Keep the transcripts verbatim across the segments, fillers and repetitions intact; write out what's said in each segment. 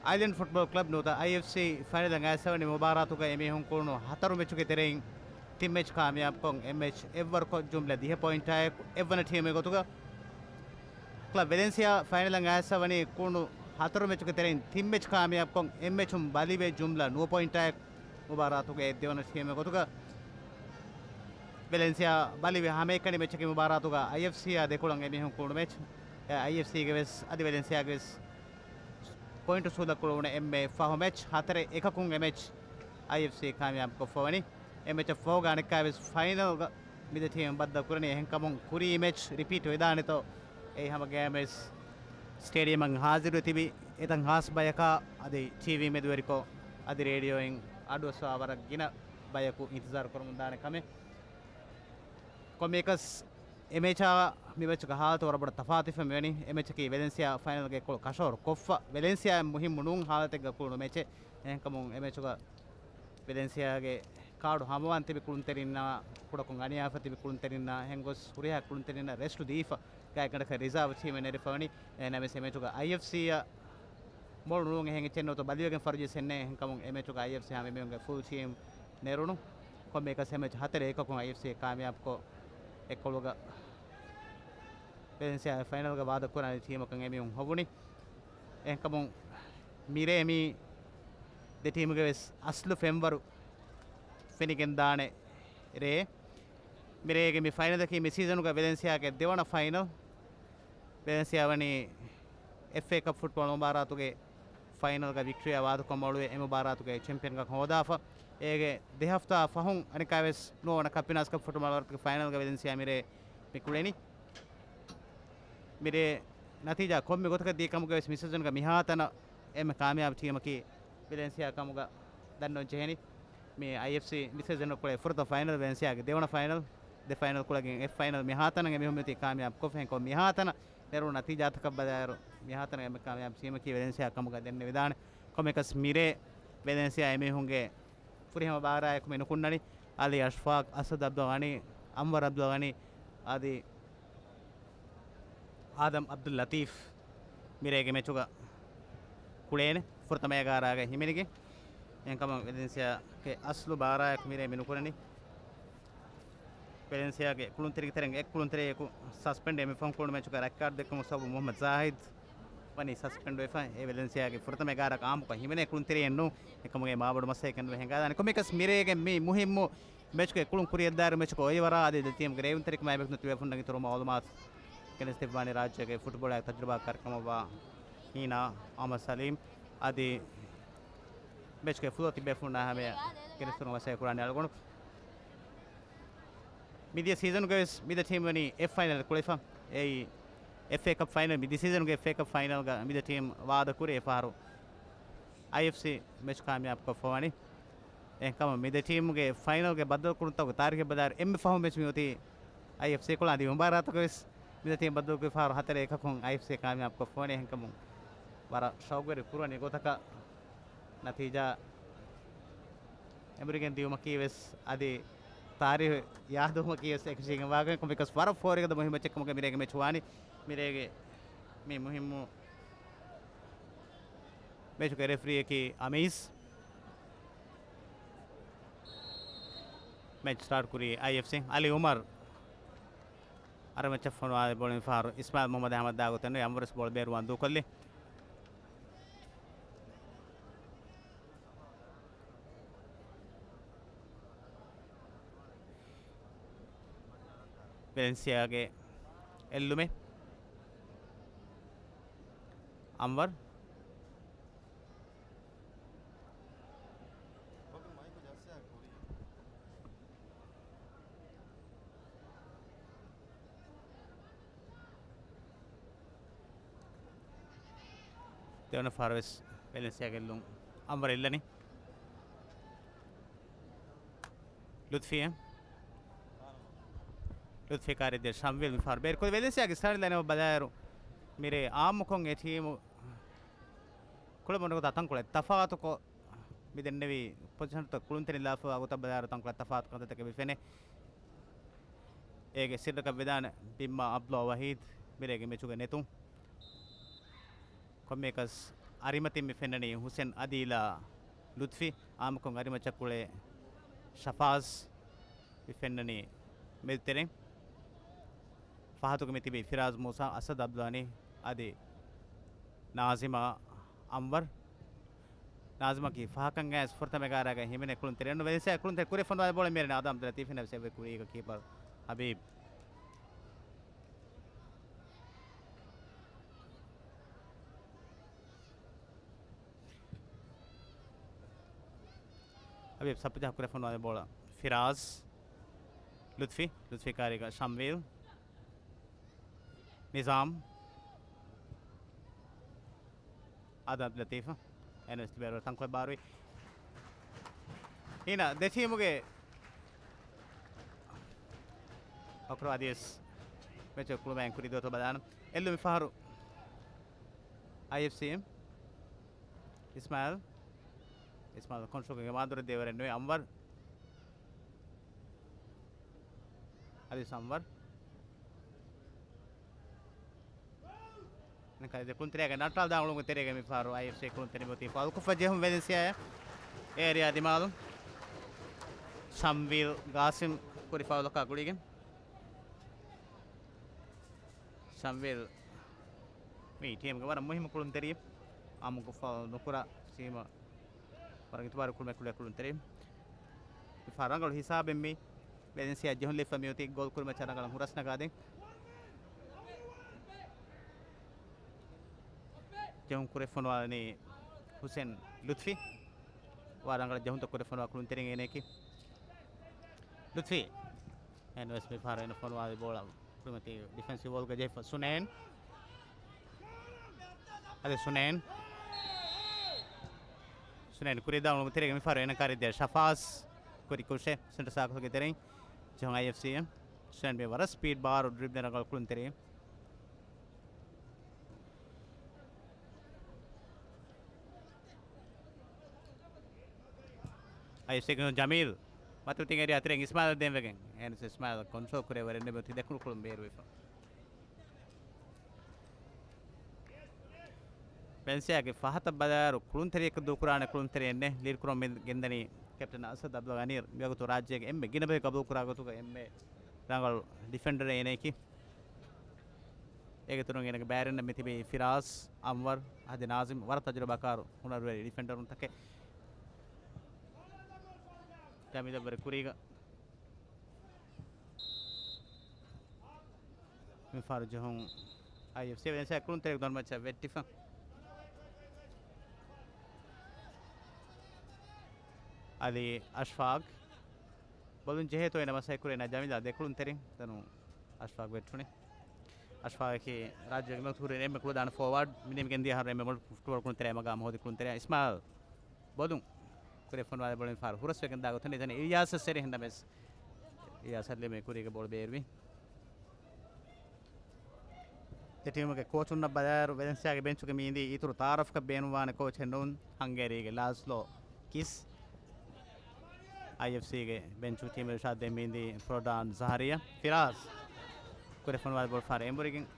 އައިލެންޑް ފުޓްބޯލް ކްލަބް ނުވަތަ އައިއެފްސީ ފައިނަލަށް އައިސްފަވަނީ މުބާރާތުގަ އެމީހުން ކުޅުނު ހަތަރު މެޗުގެ ތެރެއިން ތިން މެޗް ކާމިޔާބުކޮށް އެއް މެޗް އެއްވަރުކޮށް ޖުމްލަ ދިހަ ޕޮއިންޓާއެކު އެއްވަނަ ޓީމެއް ގޮތުގަ ކްލަބް ވެލެންސިއާ ފައިނަލަށް އައިސްފަވަނީ ކުޅުނު ހަތަރު މެޗުގެ ތެރެއިން ތިން މެޗް ކާމިޔާބުކޮށް އެއް މެޗުން ބަލިވެ ޖުމްލަ ނުވަ ޕޮއިންޓާއެކު މުބާރާތުގެ ދެވަނަ ޓީމެއް ގޮތުގަ ވެލެންސިއާ ބަލިވި ހަމައެކަނި މެޗަކީ މުބާރާތުގަ އައިއެފްސީއާ ދެކޮޅަށް އެމީހުން ކުޅުނު މެޗް. އެ، އައިއެފްސީގެ ވެސް އަދި ވެލެންސިއާގެ ވެސް ޕޮއިންޓު ސޫލަށް ކުޅުވުނު އެންމެ ފަހު މެޗް ހަތަރެއް އެކަކުން އެ މެޗް އައިއެފްސީ ކާމިޔާބުކޮށްފަވަނީ. އެ މެޗަށް ފަހުގަ އަނެއްކާވެސް ފައިނަލްގަ މި ދެ ޓީމު ބައްދަލު ކުރަނީ. އެހެންކަމުން ކުރީ މެޗް ރިޕީޓް ވެދާނެތޯ؟ އެއީ ހަމަ ގޭމް ވެސް ސްޓޭޑިއަމަށް ހާޒިރުވެ ތިބި އެތައް ހާސް ބަޔަކާ އަދި ޓީވީ މެދުވެރިކޮށް އަދި ރޭޑިއޯއިން އަޑުއައްސަވާ ވަރަށް ގިނަ ބަޔަކު އިންތިޒާރު ކުރަމުންދާނެ ކަމެއް. ކޮންމެއަކަސް އެ މެޗާ މި މެޗުގެ ހާލަތު ވަރަށް ބޮޑަށް ތަފާތުވެފަ މިވަނީ. އެ މެޗަކީ ވެލެންސިއާ ފައިނަލްގެ ކޮޅު ކަށަވަރު ކޮށްފަ، ވެލެންސިއާ މުހިއްމު ނޫން ހާލަތެއްގަ ކުޅުނު މެޗެއް. އެހެންކަމުން އެ މެޗުގަ ވެލެންސިއާގެ ކާޑު ހަމަވާން ތިބި ކުޅުންތެރިންނާ، ކުޑަކޮށް އަނިޔާފަ ތިބި ކުޅުންތެރިންނާ ހެންގޮސް ހުރިހާ ކުޅުންތެރިންނަށް ރެސްޓު ދީފަ، ގާތްގަނޑަކަށް ރިޒާވް ޓީމެއް ނެރެފަވަނީ. އެހެންނަމަވެސް އެ މެޗުގަ އައިއެފްސީއަށް މޮޅު ނޫން އެހެން އެއްޗެއް ނުވަތަ ބަލިވެގެން ފަރުޖެސް އެއްނެ. އެހެންކަމުން އެ މެޗުގަ އައިއެފްސީ ހަމަ އެމީހުންގެ ފުލް ޓީމް ނެރުނު. ކޮންމެއަކަސް އެ މެޗް ހަތަރެއް އެކަކުން އައިއެފްސީ ކާމިޔާބުކޮށް އެކޮޅުގަ ވެލެންސިއާ ފައިނަލްގަ ވާދަކުރާނެ ޓީމަކަށް އެމީހުން ހޮވުނީ. އެހެންކަމުން މިރޭ މި ދެ ޓީމުގެ ވެސް އަސްލު ފެންވަރު ފެނިގެންދާނެ ރޭ. މިރޭގެ މި ފައިނަލަކީ މި ސީޒަނުގަ ވެލެންސިއާގެ ދެވަނަ ފައިނަލް. ވެލެންސިއާ ވަނީ އެފްއޭ ކަޕް ފުޓްބޯޅަ މުބާރާތުގެ ފައިނަލްގަ ވިކްޓްރީއާ ވާދަކޮށް މޮޅުވެ، އެ މުބާރާތުގެ ޗެމްޕިއަންކަން ހޯދާފަ. އޭގެ ދެ ހަފްތާ ފަހުން އަނެއްކާވެސް ނުވަވަނަ ކަޕް އިނާސް ކަޕް ފުޓްބޯޅަ މުބާރާތުގެ ފައިނަލްގަ ވެލެންސިއާ މިރޭ މި ކުޅެނީ. މިރޭ ނަތީޖާ ކޮންމެ ގޮތަކަށް ދިޔަ ކަމުގަވެސް މި ސީޒަންގަ މިހާތަނަށް އެންމެ ކާމިޔާބު ޓީމަކީ ވެލެންސިއާ ކަމުގަ ދަންނަވަން ޖެހެނީ. މި އައިއެފްސީ މި ސީޒަނުގަ ކުޅޭ ފުރަތަމަ ފައިނަލް، ވެލެންސިއާގެ ދެވަނަ ފައިނަލް، ދެ ފައިނަލް ކުޅަގެން އެއް ފައިނަލް މިހާތަނަށް އެމީހުން މިއޮތީ ކާމިޔާބު ކޮށްފަ. އެހެންކޮށް މިހާތަނަށް ނެރުނު ނަތީޖާތަކަށް ބަލާއިރު، މިހާތަނަށް އެންމެ ކާމިޔާބު ޓީމަކީ ވެލެންސިއާ ކަމުގަ ދެންނެވިދާނެ. ކޮންމެއަކަސް މިރޭ ވެލެންސިއާ އެމީހުންގެ ފުރިހަމަ ބާރާއެކު މި ނުކުންނަނީ. އަލީ އަޝްފާޤް، އަސަދު އަބްދުލް ޣަނީ، އަންވަރު އަބްދުލް ޣަނީ އަދި އާދަމް އަބްދުލް ލަތީފް މިރޭގެ މެޗުގަ ކުޅޭނެ ފުރަތަމަ އެގާރާގަ ހިމެނިގެން. އެހެންކަމުން ވެލެންސިއާގެ އަސްލު ބާރާއަކު މިރޭ މި ނުކުރަނީ. ވެލެންސިއާގެ ކުޅުންތެރިގެ ތެރެއިން އެއް ކުޅުންތެރިއަކު ސަސްޕެންޑް މި ފަހުން ކުޅުނު މެޗުގަ ރެޑް ކާޑް ދެއްކުމުގެ ސަބަބުން މުހައްމަދު ޒާހިދް ވަނީ ސަސްޕެންޑް ވެފަ. އެ ވެލެންސިއާގެ ފުރަތަމަ އެގާރަކަށް އާއްމުކޮށް ހިމެނޭ ކުޅުންތެރިއެއް ނޫން. އެކަމުގެ މާބޮޑު މައްސަލައެއް ކަންނުވެ ހިނގާދާނެ. ކޮންމެއަކަސް މިރޭގެ މި މުހިއްމު މެޗުގެ ކުޅުން ކުރިއަށްދާއިރު މެޗުގެ އޮއިވަރާ އަދި ދެ ޓީމުގެ ރޭވުންތެރިކަމާ އެބައިމީހުންނަށް ތިބޭފުޅުންނަށް އިތުރު މައުލޫމާތު ގެނެސްދެއްވާނީ ރާއްޖޭގެ ފުޓްބޯޅައިގެ ތަޖުރިބާކާރު ކަމަށްވާ ހީނާ އަހްމަދު ސަލީމް އަދި މެޗުގެ ފުލޯ ތިބޭފުޅުންނާ ހަމަޔަށް ގެނެސްދިނުމަށް މަސައްކަތް ކުރާނެ އަޅުގަނޑު. މިދިޔަ ސީޒަނުގަވެސް މިދެ ޓީމް ވަނީ އެފް އޭ ކުޅެފަ. އެއީ އެފްއޭ ކަޕް ފައިނަލް، މިދިޔަ ސީޒަނުގެ އެފްއޭ ކަޕް ފައިނަލްގަ މިދެ ޓީމް ވާދަކުރި އެފަހަރު އައިއެފްސީ މެޗް ކާމިޔާބުކޮށްފަވަނީ. އެހެންކަމުން މިދެ ޓީމުގެ ފައިނަލްގެ ބައްދަލުކުރުންތަކުގެ ތާރީޚެއް ބަލާއިރު އެންމެ ފަހު މެޗް މިއޮތީ އައިއެފްސީ ކޮޅަށް. އަދި މުބާރާތުގަވެސް މިދެ ޓީމް ބައްދަލުކުރި ފަހަރު ހަތަރެއް އެކަކުން އައިއެފްސީ ކާމިޔާބުކޮށްފަވަނީ. އެހެންކަމުން ވަރަށް ޝައުގުވެރި ކުރުވަނި ގޮތަކަށް ނަތީޖާ އެނބުރިގެން ދިޔުމަކީ ވެސް އަދި ތާރީޚު ޔާދުވުމަކީ ވެސް އެކަށީގެން ވާގޮތް. ކޮންމެއަކަސް ވަރަށް ފޯރިގަދަ މުހިއްމު މެޗެއް ކަމުގަ މިރޭގެ މެޗު ވާނީ. މިރޭގެ މި މުހިއްމު މެޗުގެ ރެފްރީއަކީ އަމީސް. މެޗް ސްޓާޓް ކުރީ އައިއެފްސީ. އަލީ އުމަރު އަރަ މެޗަށް ފޮނުވާލި ބޯޅަ މިފަހަރު އިސްމާއިލް މުހައްމަދު އަހްމަދާ ގޮތެއް ނުވެ، އަންވަރު ވެސް ބޯޅަ ބޭރުވާން ދޫކޮށްލި. ވެލެންސިއާގެ އެއްލުމެއް. އަންވަރު. ދެވަނަ ފަހަރަށް ވެސް ވެލެންސިއާ ގެއްލުން އަންވަރު އެއްލަނީ. ލުތްފީއަށް. ލުތްފީ ކާރިއަށް ދިޔަ ޝަމްވީލް މިފަހަރު ބޭރުކޮށްލި. ވެލެންސިއާގެ ސްޓާޓިން ލައިންއަޕް ބަލާއިރު މިރޭ އާއްމުކޮށް އެ ޓީމު ކުޅަމުން ގޮތަށް ތަންކޮޅެއް ތަފާތުކޮށް މި ދެންނެވި ޕޮޒިޝަންތައް ކުޅުންތެރިން ލާފަވާ ގޮތަށް ބަލާއިރު ތަންކޮޅެއް ތަފާތު ކަންތައްތަކެއް ވެފެނޭ. އޭގެ ސިއްރަކަށް ވެދާނެ ބިންމާ އަބްދުﷲ ވަހީދު މިރޭގެ މެޗުގަ ނެތުން. ކޮންމެއަކަސް އަރިމަތިން މި ފެންނަނީ ހުސެން އަދީލާ ލުތްފި، އާއްމުކޮށް އަރިމައްޗަށް ކުޅޭ ޝަފާޒް މި ފެންނަނީ މެދުތެރެއިން. ފަހަތުގަ މި ތިބީ ފިރާޒް މޫސާ، އަސަދް އަބްދުލްޣަނީ އަދި ނާޒިމާ އަންވަރު. ނާޒިމަކީ ފަހަކަށް އައިސް ފުރަތަމަ އެގާރައިގަ ހިމެނޭ ކުޅުންތެރި. ވެލެންސިއާ ކުޅުންތެރި ކުރި ފޮނުވާލި ބޯޅަ މިއަރަނީ އާދަމް އަބްދުލްލަތީފް އިން އެފްސީ ކުރީގަ ކީޕަރ ހަބީބް. ހަބީބް ސައްޕުޖަހާ ކުރި ފޮނުވާލި ބޯޅަ ފިރާޒް. ލުތްފި، ލުތްފީ ކާރީގަ ޝަމްވީލް. ނިޒާމް. އާދަމް އަބްދުލްލަތީފް. އެންއެސް ބޭރު ތަންކޮޅެއް ބާރުވި. ހީނަ ދެ ޓީމުގެ އަކުރު އަދިވެސް މެޗު ކުޅުމައިން ކުރި ދުވަތައް ބަލާނަން. އެއްލު މި ފަހަރު އައިއެފްސީ އެމް. އިސްމާއިލް. އިސްމާއިލް ކޮންޓްރޯލްގެ މާދުރެއް ދޭވަރެއް ނުވެ އަންވަރު. އަދި އަންވަރު. ކުޅުންތެރިޔާގެ ނައްޓާލް ދާން އުޅުމުގެ ތެރޭގަ މި ފަހަރު އައިއެފްސީ ކުޅުންތެރި މިއޮތީ ފައުލުކޮށްފަ ޖެހުން ވެލެންސިއާއަށް. އޭރިއާ ދިމާލު. ޝަމްވީލް ގާސިމް ކުރި ފައުލަކާ ގުޅިގެން. ޝަމްވީލް މި ޓީމްގެ ވަރަށް މުހިއްމު ކުޅުންތެރިއެއް. އާއްމުކޮށްފަ ނުކުރާ ޓީމަށް ވަރަށް އިތުބާރު ކުޅުމެއް ކުޅޭ ކުޅުންތެރި. މި ފަހަރު ރަނގަޅު ހިސާބެއް މި ވެލެންސިއާ ޖެހުން ލިފަ މިއޮތީ ގޯލް ކުރިމައްޗަށް ރަނގަޅަށް ހުރަސް ނަގާދޭން. ޖެހުން ކުރި ފޮނުވާލަނީ ހުސެން ލުތްފީ. ވަރަށް ރަނގަޅަށް ޖެހުންތައް ކުރި ފޮނުވާ ކުޅުންތެރިން އޭނައަކީ. ލުތްފީ. އެހެންވެސް މި ފަހަރު އޭނަ ފޮނުވާލި ބޯޅަ ކުރިމަތީ ޑިފެންސިވް ވޯލްގަ ޖެހިފަ ސުނޭން. އަދި ސުނޭން. ސުނޭން ކުރިއަށް ދާން އުޅުމުގެ ތެރޭގަ މި ފަހަރު އޭނަ ކާރިއަށް ދިޔަ ޝަފާޒް ކުރި ކުށެއް ސެންޓަރ ސާކަލްގެ ތެރެއިން ޖެހުން އައިއެފްސީ އެމް. ސުނޭން މި ވަރަށް ސްޕީޑް ބާރު ޑްރިބްލް ރަނގަޅު ކުޅުންތެރި. އައިސެގުން ޖަމީލް. މަތިވެތިން އޭރިއާ ތެރެއިން އިސްމާއިލް ދޭންވެގެން. އެހެނަސް އިސްމާއިލް ކޮންޓްރޯލް ކުރޭ ވަރެއް ނުވެ އޮތީ ދެކުނު ކުޅުން ބޭރުވެފަ. ވެލެންސިއާގެ ފަހަތަށް ބަލާއިރު ކުޅުންތެރިޔަކަށް ދޫކުރާނެ ކުޅުންތެރި އެއްނެއް. ލީޑް ކުރަމުން ގެންދަނީ ކެޕްޓަން އަސަދް އަބްދުލް ޣަނީ. މިވަގުތު ރާއްޖޭގެ އެންމެ ގިނަ ބަހެއް ގަބޫލުކުރާ ގޮތުގަ އެންމެ ރަނގަޅު ޑިފެންޑަރެއް އޭނައަކީ. އޭގެ އިތުރުން އޭނަގެ ބައިވެރިންނަށް މި ތިބީ ފިރާޒް، އަންވަރު، އަދި ނާޒިމް ވަރަށް ތަޖުރިބާކާރު ހުނަރުވެރި ޑިފެންޑަރުންތަކެއް. ޖަމީލަށްވުރެ ކުރީގަ. މި ފަހަރު ޖެހުން އައިއެފްސީ ވެލެންސިއާ ކުޅުންތެރި ދޮންމައްޗަށް ވެއްޓިފަ. އަލީ އަޝްފާގް. ބޮލުން ޖެހޭތޯ އޭނަ މަސައްކަތް ކުރޭ ނަ ޖަމީލާ ދެ ކުޅުންތެރިން ދަނު އަޝްފާގް ވެއްޓުނީ. އަޝްފާގަކީ ރާއްޖޭގެ މިވަގުތު ހުރި އެންމެ ކުޅަދާނަ ފޯވާޑް. މި ނިމިގެން ދިޔަ އަހަރު އެންމެ މޮޅު ފުޓްބޯޅަ ކުޅުންތެރި މަގާމް ހޯދި ކުޅުންތެރި އިސްމާއިލް. ބޮލުން ކުރި ފޮނުވާލި ބޯޅަ މި ފަހަރު ހުރަސްވެގެން ދާ ގޮތުން އިލްޔާސަށް ސެރި ހިންނަމެސް އިލްޔާސް ހައްލީމޭ ކުރީގެ ބޯޅަ ބޭރުވި. ދެ ޓީމުގެ ކޯޗުންނަށް ބަލާއިރު ވެލެންސިއާގެ ބެންޗުގެ މީނދީ އިތުރު ތައާރަފްކަން ބޭނުންވާނެ ކޯޗެއް ނޫން. ހަންގޭރީގެ ލާޒްލޯ ކިސް. އައިއެފްސީގެ ބެންޗު ޓީމު އިރުޝާދު ދޭން މީނދީ ޕްރޮޑާން ޒަހަރިޔާ. ފިރާޒް ކުރި ފޮނުވާލި ބޯޅަ ފަހަރު އެނބުރިގެން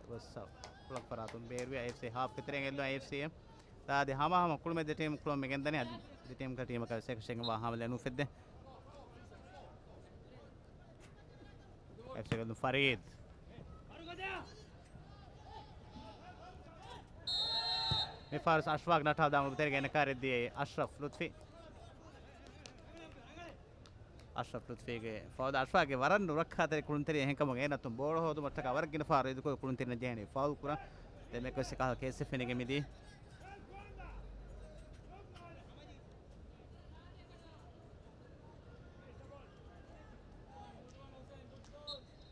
ގޮސް ކުޅަ ފަރާތުން ބޭރުވި އައިއެފްސީ ހާފްގެ ތެރެއިން އެއްލުން އައިއެފްސީ އެމް. ދާދި ހަމަހަމަ ކުޅުމެއް ދެ ޓީމު ކުޅަމުން ގެންދަނީ. އަދި ދެ ޓީމުގެ ޓީމަކަށް ސެކްޝަން ވާ ހާމަލެއް ނުފެއްދޭ. އެފްސީގެ ފަރީދް. މި ފާރިސް އަޝްފާގް ނަޓާލް ދާން އުޅުމުގެ ތެރޭގަ އޭނަ ކާރިއަށް ދިޔައީ އަޝްރަފް ލުތްފީ. އަޝްރަފް ލުތްފީގެ ފައުލް. އަޝްފާގެ ވަރަށް ނުރައްކާތެރި ކުޅުންތެރި އެހެންކަމުން އޭނައަށް ބޯޅަ ހޯދުމަށްޓަކާ ވަރަށް ގިނަ ފަހަރު އިދިކޮޅު ކުޅުންތެރިންނަށް ޖެހެނީ ފައުލް ކުރަން. ދެން މެކްވެސް އެކަހަލަ ކޭސް ފެނިގެން މިދީ.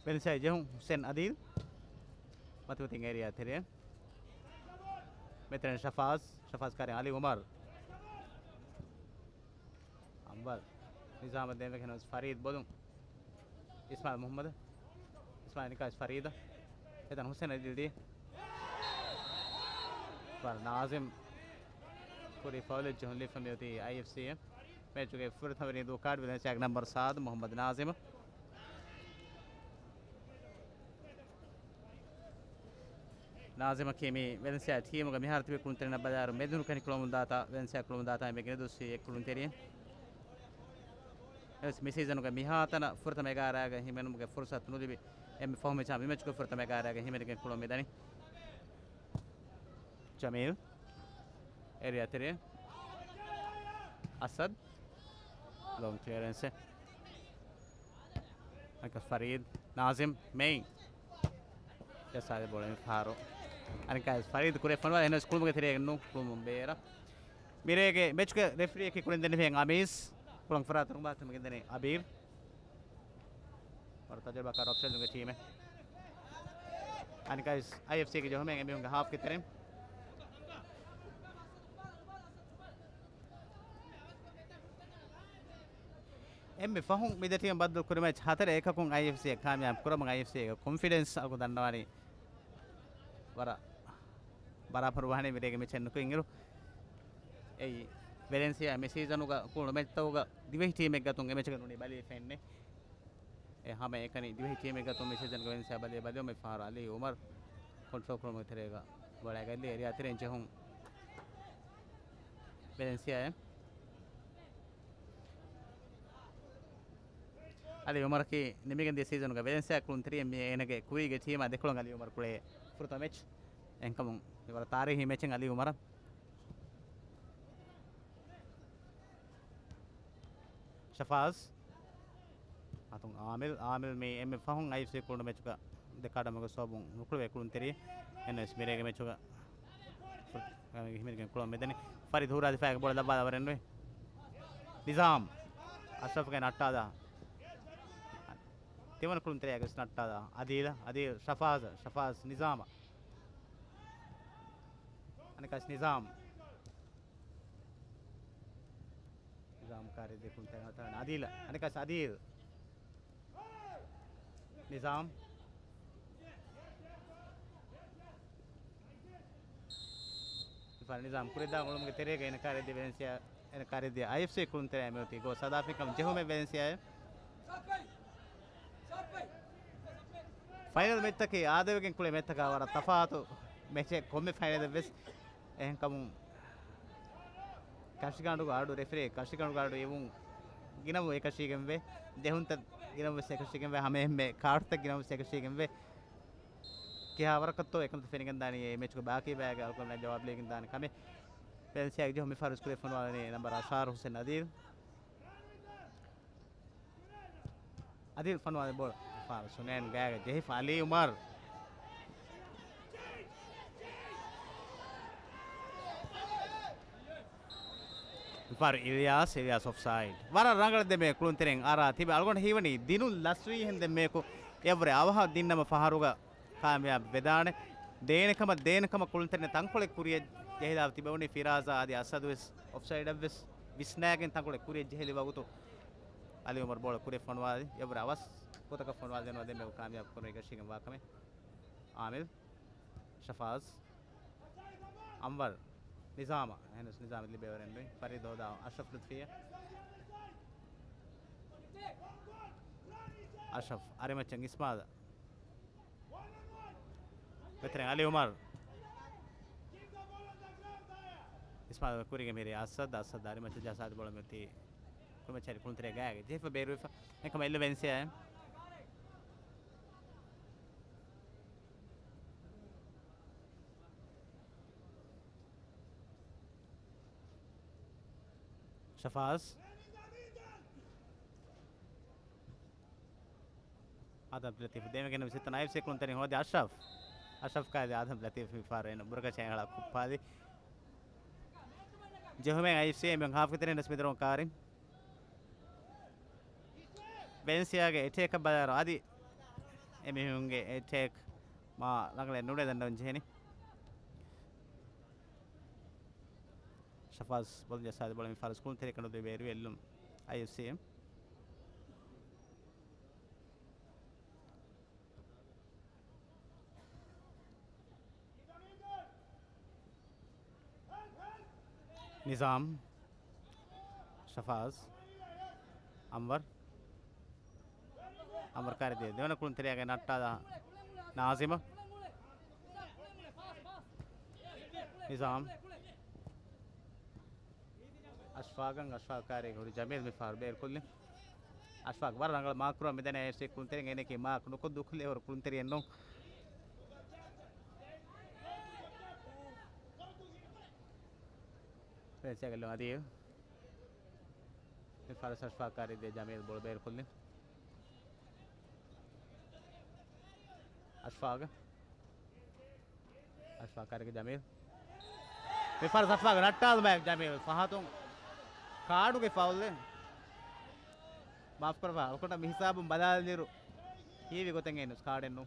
ވެލެންސިއާ ޖެހުން ހުސެން އަދީލް. މަތިވެތިން އޭރިއާ ތެރެއަށް. މެތެރެން ޝަފާޒް. ޝަފާޒް ކާރި އަލީ އުމަރު. އަންވަރު. ނިޒާމަށް ދޭންވެގެން ހުސް ފަރީދް ބޮލުން. އިސްމާއިލް މުހައްމަދު. އިސްމާއިލް ނިކާސް ފަރީދަށް. އެތަން ހުސެން އަދީލް ދީ. ވަރަށް ނާޒިމް. ކުރީ ފައުލެއް ޖެހުން ލިފަ މިއޮތީ އައިއެފްސީ އެމް. މެޗުގެ ފުރަތަމަ ރީދޫ ކާޑް ވެލެންސިއާގެ ނަމްބަރު ސާދު މުހައްމަދު ނާޒިމަށް. ނާޒިމަކީ މި ވެލެންސިއާ ޓީމުގަ މިހާރު ތިބި ކުޅުންތެރިންނަށް ބަލާއިރު މެދުނުކަނި ކުޅަމުން ދާތާ ވެލެންސިއާ ކުޅަމުން ދާތާ އެނބެ ގެނެދުއްސީ އެ ކުޅުންތެރިއެއް. އެވެސް މި ސީޒަނުގެ މިހާތަނަށް ފުރަތަމަ އެގާރައިގަ ހިމެނުމުގެ ފުރުސަތު ނުލިބި އެންމެ ފަހު މެޗާ މި މެޗުގެ ފުރަތަމަ އެގާރައިގަ ހިމެނިގެން ކުޅަމުން މިދަނީ. ޖަމީލް. އެރިއާ ތެރެއަށް. އަސަދް. ލޮންގް ކްލިއަރެންސެއް. އަނެކަސް ފަރީދް. ނާޒިމް. މެއިން. ޖައްސާލި ބޯޅަ މި ފަހަރު. އަނެކަސް ފަރީދް ކުރެ ފޮނުވާ އެހެނަސް ކުޅުމުގެ ތެރޭގަ ނޫން ކުޅުމުން ބޭރަށް. މިރޭގެ މެޗުގެ ރެފްރީއަކީ ކުޅެން ދެންނެވިހެން އަމީސް. ކުޅަން ފަރާތުން ބާތުމަގެން ދެނީ އަބީރް. ވަރަށް ތަޖުރިބާކާރު އޮފްސައިޑުގެ ޓީމެއް. އަނެކަސް އައިއެފްސީގެ ޖެހުމެއް އެމީހުންގެ ހާފްގެ ތެރެއިން. އެންމެ ފަހުން މި ދެ ޓީމް ބައްދަލު ކުރި މެޗް ހަތަރެއް އެކަކުން އައިއެފްސީއަށް ކާމިޔާބު ކުރަމުން އައިއެފްސީގެ ކޮންފިޑެންސް އަޅުގަނޑު ދަންނަވަނީ ވަރަށް ބަރާބަރު ވާނެ މިރޭގެ މެޗެއް ނުކުތް އިރު. އެއީ، ވެލެންސިއާ މި ސީޒަނުގަ ކުޅު މެޗްތަކުގަ ދިވެހި ޓީމެއްގެ އަތުން އެ މެޗަކަށް ނޫނީ ބަލިވެފައެއްނެއް. އެ ހަމައެކަނި ދިވެހި ޓީމެއްގެ އަތުން މި ސީޒަންގެ ވެލެންސިއާ ބަލި ބަލިވުމެއް ފަހަރު އަލީ އުމަރު ކޮންޓްރޯލް ކުރުމުގެ ތެރޭގަ ބޯޅަ ގައްލި އެރިއާ ތެރެއިން ޖެހުން ވެލެންސިއާއެއް. އަލީ އުމަރަކީ ނިމިގެން ދިޔަ ސީޒަނުގަ ވެލެންސިއާ ކުޅުންތެރިއެއް މި އޭނަގެ ކުރީގެ ޓީމާ ދެކޮޅަށް އަލީ އުމަރު ކުޅޭ ފުރަތަމަ މެޗް. އެހެންކަމުން މި ވަރަށް ތާރީހީ މެޗެއް އަލީ އުމަރަށް. ޝަފާޒް. އަތުން އާމިލް، އާމިލް މީ އެންމެ ފަހުން އައިއެފްސީ ކުޅުނު މެޗުގަ ދެ ކާޑަމުގެ ސޯބުން ނުކުޅެވޭ ކުޅުންތެރި. އެންއެސް މިރޭގެ މެޗުގަ ހިމެނިގެން ކުޅަން މިދަނީ. ފަރީދު ހުރާ ދިފާއިގެ ބޯޅަ ލައްވާލާ ވަރެއްނުވެ. ނިޒާމް. އަޝްރަފްގެ ނައްޓާލާ. ތިވަނަ ކުޅުންތެރިއަށް ނައްޓާލާ. އަދީލަށް، އަދީލް ޝަފާޒަށް، ޝަފާޒް ނިޒާމަށް. އަނެކަސް ނިޒާމް. ނިޒާމް ކާރި ދެކުން ތެރޭ އަދީލަށް. އަނެކަސް އަދީލް. ނިޒާމް. ފަރި ނިޒާމް ކުރިދާ ގުޅުމުގެ ތެރޭގަ އޭނަ ކާރި ދި ވެލެންސިއާ، އޭނަ ކާރި ދި އައިއެފްސީ ކުޅުން ތެރޭ މިއޮތީ ގޯ ސަދާފިކަމް ޖެހުމެއް ވެލެންސިއާއެއް. ފައިނަލް މެޗްތަކީ އާދެވިގެން ކުޅޭ މެޗްތަކާ ވަރަށް ތަފާތު މެޗެއް ކޮންމެ ފައިނަލެއް ވެސް. އެހެންކަމުން ކަށިގަނޑުގަ އަޑު ރެފްރީ، ކަށިގަނޑުގަ އަޑު އިވުން ގިނަވަން އެކަށީގެންވޭ. ޖެހުންތައް ގިނަވަން ވެސް އެކަށީގެންވޭ. ހަމައެހެންމެ ކާޑުތައް ގިނަވަން ވެސް އެކަށީގެންވޭ. ކިހާ ވަރަކަށްތޯ އެކަންތައް ފެނިގެންދާނީ އެ މެޗުގެ ބާކީ ބައިގެ އަޅުގަނޑުމެން ޖަވާބު ލިބިގެންދާނެ ކަމެއް. ވެލެންސިއާގެ ޖެހުން މި ފަހަރު ސްކޯރެއް ފޮނުވާލަނީ ނަމްބަރު އަށާރަ ހުސެން އަދީލް. އަދީލް ފޮނުވާލި ބޯޅަ. ފާރު ސުނޭން ގާގަ ޖެހިފަ އަލީ އުމަރު. ފާރު އިލްޔާސް، އިލްޔާސް އޮފްސައިޑް. ވަރަށް ރަނގަޅަށް ދެމޭ ކުޅުންތެރެއިން އަރާ ތިބެ އަޅުގަނޑު ހީވަނީ ދިނުން ލަސްވީހެން ދެންމެޔަކު އެއަށްވުރެ އަވަހަށް ދިންނަމަ ފަހަރުގަ ކާމިޔާބު ވެދާނެ. ދޭނެ ކަމަށް، ދޭނެ ކަމަށް ކުޅުންތެރިން ތަންކޮޅެއް ކުރިއަށް ޖެހިލާ ތިބެވުނީ ފިރާޒާ އަދި އަސަދު ވެސް އޮފްސައިޑަށް ވެސް ވިސްނާގެން ތަންކޮޅެއް ކުރިއަށް ޖެހިލި ވަގުތު އަލީ އުމަރު ބޯޅަ ކުރި ފޮނުވާލި. އެއަށްވުރެ އަވަސް ގޮތަކަށް ފޮނުވާލި ދެން ދެންމެ ކާމިޔާބު ކުރުން އެކަށީގެން ވާކަމެއް. އާމިލް، ޝަފާޒް، އަންވަރު، ނިޒާމަށް. އެހެނަސް ނިޒާމަށް ލިބޭވަރެއް ނުވި. ފަރީދު ހޯދާ އަޝްރަފް ލުތްފީއަށް. އަޝްރަފް އަރިމައްޗަށް އިސްމާލަށް. ވެތެރެން އަލީ އުމަރު. އިސްމާލް ކުރީގެ މިރޭ އަސަދް، އަސަދް އަރިމައްޗަށް ޖަހާލި ބޯޅަ މިއޮތީ ކުރިމައްޗަށް ކުޅުންތެރޭ ގާގެ ޖެހިފަ ބޭރުވެފަ. އެކަމަ އެއްލަ ވެންސިއާ. ޝަފާޒް. އާދަމް ލަތީފް ދެމެގެން ވިސިތަން އައިއެފްސީ ކުޅުންތެރިން ހޯދި އަޝްރަފް. އަޝްރަފް ކާދި އާދަމް ލަތީފް މިފާރު އޭނަ ބުރަކަށައި ހަޅާ ކުއްޕާލި. ޖެހުމެއް އައިއެފްސީ އެމެން ހާފްގެ ތެރެއިން ރަސްމި ދުރުން ކާރިން. ވެންސިއާގެ އެޓޭކަށް ބަލާއިރު އަދި އެމީހުންގެ އެޓޭކް މާ ރަނގަޅެއް ނޫނޭ ދަންނަވަން ޖެހެނީ. ޝަފާޒް ބޮލުން ޖައްސާލި ބޯޅަ މި ފާރު ކުޅުންތެރި ކަނޑު ދެ ބޭރު އެއްލުން އައިއެފްސީ. ނިޒާމް، ޝަފާޒް، އަންވަރް. އަންވަރް ކާރި ދޭ ދެވަނަ ކުޅުންތެރިއާގެ ނައްޓާލާ ނާޒިމަށް. ނިޒާމް. އަޝްފާގަށް، އަޝްފާގާ ކާރީގަ ހުރި ޖަމީލް މިފަހަރު ބޭރުކޮށްލި. އަޝްފާގް ވަރަށް ރަނގަޅަށް މާކް ކުރަމުން މިދަނީ އައިއެފްސީ ކުޅުންތެރިން އޭނައަކީ މާކް ނުކޮށް ދޫކޮށްލި އެވަރު ކުޅުންތެރިއެއް ނޫން. ފެންސިއާގެ ލޯ އަދީލް. މި ފަރަސް އަޝްފާގް ކާރީ ދޭ ޖަމީލް ބޯޅަ ބޭރުކޮށްލި. އަޝްފާގް. އަޝްފާގް ކާރީގެ ޖަމީލް. މި ފަރަސް އަޝްފާގް ނައްޓާލުމާއެކު ޖަމީލް ފަހަތުން ކާޑުގެ ފައުލެއް. މާފުކުރައްވާ. އަޅުގަނޑަށް މި ހިސާބުން ބަލާލިއިރު ހީވި ގޮތެއް އެއްނު ކާޑެއްނު.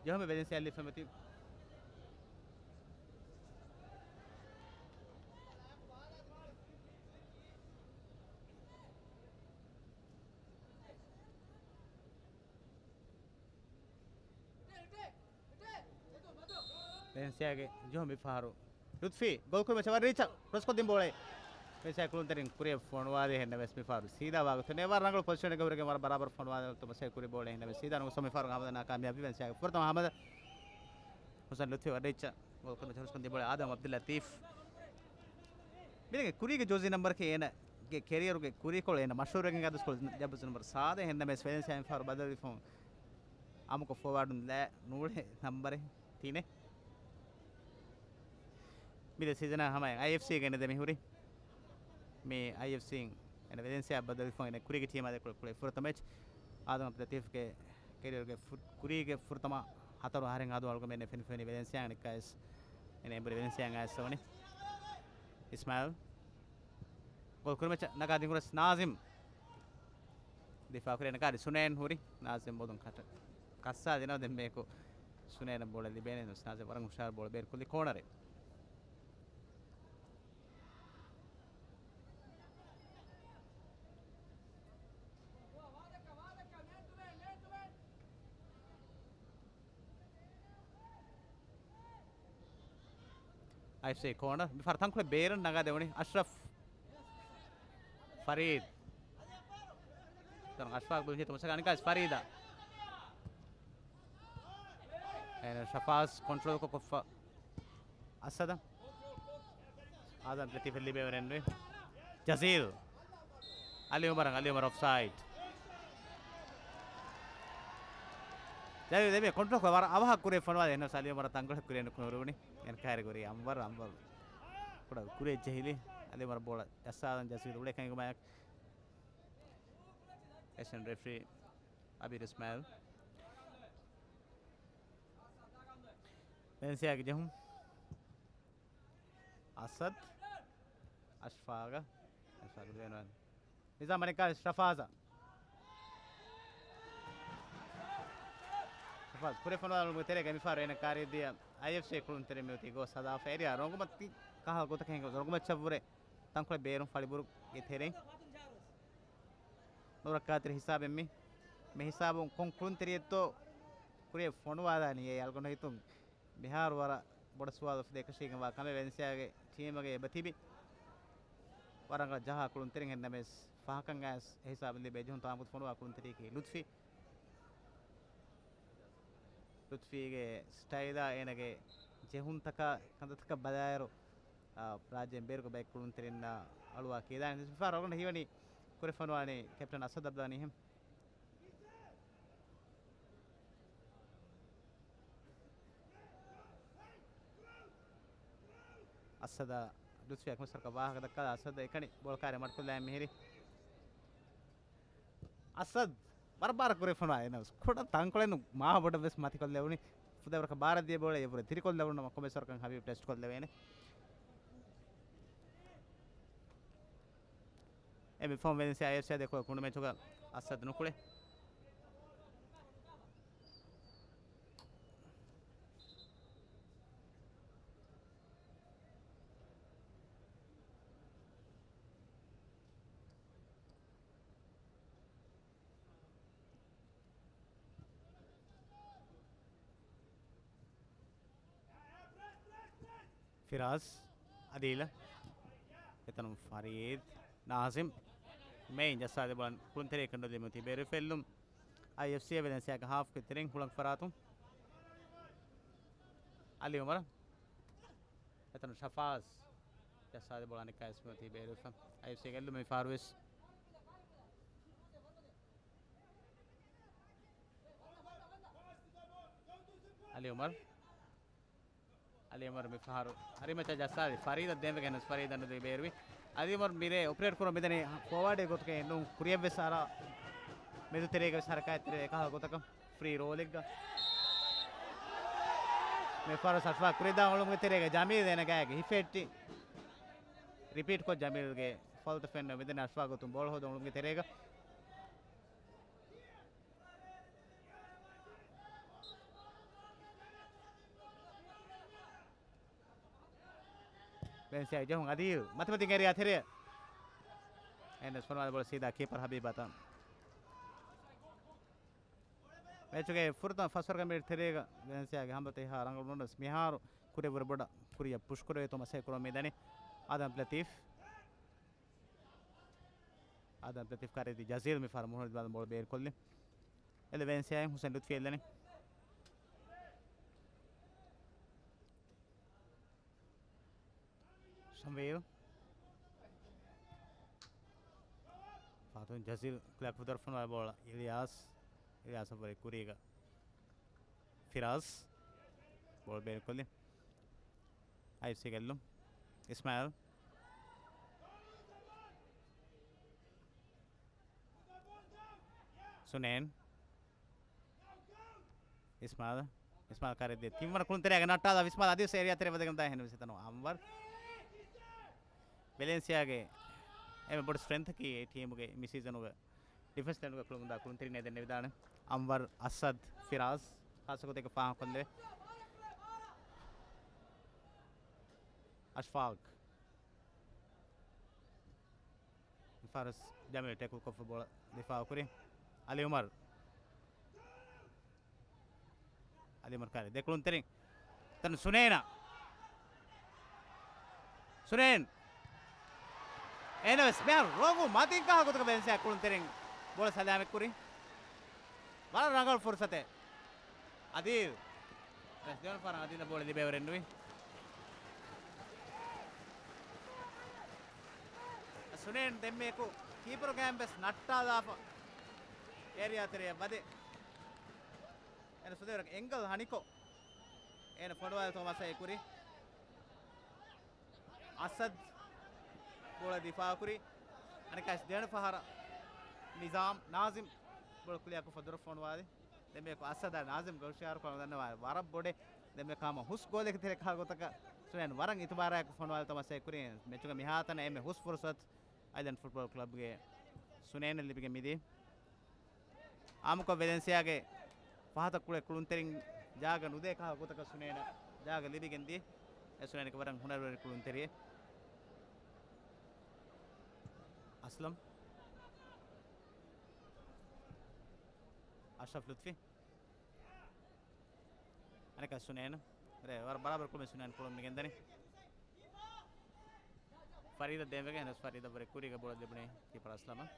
ޖެހުމެއް ވެލެންސިއާ ލިބިފައި މިއޮތީ. ވެލެންސިއާގެ ޖެހުން މިފަހަރު. ލުތްފީ ގޯލް ކުރިމައްޗަށް ވަރަށް ރީއްޗަށް ކްރޮސްކޮށްދިން ބޯޅަ. ވެލެންސިއާ ކުޅުންތެރިން ކުރިއަށް ފޮނުވާލި އެހެންނަމަވެސް މިފަހަރު ސީދާ ވާގޮތުން ވަރަށް ރަނގަޅު ޕޮޒިޝަނެއްގަ ހުރެގެން ވަރަށް ބަރާބަރު ފޮނުވާލި ތަމަސް ކުރި ބޯޅަ އެހެންނަމަވެސް ސީދާ ނުގޮސް މިފަހަރު ހަމަދަ ނާކާމިޔާބު ވެލެންސިއާގެ ފުރަތަމަ ހަމަދަ. ހުސަން ލުތްފީ ވަރަށް ރީއްޗަށް ގޯލް ކުރިމައްޗަށް ކްރޮސްކޮށްދިން ބޯޅަ އާދަމް އަބްދުއްލަތީފް. މިދެން ކުރީގެ ޖާޒީ ނަމްބަރަކީ އޭނަގެ ކެރިއަރުގެ ކުރީކޮޅު އޭނަ މަޝްހޫރުވެގެން ގާދަސްކޮޅު ޖާޒީ ނަމްބަރު ސާދަ އެހެންނަމަވެސް ވެލެންސިއާ މިފަހަރު ބަދަލުވެފަ އަމުކޮށް ފޯވާޑުން ލާ ނޫޅޭ ނަމްބަރެއް ތިނެއް. މިދެ ސީޒަނާ ހަމައަށް އައިއެފްސީގެ އެނެދެ މިހުރި. މި އައިއެފްސީން އެނެ ވެލެންސިއާ ބަދަލުވެފަ އެނެ ކުރީގެ ޓީމާ ދެކޮޅު ކުޅޭ ފުރަތަމަ މެޗް. އާދަމް އަބްދުލް ލަތީފްގެ ކެރިއަރުގެ ފު-، ކުރީގެ ފުރަތަމަ ހަތަރު އަހަރެއް ހަދުން އަޅުގަނޑުމެން ފެނިފެނި ވެލެންސިއާ ނިކާސް އެނެ އެނބުރި ވެލެންސިއާ އައިސް ވަނީ. އިސްމާއިލް. ގޯލް ކުރިމައްޗަށް ނަގާ ދިން ކުރަސް ނާޒިމް. ދިފާ ކުރި ނަގާ ސުނޭން ހުރި. ނާޒިމް ބޮލުން ކަޓަ-، ކައްސާ ދިނަ ދެން މޭކު ސުނޭނަށް ބޯޅަ ލިބޭނެ ނާޒިމް ވަރަށް ހުޝާރު ބޯޅަ ބޭރު ކުލި ކޯނަރެއް. އައިސޭ ކޯނަރ. މިފަހަރު ތަންކޮޅެއް ބޭރަށް ނަގާ ދެވުނީ އަޝްރަފް. ފަރީދް. ތަން އަޝްފާގް ބުންޖެތު މުސަގަ ނިކާސް ފަރީދާ. އޭނަ ޝަފާޒް ކޮންޓްރޯލް ކޮށްފަ. އަސަދަ. އާދަމް ލަތީފަށް ލިބޭވަރެއް ނުވޭ. ޖަޒީލް. އަލީ އުމަރަށް، އަލީ އުމަރު އޮފްސައިޑް. ޖަޒީލް ދެމޭ ކޮންޓްރޯލް ކޮށް ވަރަށް އަވަހަށް ކުރިއަށް ފޮނުވާލި އެހެންނަމަވެސް އަލީ އުމަރަށް ތަންކޮޅެއް ކުރިއަށް ނުކުރެވުނީ. އެން ކައިރި ކުރީ އަންވަރު، އަންވަރު. ކުޑަ ކުރިއަށް ޖެހިލި. އަލީ އުމަރު ބޯޅަ ޖައްސާލަން ޖަޒީލް އުޅޭ ކަންކަމާއެކު. އެޝަން ރެފްރީ އަބީރު އިސްމާއިލް. ވެލެންސިއާގެ ޖެހުން. އަސަދް. އަޝްފާގަށް. އަޝްފާގު ދެވެން. ނިޒާމް އަނެއްކާ ޝަފާޒަށް. ޝަފާޒް ކުރިއަށް ފޮނުވާލުމުގެ ތެރޭގައި މިފަހަރު އޭނަ ކާރިއަށް ދިޔަ އައިއެފްސީ ކުޅުންތެރިން މިއޮތީ ގޯސް ހަދާފަ އެރިއާ ރޮނގުމަތި ކަހަލަ ގޮތަކަށް ހިނގަ ރޮނގުމައްޗަށްވުރެ ތަންކޮޅެއް ބޭރުން ފަޅިބުރުގެ ތެރެއިން. ނުރައްކާތެރި ހިސާބެއް މި. މި ހިސާބުން ކޮން ކުޅުންތެރިއެއްތޯ ކުރިއަށް ފޮނުވާލާނީ އޭ އަޅުގަނޑު ހިތުން. މިހާރު ވަރަށް ބޮޑަށް ސުވާލު އުފެދޭ އެކަށީގެންވާ ކަމެއް ވެލެންސިއާގެ ޓީމުގެ އެބަ ތިބި ވަރަށް ރަނގަޅަށް ޖަހާ ކުޅުންތެރިން އެހެންނަމަވެސް ފަހަކަށް އައިސް އެ ހިސާބުން ލިބޭ ޖެހުން ތާކުދު ފޮނުވާ ކުޅުންތެރިއަކީ ލުތްފީ. ލުތްފީގެ ސްޓައިލާ އޭނަގެ ޖެހުންތަކާ ކަންތައްތަކަށް ބަލާއިރު، އާ، ރާއްޖޭން ބޭރުގެ ބައެއް ކުޅުންތެރިންނާ އަޅުވާ ކިޔަދާނެ މިފަހަރު އަޅުގަނޑަށް ހީވަނީ ކުރިއަށް ފޮނުވާނީ ކެޕްޓަން އަސަދް އަބްދާނީ ހެން. އަސަދަށް ލުތްފީ އެކަމަށް ސަރަކަށް ވާހަކަ ދައްކާލާ އަސަދަށް އެކަނި ބޯޅަ ކާރި މަޑުކޮށްލާ މިހިރީ. އަސަދް ވަރަށް ބާރަށް ކުރިއަށް ފޮނުވާ އެނަސް ކުޑަ ތަންކޮޅެއް މާ ބޮޑަށް ވެސް މަތިކޮށްލެވުނީ. ފުދޭވަރަކަށް ބާރަށް ދިޔަ ބޯޅަ އެވުރެ ތިރިކޮށްލެވުނު ކޮމެސް ވަރަކަށް ހަބީބް ޓެސްޓް ކޮށްލެވޭނެ. އެ މި ފޯމް ވެލެންސިއާ އައިއެފްސީ ދެކޮޅު ކުނޑު މެޗުގަ އަސަދް ނުކުޅޭ. ފިރާޒް އަދީލަށް. އެތަނުން ފަރީދް ނާޒިމް. މެއިން ޖައްސާލި ބޯޅަ ކުޅުންތެރިޔަކަށް ނުލިބުނު ތިބޭ ރިފެއްލުން. އައިއެފްސީ ވެލެންސިއާގެ ހާފްގެ ތެރެއިން ހުޅަނގު ފަރާތުން. އަލީ އުމަރު. އެތަނު ޝަފާޒް. ޖައްސާދެ ބޯޅަ އަނެއްކާ އެސްމަތީ ބޭރުވެފަ. އައިއެފްސީގެ އެއްލުމެއް މި ފާރުވެސް. އަލީ އުމަރު. އަލީ އުމަރު މި ފަހަރު ހަރިމަތަށް ޖައްސާދި ފަރީދަށް ދޭންވެގެން ވެސް ފަރީދަށް ނުދީ ބޭރުވި. އަލީ އުމަރު މިރޭ އޮޕަރޭޓް ކުރަން މިދަނީ ފޯވާޑެއް ގޮތުގައި ނޫން ކުރިއަށްވެސް އަރާ މެދު ތެރޭގަ ވެސް ހަރަކާތްތެރޭ އެކަހަލަ ގޮތަކަށް ފްރީ ރޯލެއްގަ. މި ފަހަރު އަޝްފާގް ކުރިއަށް ދާ އުޅުމުގެ ތެރޭގަ ޖަމީލް އޭނަގެ އައިގެ ހިފެއްޓި. ރިޕީޓްކޮށް ޖަމީލްގެ ފައުލްތައް ފެންނަ މިދަނީ އަޝްފާގް ގޮތުން ބޯޅަ ހޯދަ އުޅުމުގެ ތެރޭގަ. ވެލެންސިއާ ޖެހުން އަދީލް މަތިމަތިން އެރިއާ ތެރެއަށް. އެން އެސް ފޮނުވާލި ބޯޅަ ސީދާ ކީޕަރ ހަބީބާ އަތަށް. މެޗުގެ ފުރަތަމަ ފަސްވަރުގެ މިނިޓް ތެރޭގަ ވެލެންސިއާގެ ހަމަލަ ތިހާ ރަނގަޅު ނޫނަސް މިހާރު ކުރެވުރެ ބޮޑަށް ކުރިއަށް ޕުޝްކުރެވޭތޯ މަސައްކަތް ކުރަމުން މިދަނީ އާދަމް ލަތީފް. އާދަމް ލަތީފް ކާރިދީ ޖަޒީލް މި ފަހަރު މުހުން ބޯޅަ ބޭރު ކޮށްލި. އެލް ވެލެންސިއާ ހުސެން ލުތްފީ އެއްލަނީ. ޝަމްވީލް. ފާތުން ޖަޒީލް ކްލާކް ފުދަރު ފޮނުވާ ބޯޅަ އިލްޔާސް. އިލްޔާސް އަށްވުރެ ކުރީގަ. ފިރާޒް. ބޯޅަ ބޭރުކޮށްލި. އައިސީ ގެއްލުން. އިސްމާއިލް. ސުނޭން. އިސްމާލް. އިސްމާލް ކާރިދީ ތިންވަނަ ކުޅުންތެރިއާގެ ނައްޓާލާ އިސްމާލް އަދިވެސް އެރިއާ ތެރެ ވަދެގެން ދާ ހެން ވިސިތަނު އަންވަރު. ވެލެންސިއާގެ އެންމެ ބޮޑު ސްޓްރެންތަކީ އެ ޓީމުގެ މި ސީޒަނުގެ ޑިފެންސް ލައިނުގެ ކުޅުން ދާ ކުޅުންތެރިން ދެން ނިވިދާނެ. އަންވަރު، އަސަދް، ފިރާޒް ޚާއްސަ ގޮތެއްގަ ފާހަގަކޮށްލެވޭ. އަޝްފާގް. މި ފަހަރު ޖަމީލް ޓެކުލް ކޮށްފަ ބޯޅަ ދިފާއު ކުރި. އަލީ އުމަރު. އަލީ އުމަރު ކާރި ދެ ކުޅުންތެރިން. ތަން ސުނޭނާ. ސުނޭން. އެނަވެސް މިހާރު ރޮނގު މަތިން ކަހަލަ ގޮތަކަށް ވެލެންސިއާ ކުޅުންތެރިން ބޯޅަ ސަލާމަތް ކުރި. ވަރަށް ރަނގަޅު ފުރުސަތެއް. އަދީލް. ވެސް ދެވަނަ ފަހަރަށް އަދީލް ބޯޅަ ލިބޭވަރެއް ނުވި. ސުނޭން ދެންމެއަކު ކީޕަރުގައި ވެސް ނައްޓާލާފަ އޭރިއާ ތެރެއަށް ވަދެ. އޭނަ ސުދެވަރަކަށް އެންގަލް ހަނިކޮށް، އޭނަ ފޮނުވާލިތޯ މަސައްކަތް ކުރި. އަސަދް ބޯޅަ ދިފާއު ކުރި. އަނެއްކާވެސް ދެވަނަ ފަހަރަށް ނިޒާމް ނާޒިމް ބޯޅަ ކުލިއަކު ފަދުރަ ފޮނުވާލި. ދެންމެ އަސަދާ ނާޒިމް ގޮލް ޝެއާރު ކޮށް ދަންނަވާ ވަރަށް ބޮޑެ. ދެންމެ ކާމަ ހުސް ގޯލެއް ތެރެ ކަހަލަ ގޮތަކަށް ސުނޭން ވަރަށް އިތުބާރާއެކު ފޮނުވާލިތޯ މަސައްކަތް ކުރި. މެޗުގެ މިހާތަނަށް އެންމެ ހުސް ފުރުސަތު އައިލެންޑް ފުޓްބޯލް ކްލަބްގެ ސުނޭނަށް ލިބިގެން މިދީ. އާއްމުކޮށް ވެލެންސިއާގެ ފަހަތަށް ކުޅޭ ކުޅުންތެރިން ޖާގަ ނުދޭ ކަހަލަ ގޮތަކަށް ސުނޭނަށް ޖާގަ ލިބިގެން ދިޔަ. އެ ސުނޭނަކީ ވަރަށް ހުނަރުވެރި ކުޅުންތެރިއެއް. އަސްލަމް. އަޝްރަފް ލުތްފީ. އަނެއްކާ ސުނޭން. ރޭ، ވަރަށް ބަރާބަރު ކުޅުމެއް ސުނޭން ކުޅުން މިގެންދަނީ. ފަރީދަށް ދޭންވެގެން ހެނަސް ފަރީދަށް ވުރެ ކުރީގަ ބޯޅަ ލިބުނީ ކީޕަރ އަސްލަމަށް.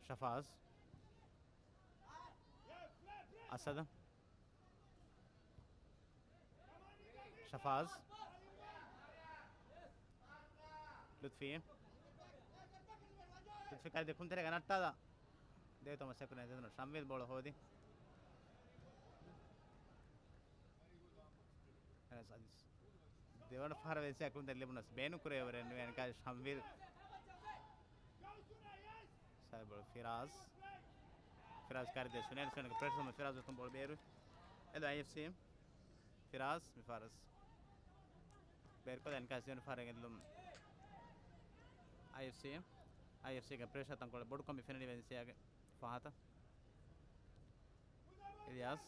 ޝަފާޒް. އަސަދު. ޝަފާޒް. ލުތްފީ. ލުތްފީ ކާރި ދެ ކުޅުންތެރިއަށް ނައްޓާލާ. ދެވި ތޯމަސް އެކުނެ ދެން ޝަމްވީލް ބޯޅަ ހޯދި. ދެވަނަ ފަހަރަށް ވެލެންސިއާ ކުޅުންތެރި ލިބުނަސް ބޭނުން ކުރެވޭވަރެއް ނުވޭ އަނެއްކާ ޝަމްވީލް. ސައިބޮޅަ ފިރާޒް. ފިރާޒް ކާރި ދޭ ސުނޭން، ސުނޭންގެ ޕްރެޝަރުން ފިރާޒް އޮތުން ބޯޅަ ބޭރު. އެލް އައިއެފްސީ. ފިރާޒް މި ފާރަސް. ބޭރުކޮށް އަނެއްކާ ސިޔަނި ފާރެއް އެއްލުން. އައިއެފްސީ. އައިއެފްސީގެ ޕްރެޝަރ ތަންކޮޅެއް ބޮޑުކަމެއް ފެނެނީ ވެލެންސިއާގެ ފަހަތަށް. އިލްޔާސް.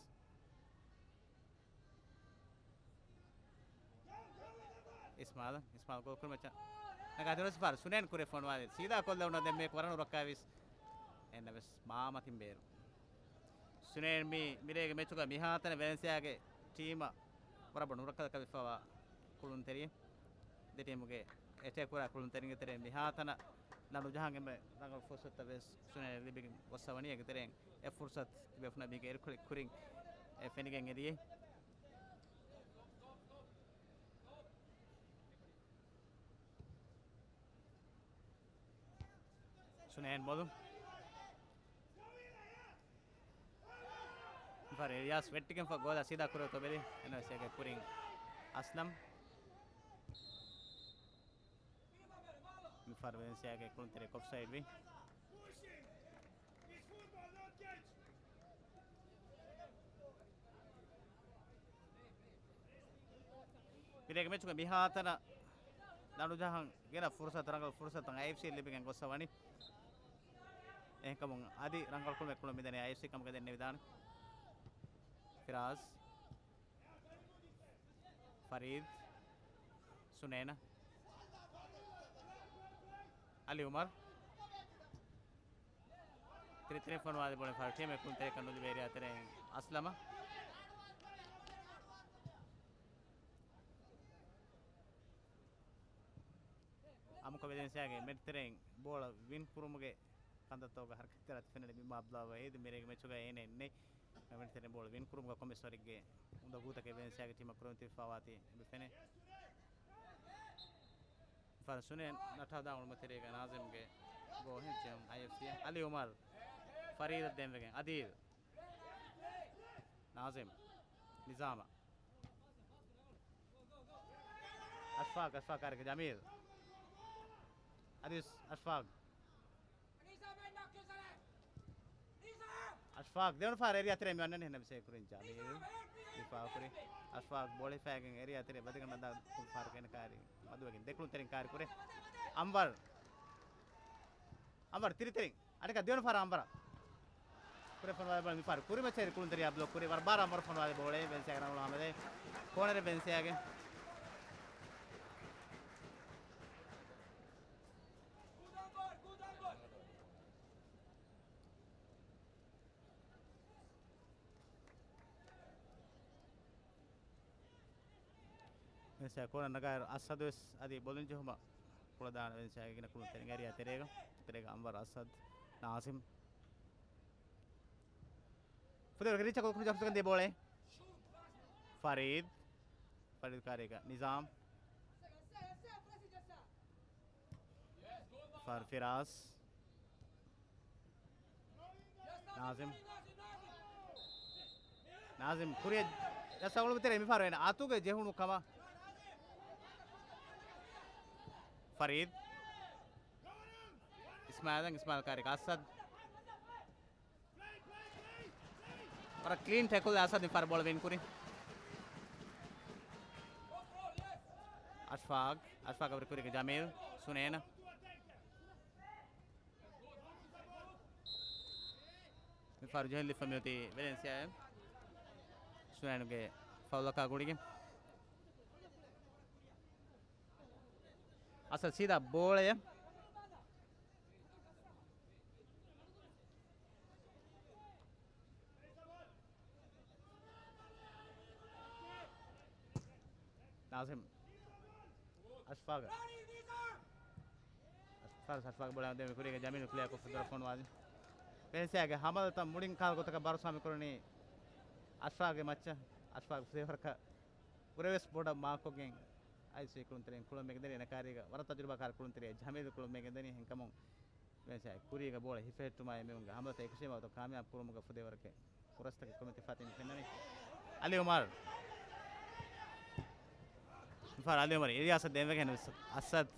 އިސްމާލް، އިސްމާލް ގޯލް ކުރިމައްޗަށް ނަގާ ދެވަނަ ފަހަރު ސުނޭން ކުރެ ފޮނުވާލި. ސީދާ ކޮށްލެވުނު ދެން މޭ ކުރަނު ރޮއްކާވީސް. އެންނަ ވެސް މާ މަތިން ބޭރު. ސުނޭން މި މިރޭގެ މެޗުގަ މިހާތަނަށް ވެލެންސިއާގެ ޓީމަށް ވަރަށް ބޮޑު ނުރައްކަލަކަށް ވެފަވާ ކުޅުންތެރިއެއް. ދެ ޓީމުގެ އެޓޭކް ކުރާ ކުޅުންތެރިންގެ ތެރެއިން މިހާތަނަށް ލަނޑު ޖަހަން އެންމެ ރަނގަޅު ފުރުސަތުތައް ވެސް ސުނޭނަށް ލިބިގެން ގޮއްސަވަނީ. އޭގެ ތެރެއިން އެ ފުރުސަތު ތިބޭފުޅުންނަށް މީގެ އިރުކޮޅެއް ކުރިން އެ ފެނިގެން އެރިއޭ. ސުނޭން ބޮލު. މިފަހަރު އިލްޔާސް ވެއްޓިގެންފަ ގޯލާ ސީދާ ކުރިއަށް ތޮބެލި. އެންއަރސީގެ ކުރިން އަސްލަމް. މިފަހަރު ވެލެންސިއާގެ ކުޅުންތެރި އޮފްސައިޑް ވި. މިރޭގެ މެޗުގެ މިހާތަނަށް ލަނޑު ޖަހަން ގެނަ ފުރުސަތު، ރަނގަޅު ފުރުސަތު އައިއެފްސީ ލިބިގެން ގޮއްސަވަނީ. އެހެންކަމުން އަދި ރަނގަޅު ކުޅުމެއް ކުޅުން މިދަނީ އައިއެފްސީ ކަމުގަ ދެންނެވިދާނެ. ފިރާޒް. ފަރީދް، ސުނޭނަ، އަލީ އުމަރު. ތިރި ތިރި ފޮނުވާލި ބޯޅަ ފަރު ޓީމެއް ކުންތެރިކަން ނުލިބޭ އެރިއާ ތެރެއިން އަސްލަމަށް. އަމުކޮށް ވެލެންސިއާގެ މެޑް ތެރެއިން ބޯޅަ ވިން ކުރުމުގެ ކަންތައްތަކުގެ ހަރަކާތްތެރި އަތު ފެންނަނީ މި މާބްލާ ވަހީދު. މިރޭގެ މެޗުގަ އޭނައެއް ނެތް. މެޑް ތެރެއިން ބޯޅަ ވިން ކުރުމުގަ ކޮމިސް ވަރެއްގެ އުނދަގޫތަކެއް ވެލެންސިއާގެ ޓީމަށް ކުރަމުން ތިބިފަވާތީ އެބަ ފެނޭ. ފަރު ސުނޭން ނަޓާދާ އުޅުމު ތެރޭގަ ނާޒިމްގެ ގޯހެއް ޖެހުން އައިއެފްސީ. އަލީ އުމަރު ފަރީދަށް ދޭންވެގެން އަދީލް. ނާޒިމް. ނިޒާމަށް. އަޝްފާގް، އަޝްފާގް ކާރިކަ ޖަމީލް. އަދިވެސް އަޝްފާގް. އަޝްފާގް ދެވަނަ ފަހަރަށް އެރިއާ ތެރެއިން މި އަންނަނީ ހެންނަ މިސޭ ކުރިން ޖަމީލް ދިފާއު ކުރި. އަޝްފާގް ބޯޅަ ހިފާގެން އެރިއާ ތެރެ ބަދިގަނޑަށް ދާ ފަހަރަކަށް އޭނަ ކާރި މަދުވެގެން ދެކުޅުންތެރިން ކާރި ކުރޭ. އަންވަރު. އަންވަރު ތިރިތެރިން. އަނެކާ ދެވަނަ ފަހަރަށް އަންވަރަށް. ކުރެ ފޮނުވާލި ބޯޅަ މިފަހަރު ކުރިމައްޗަށް ކުޅުންތެރިޔާ ބްލޮކް ކުރި. ވަރަށް ބާރަށް އަންވަރު ފޮނުވާލި ބޯޅަ ވެލެންސިއާގެ ރަނގަޅު ހަމަލެއް. ކޯނަރެއް ވެލެންސިއާގެ. ވެލެންސިއާ ކޯނަރ ނަގާއިރު އަސްހަދު ވެސް އަދި ބޮލުން ޖެހުމަށް ކުޅަދާނަ ވެލެންސިއާގެ ގިނަ ކުޅުންތެރިން އެރިއާ ތެރޭގަ. ތެރޭގަ އަންވަރު، އަސްހަދު، ނާޒިމް. ފުދޭވަރުގެ ރީޗަކު ކުރި ޖަފްސަކަން ދޭ ބޯޅެ. ފަރީދް. ފަރީދް ކާރީގަ ނިޒާމް. ފަރު ފިރާޒް. ނާޒިމް. ނާޒިމް ކުރިއަށް ޖައްސާ އުޅުމު ތެރޭ މިފަހަރު އޭނަ އަތުގެ ޖެހުނު ކަމަށް. ފަރީދް. އިސްމާއިލް، އިސްމާއިލް ކާރި އަސަދް. ވަރަށް ކްލީން ޓެކުލް އަސަދް މިފަހަރު ބޯޅަ ވިން ކުރި. އަޝްފާގް، އަޝްފާގް އަށްވަރު ކުރީގެ ޖަމީލް، ސުނޭނަ. މިފަހަރު ޖެހިލިފަ މިއޮތީ ވެލެންސިއާއެއް. ސުނޭނުގެ ފައުލަކާ ގުޅިގެން. އަސަދް ސީދާ ބޯޅަޔަށް. ނާޒިމް. އަޝްފާގަށް. އަޝްފާގަށް، އަޝްފާގަށް ބޯޅަ ދެމި ކުރީގެ ޖަމީލް ކްލިއާ ކޮށްފަ ދުރަށް ފޮނުވާލި. ވެލެންސިއާގެ ހަމަލަތައް މުޅިން ކަހަލަ ގޮތަކަށް ބަރުސާ މި ކުރަނީ އަޝްފާގެ މައްޗަށް. އަޝްފާގް ފުދޭވަރަކަށް ކުރެވެސް ބޮޑަށް މާކޮށްގެން އައިސް ކުޅުންތެރިން ކުޅަމެގެންދަނީ އޭނަ ކާރީގަ ވަރަށް ތަޖުރިބާކާރު ކުޅުންތެރިޔާ ޖަމީލް ކުޅަމެގެންދަނީ. އެހެންކަމުން ވެލެންސިއާ ކުރީގަ ބޯޅަ ހިފެހެއްޓުމާއި މީހުންގެ ހަމަލަތައް އެކަށީމާ ވަގުތު ކާމިޔާބު ކުރުމުގަ ފުދޭވަރަކަށް ފުރަސްތަކެއް ކޮމިޓީ ފަތިން ފެންނަނީ. އަލީ އުމަރު. މިފަހަރު އަލީ އުމަރު އިލްޔާސަށް ދޭންވެގެން އަސަދް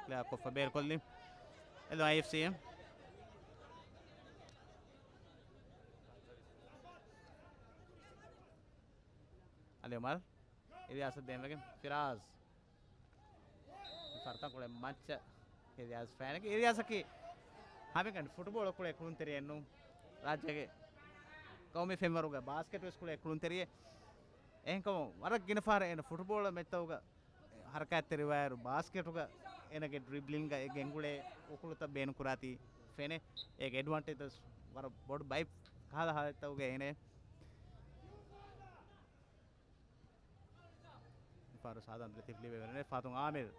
ކްލިއާ ކޮށްފަ ބޭރުކޮށްލި. އެލޯ އައިއެފްސީ. އަލީ އުމަރު. އިލްޔާސަށް ދޭންވެގެން ފިރާޒް. ފަރުތަން ކުޅެ މައްޗަށް އިލްޔާސް ފެން. އިލްޔާސަކީ ހަމައެކަނި ފުޓްބޯޅަ ކުޅޭ ކުޅުންތެރިއެއް ނޫން. ރާއްޖޭގެ ޤައުމީ ފެންވަރުގަ ބާސްކެޓް ވެސް ކުޅޭ ކުޅުންތެރިއެއް. އެހެންކަމުން ވަރަށް ގިނަ ފަހަރަށް އޭނަ ފުޓްބޯޅަ މެޗްތަކުގަ ހަރަކާތްތެރިވާއިރު ބާސްކެޓުގަ އޭނަގެ ޑްރިބްލިންގ ގެންގުޅޭ އުކުޅުތައް ބޭނުންކުރާތީ ފެނޭ. އޭގެ އެޑްވާންޓޭޖް ވަރަށް ބޮޑު ބައި ކަހަލަ ހާލަތްތަކުގަ އޭނަ ފާރު ސާދާން ދުރެތި ފިލިވެވެރެނެ ފާތުން އާމިރު.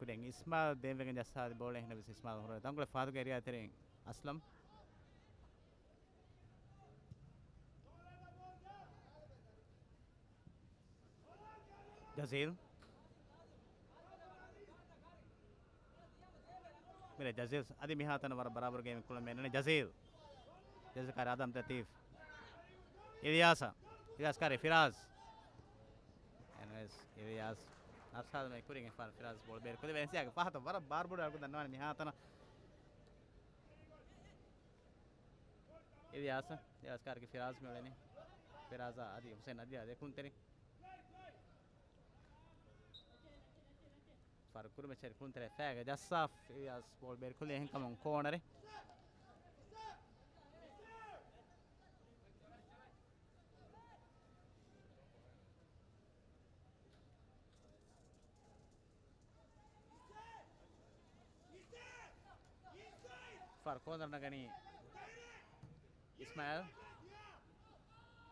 ކުރިން އިސްމާލް ދޭންވެގެން ޖައްސާލި ބޯޅަ އެހެންނަމަވެސް އިސްމާލް ހުރެ ތަންކޮޅެއް ފާދުގެ އެރިއާ ތެރެއިން އަސްލަމް. ޖަޒީލް. މިރޭ ޖަޒީލް އަދި މިހާތަނަށް ވަރަށް ބަރާބަރު ގެއިމެއް ކުޅެން މި އެންނަނީ ޖަޒީލް. ޖަޒީލް ކާރި އާދަމް ލަތީފް. އިލްޔާސަށް. އިލްޔާސް ކާރި ފިރާޒް. އެންވެސް އިލްޔާސް އަރްސާލްމެ ކުރިން އެފާން ފިރާޒް ބޯޅަ ބޭރު ކުރި ވެންސިއާގެ ފަހަތަށް ވަރަށް ބާރުބޮޑު އަޅުގަނޑު ދަންނަވާނެ މިހާތަނަށް. އިލްޔާސް، އިލްޔާސް ކާރިގެ ފިރާޒް މިއުޅެނީ. ފިރާޒާ އަދި ހުސެން އަދި އަދި ކުންތެރި. ފަރު ކުރުމެއް ޗެރި ކުންތެރެ ފައިގަ ޖައްސާފް އިލްޔާސް ބޯޅަ ބޭރު ކުލި އެހެން ކަމުން ކޯނަރެއް. ފަރު ކޯނަރު ނަގަނީ އިސްމާއިލް.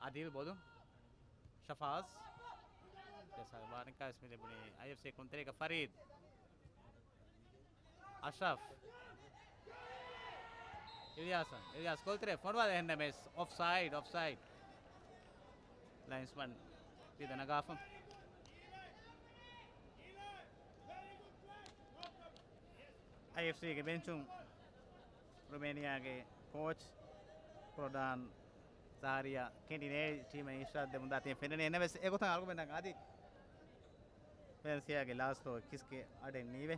އަދިލް ބޮލު. ޝަފާޒް. ދެސާ ވާރނިކާ އިސްމި ލިބުނީ އައިއެފްސީ ކުންތެރޭގަ ފަރީދް. އަޝްރަފް. އިލްޔާސަށް. އިލްޔާސް ގޯލްތެރޭ ފޮނުވާލެ އެހެންނަމެސް އޮފްސައިޑް، އޮފްސައިޑް. ލައިންސްމަން ފިދަ ނަގާފަ. އައިއެފްސީގެ ބެންޗުން ރުމޭނިއާގެ ކޯޗް ކްލޮޑާން ޒާރިއާ ކެނޑިނޭ ޓީމަށް އިޝާރާތް ދެމުން ދާތީ ފެންނަނީ. އެންނަމެސް އެގޮތަށް އަޅުގަނޑަށް އަދި ވެލެންސިއާގެ ލާސްޓް ކިސްގެ އަޑެއް ނީވޭ.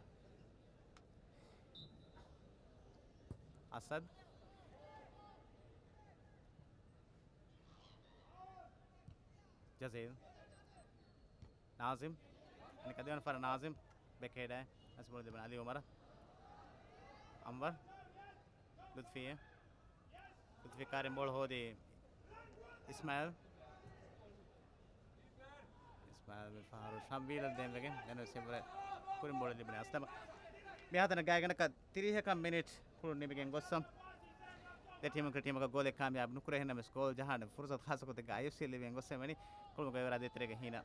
އަސަދް. ޖަޒީލް. ނާޒިމް. އަނެއްކާ ދެވަނަ ފަހަރަށް ނާޒިމް. ބެކްހެޑާ. އަސް ބޯޅަ ލިބުނީ އަލީ އުމަރަށް. އަންވަރު. ލުތްފީ. ލުތްފީ ކާރިން ބޯޅަ ހޯދީ އިސްމާއިލް. އިސްމާއިލް މި ފަހަރު ޝަމްވީލަށް ދޭންވެގެން ދެން ސިމްރެ ކުރިން ބޯޅަ ލިބުނީ އަސްލަމަށް. މިހާތަނަށް ގާތްގަނޑަކަށް ތިރީހަކަށް މިނިޓް ކުޅުން ނިމިގެން ގޮއްސަ ދެ ޓީމުން ކިރި ޓީމަކަށް ގޯލެއް ކާމިޔާބު ނުކުރޭ. އެހެންނަމެސް ގޯލް ޖަހާނެ ފުރުސަތު ޚާއްޞަ ގޮތެއްގަ އައިއެފްސީ ލިބިގެން ގޮއްސަ ވަނީ ކުޅުމުގެ ވަރަށް ދޭތެރޭގަ ހީނަ.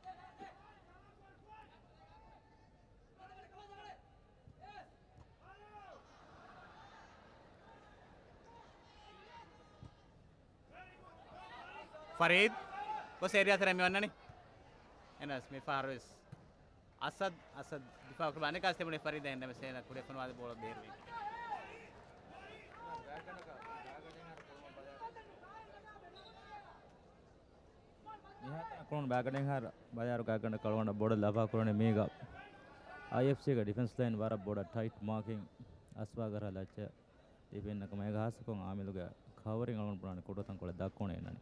ފަރީދް ގޮސް އެރިއާ ތެރެއިން މި ވަންނަނީ. އެންވެސް މި ފަހަރުވެސް އަސަދް، އަސަދް ދިފާއު ކުރި އަނެއްކާސް ތިބުނީ ފަރީދާ އެންނަމެސް އޭނަ ކުރިއަށް ފޮނުވާލި ބޯޅަ ބޭރުވީ. މިހާތަނަށް ކުޅުނު ބައިގަނޑެއްހާ ބަޔާރު ގާތްގަނޑަކަށް އަޅުގަނޑަށް ބޮޑަށް ލަފާ ކުރަނީ މީގަ އައިއެފްސީގެ ޑިފެންސް ލައިން ވަރަށް ބޮޑަށް ޓައިޓް މާކިން އަސްބާގަރާ ލައްޗަށް ޑިފެންޑަކަށް އެގަ ހާއްސަކޮށް އާމިލުގެ ކަވަރިން އަޅުގަނޑު ބުނާނެ ކުޑަތަންކޮޅެއް ދައްކުނޭ އިންނަނީ.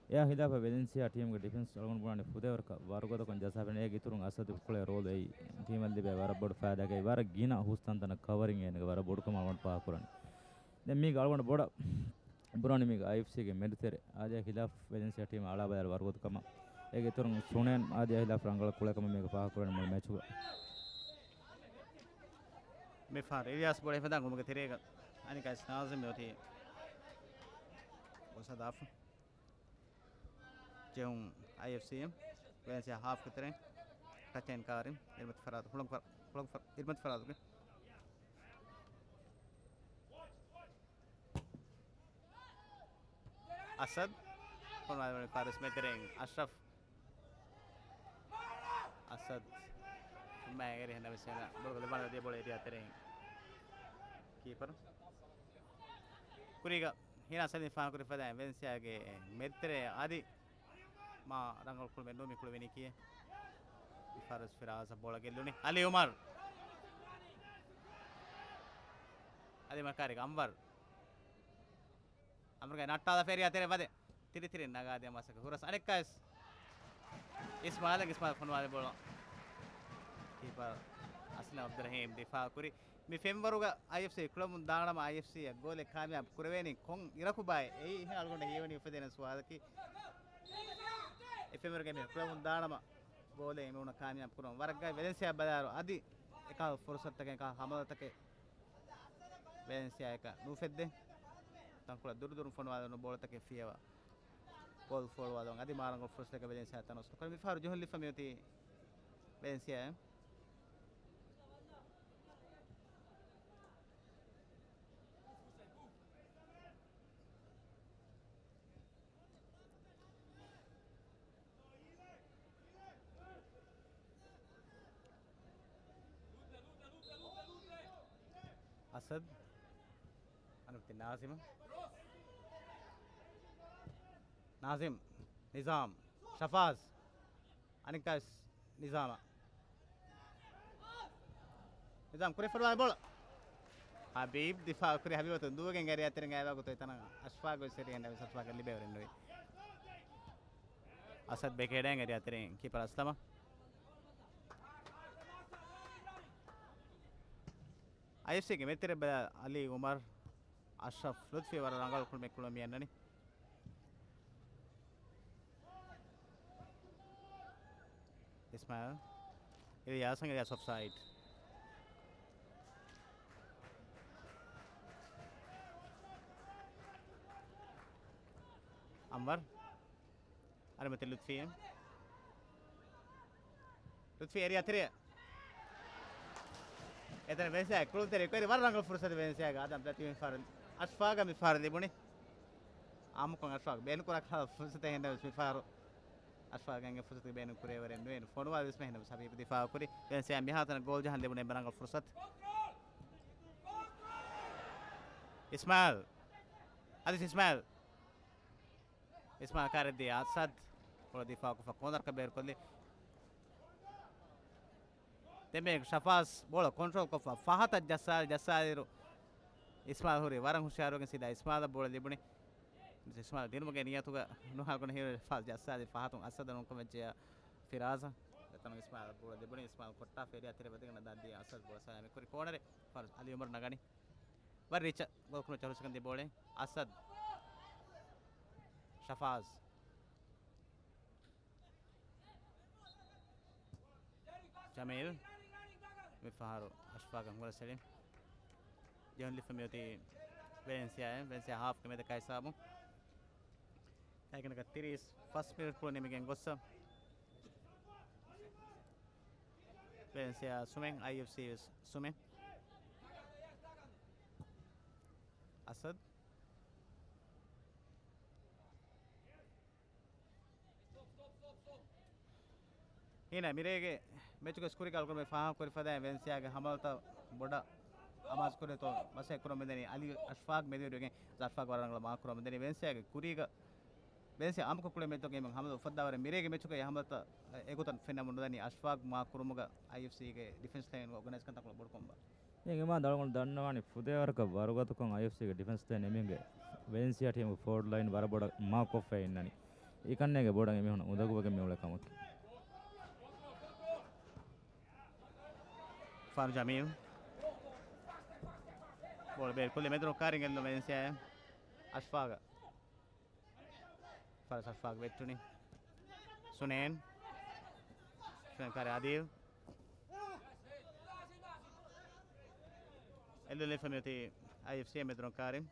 އެއާ ހިލާފަށް ވެލެންސިއާ ޓީމުގެ ޑިފެންސް އަޅުގަނޑު ބުނާނެ ފުދޭވަރަކަށް ވަރުގަދަކޮށް ޖައްސާފައި އޭގެ އިތުރުން އަސަދު ކުޅޭ ރޯލު އެއީ ޓީމަށް ލިބޭ ވަރަށް ބޮޑު ފައިދާއެއް ވަރަށް ގިނަ ހުސް ތަންތަނަށް ކަވަރިން އޭނަގެ ވަރަށް ބޮޑުކަމަށް އަޅުގަނޑު ފާހަގަކުރަނީ. ދެން މީގަ އަޅުގަނޑު ބޮޑަށް ބުރާނި މީގަ އައިއެފްސީގެ މެދުތެރެ އާދިޔާ ހިލާފް ވެލެންސިއާ ޓީމަށް އަޅާބަލާލި ވަރުގަދަކަމަށް އޭގެ އިތުރުން ސުނޭން އާދިޔާ ހިލާފް ރަނގަޅަށް ކުޅޭކަމަށް މީގަ ފާހަގަކުރަނީ މުޅި މެޗުގަ. މި ފަހަރު އިލްޔާސް ބޯޅަ ހިފަދާ ގުޅުމުގެ ތެރޭގަ އަނެއްކާސް ނާޒިމް އޮތީ ގޮސް ހަދާފަ. ޖެހުން އައިއެފްސީ އެމް ވެލެންސިއާ ހާފްގެ ތެރެއިން ޓަޗް އިން ކާރިން އިރުމަތި ފަރާތު ހުޅަނގު ފަރާ-، ހުޅަނގު ފަރާ-، އިރުމަތި ފަރާތުގެ އަސަދް. ފޮނުވާލެވުނީ ފާރިސް މެދުތެރެއިން އަޝްރަފް. އަސަދް. މާ އެރި ހެންނަ ވެސް އޭނަ ބޮލުގަ ލިބާނެ ދިޔަ ބޯޅަ އެރިއާ ތެރެއިން ކީޕަރު. ކުރީގަ ހީނާ ސަލީމް ފާހަގަކުރި ފަދައިން ވެލެންސިއާގެ މެދުތެރެ އަދި މާ ރަނގަޅު ކުޅުމެއް ނޫން މި ކުޅެވެނީ ކިއެއް. މި ފާރިސް ފިރާޒަށް ބޯޅަ ގެއްލުނީ. އަލީ އުމަރު. އަލީ އުމަރު ކާރިގަ އަންވަރު. އަންވަރުގެ ނައްޓާލާފަ އެރިއާ ތެރެ ވަދެ. ތިރި ތިރިން ނަގާދިޔަ މަސައްކަތް ހުރަސް އަނެއްކާވެސް. އިސްމާލަށް އިސްމާލް ފޮނުވާލި ބޯޅަ. ކީޕަރ އަސްލަމް އަބްދުއްރަހީމް ދިފާއު ކުރި. މި ފެންވަރުގަ އައިއެފްސީ ކުޅަމުން ދާނަމަ އައިއެފްސީއަށް ގޯލެއް ކާމިޔާބު ކުރެވޭނީ ކޮން އިރަކުބާއޭ؟ އެއީ އެހެން އަޅުގަނޑަށް ހީވަނީ އުފެދޭނެ ސުވާލަކީ. އެ ފެންވަރުގެ މި ކުޅަމުން ދާނަމަ ގޯލެއް އެމީހުންނަށް ކާމިޔާބު ކުރުން ވަރަށް ގާތް. ވެލެންސިއާ ބަލާއިރު އަދި އެކަހަލަ ފުރުސަތުތަކެއް، އެކަހަލަ ހަމަލަތަކެއް ވެލެންސިއާއަކަށް ނުއުފެއްދޭ. ތަންކޮޅެއް ދުރުދުރުން ފޮނުވާލެވުނު ބޯޅަތަކެއް ފިޔަވާ ގޯލް ފޯޅުވާލުން އަދި މާ ރަނގަޅު ފުރުސަތެއްގަ ވެލެންސިއާ ތަނަވަސް ނުކުރޭ. މި ފަހަރު ޖެހުން ލިބިފަ މިއޮތީ ވެލެންސިއާއަށް. އަސަދް. އަނެއް ތި ނާޒިމް. ނާޒިމް. ނިޒާމް. ޝަފާޒް. އަނެއްކާވެސް ނިޒާމަށް. ނިޒާމް ކުރި ފޮރުވާ ބޯޅަ. ހަބީބް ދިފާ ކުރި ހަބީބަށް ދުވަގެން އެރި އަތެރިން ގާތްވާ ގޮތު އެތަނަށް އަޝްފާގު ސެރި އެންޑަވިސް އަޝްފާގަށް ލިބޭވަރެއް ނުވި. އަސަދް ބެކޭޑައިން އެރި އަތެރިން ކީޕަރ އަސްލަމަށް. އައިއެފްސީގެ މެދުތެރެ ބަލާ އަލީ އުމަރު، އަޝްރަފް ލުތްފީ ވަރަށް ރަނގަޅު ކުޅުމެއް ކުޅުމަށް މި އަންނަނީ. އިސްމާއިލް. އިލްޔާސް، އިލްޔާސް އޮފްސައިޑް. އަންވަރު. އަނެއް މަތި ލުތްފީ. ލުތްފީ އެރި އަތެރި. އެތަނަށް ވެންސިއާ ކުޅުންތެރި ކުރި ވަރަށް ރަނގަޅު ފުރުސަތެއް ވެންސިއާގެ އާދަމް ދަތި މިފަހަރު. އަޝްފާގަށް މިފަހަރު ލިބުނީ. އާއްމުކޮށް އަޝްފާގު ބޭނުން ކުރާ ފުރުސަތެއް ހިންނަވެސް މިފަހަރު އަޝްފާގެ ފުރުސަތުގެ ބޭނުން ކުރެވޭވަރެއް ނުވޭ. ފޮނުވާލި ވެސް މެހެން ހަބީބް ދިފާއު ކުރި. ވެންސިއާ މިހާތަނަށް ގޯލް ޖަހަން ލިބުނީ އެންމެ ރަނގަޅު ފުރުސަތު. އިސްމާއިލް. އަދިސް އިސްމާއިލް. އިސްމާއިލް ކާރެއްދީ އަސަދް ބޯޅަ ދިފާއުކޮށްފަ ކޯނަރަކަށް ބޭރުކޮށްލި. ދެންމެ ޝަފާޒް ބޯޅަ ކޮންޓްރޯލް ކޮށްފަ ފަހަތަށް ޖައްސާލި، ޖައްސާލިއިރު އިސްމާއިލް ހުރީ ވަރަށް ހުޝިޔާރުވެގެން ސީދާ އިސްމާއިލަށް ބޯޅަ ލިބުނީ. އިސްމާއިލް ދިނުމުގެ ނިޔަތުގަ ނުހާލުގަނޑު ހީވެ ފާސް ޖައްސާލި ފަހަތުން އަސަދަށް ނުކުމެއްޖެޔާ ފިރާޒަށް. އެތަނުން އިސްމާއިލަށް ބޯޅަ ލިބުނީ. އިސްމާއިލް ކޮށްޓާފަ އެރި އަތެރި ވަދެގެން ދާން ދިޔަ އަސަދް ބޯޅަ ސަލާމަތް ކުރި ކޯނަރެއް. ފާސް އަލީ އުމަރު ނަގަނީ. ވަރަށް ރީޗަށް ގޯލް ކުރުމަށް ޗާންސް ދިން ބޯޅަ. އަސަދް. ޝަފާޒް. ޖަމީލް. މި ފަހަރު އަޝްފާގަށް ހުރަސް އެޅި. ޖެހުން ލިފަ މިއޮތީ ވެލެންސިއާއެއް. ވެލެންސިއާ ހާފްގެ މެދަކާ ހިސާބު. ތައިގަނޑަކަށް ތިރީސް ފަސް މިނިޓް ކުޅުނީމެގެން ގޮއްސަ. ވެލެންސިއާ ސުމެން، އައިއެފްސީ ވެސް ސުމެން. އަސަދް. ހީނަ މިރޭގެ މެޗުގެ ސްކޯރި ކަޅުކުރުމެއް ފާހަގަކުރި ފަދައިން ވެންސިއާގެ ހަމަލަތައް ބޮޑަށް އަމާޒުކުރޭތޯ މަސައްކަތް ކުރަމުންދަނީ އަލީ އަޝްފާގް މެދުވެރިވެގެން އަޝްފާގް ވަރަށް ރަނގަޅަށް މާކް ކުރަމުންދަނީ ވެންސިއާގެ ކުރީގަ ވެންސިއާ އާއްމުކޮށް ކުޅޭ މެޗުގައި ހަމަލަ އުފައްދާވަރެއް މިރޭގެ މެޗުގައި ހަމަލަތައް އެގޮތަށް ފެންނަމުން ނުދަނީ އަޝްފާގް މާކް ކުރުމުގަ އައިއެފްސީގެ ޑިފެންސް ލައިން އޯގަނައިޒް ކަންތައް ބޮޑުކޮށް ބަ. ދެން އެމާ ދަޅުގަނޑު ދަންނަވާނީ ފުދޭވަރަކަށް ވަރުގަދަކޮށް އައިއެފްސީގެ ޑިފެންސް ލައިން އެމީހުންގެ ވެލެންސިއާ ޓީމުގެ ފޯވަޑް ލައިން ވަރަށް ބޮޑަށް މާކް ކޮށްފައި އިންނަނީ. އެކަންނޭގެ ބޮޑަށް އެމީހުން އުނދަގޫވެގެން މިއުޅޭ ކަމަކީ. ފާރު ޖަމީލް. ބޯޅަ ބޭރުކޮށްލީ މެދު ރޮއްކާރިން ގެއްލުން ވެލެންސިއާ އަޝްފާގަށް. ފަރަސް އަޝްފާގް ވެއްޓުނީ. ސުނޭން. ސުނޭން ކާރި އަދީލް. އެއްލުން ލިފަ މިއޮތީ އައިއެފްސީ މެދު ރޮއްކާރިން.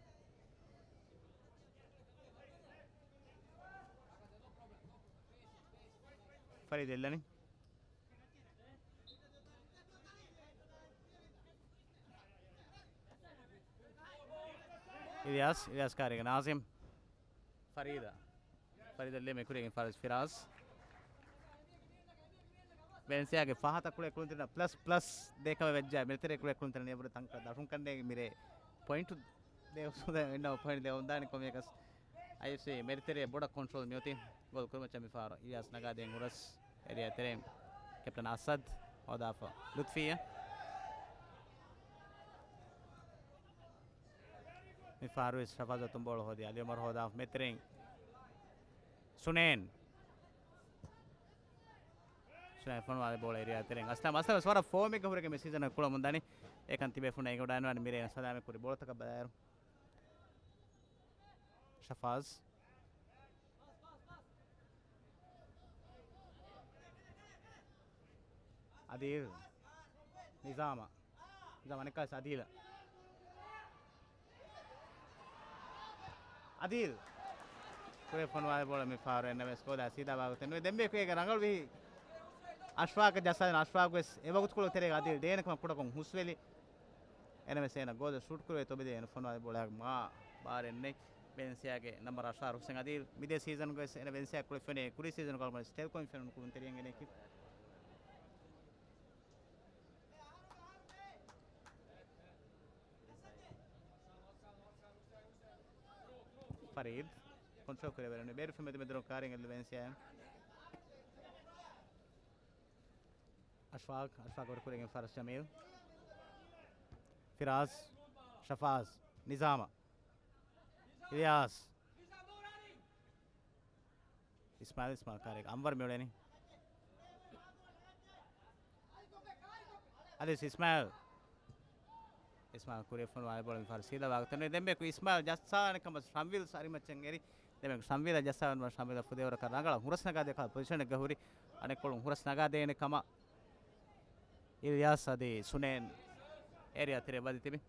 ފަރީދު އެއްލަނީ. އިލްޔާސް، އިލްޔާސް ކާރީގަ ނާޒިމް. ފަރީދަށް. ފަރީދަށް ލިޔެ މި ކުރިޔަށް ފާސް ފިރާޒް. ވެންސިއާގެ ފަހަތަށް ކުޅޭ ކުޅުންތެރިންނަށް ޕްލަސް ޕްލަސް ދޭކަމެއް ވެއްޖެ މިރޭގެ ކުޅޭ ކުޅުންތެރިންނަށް އެބަހުރި ތަންކޮޅެއް ދަށުން ކަންނޭނގެ މިރޭ ޕޮއިންޓު ދޭ އުސޫލެއް އިންނަ ޕޮއިންޓް ދޭ އޮންދާނެ ކޮންމެއަކަސް. އައިއެފްސީ މެދުތެރެ ބޮޑަށް ކޮންޓްރޯލް މިއޮތީ. ގޯލް ކުރުމަށް މި ފާރު އިލްޔާސް ނަގާދޭން ހުރަސް އެރިއާ ތެރެއިން ކެޕްޓަން އަސަދް ހޯދާފަ ލުތްފީއަށް. މި ފާރުވެސް ޝަފާޒަތުން ބޯޅަ ހޯދި އަލީ އުމަރު ހޯދާފަ މެދުތެރެއިން ސުނޭން. ސުނޭން ފޮނުވާލި ބޯޅަ އެރިއާ ތެރެއިން އަސްލަމް. އަސްލަމް ވަރަށް ފޯމެއްގަ ހުރެގެން މި ސީޒަނަށް ކުޅަމުން ދަނީ. އެކަން ތިބޭފުޅުން އެނގިވަޑައިގަންނަވާނެ މިރޭ ސަލާމަތް ކުރި ބޯޅަތަކަށް ބަލާއިރު. ޝަފާޒް. އަދީލް. ނިޒާމަށް. ނިޒާމް އަނެއްކާވެސް އަދީލަށް. އަދީލް. ކުރެ ފޮނުވާލި ބޯޅަ މި ފާރު އެންނަމެސް ކޯލާ ސީދާ ވާގޮތެއް ނުވެ. ދެންމެ ކުއޭގެ ރަނގަޅު ވިހި އަޝްފާގަށް ޖައްސާލި އަޝްފާގު ވެސް އެވަގުތުކޮޅު ތެރޭގަ އަދީލް ދޭނެ ކަމަށް ކުޑަކޮށް ހުސްވެލި. އެންނަމެސް އޭނަ ގޯލަށް ޝޫޓް ކުރެވޭތޯ ބެލި އޭނަ ފޮނުވާލި ބޯޅައަށް މާ ބާރެއް ނެތް. ވެލެންސިއާގެ ނަމްބަރު އަށާރަ ހުސެން އަދީލް މިދޭ ސީޒަންގަ ވެސް އޭނަ ވެލެންސިއާ ކުޅެފެނޭ ކުރީ ސީޒަން ކަޅުގަ ވެސް ޓެލްކޮމް ފެނުނު ކުޅުންތެރިއެއް އެނެކި. ފަރީދު ކޮންޓްރޯލް ކުރެވެރުން ބޭރު ފެމެދު މެދުރު ކާރިން އެލް ވެންސިއާ. އަޝްފާގް، އަޝްފާގް ވަރު ކުރެގެން ފާރިސް ޖަމީލް. ފިރާޒް، ޝަފާޒް، ނިޒާމަށް. އިލްޔާސް. އިސްމާއިލް، އިސްމާއިލް ކާރިގަ އަންވަރު މިއުޅެނީ. އަދި އިސްމާއިލް. އިސްމާއިލް ކުރިއަށް ފޮނުވާލި ބޯޅަ މިފަހަރު ސީދާ ވާގޮތަށް ނުވެ ދެންމެ އިސްމާއިލް ޖައްސާލާނެ ކަމަށް ޝަމްވީލް ސަރިމައްޗަށް އެރި. ދެންމެ ޝަމްވީލާ ޖައްސާލަން ޝަމްވީލާ ފުދޭވަރަކަށް ރަނގަޅަށް ހުރަސް ނަގާދޭ ކަމަށް ޕޮޒިޝަނެއްގަ ހުރި. އަނެއްކޮޅުން ހުރަސް ނަގާދޭނެ ކަމަށް އިލްޔާސް އަދި ސުނޭން އެރިއާ ތެރެއަށް ވަދެ ތިބި.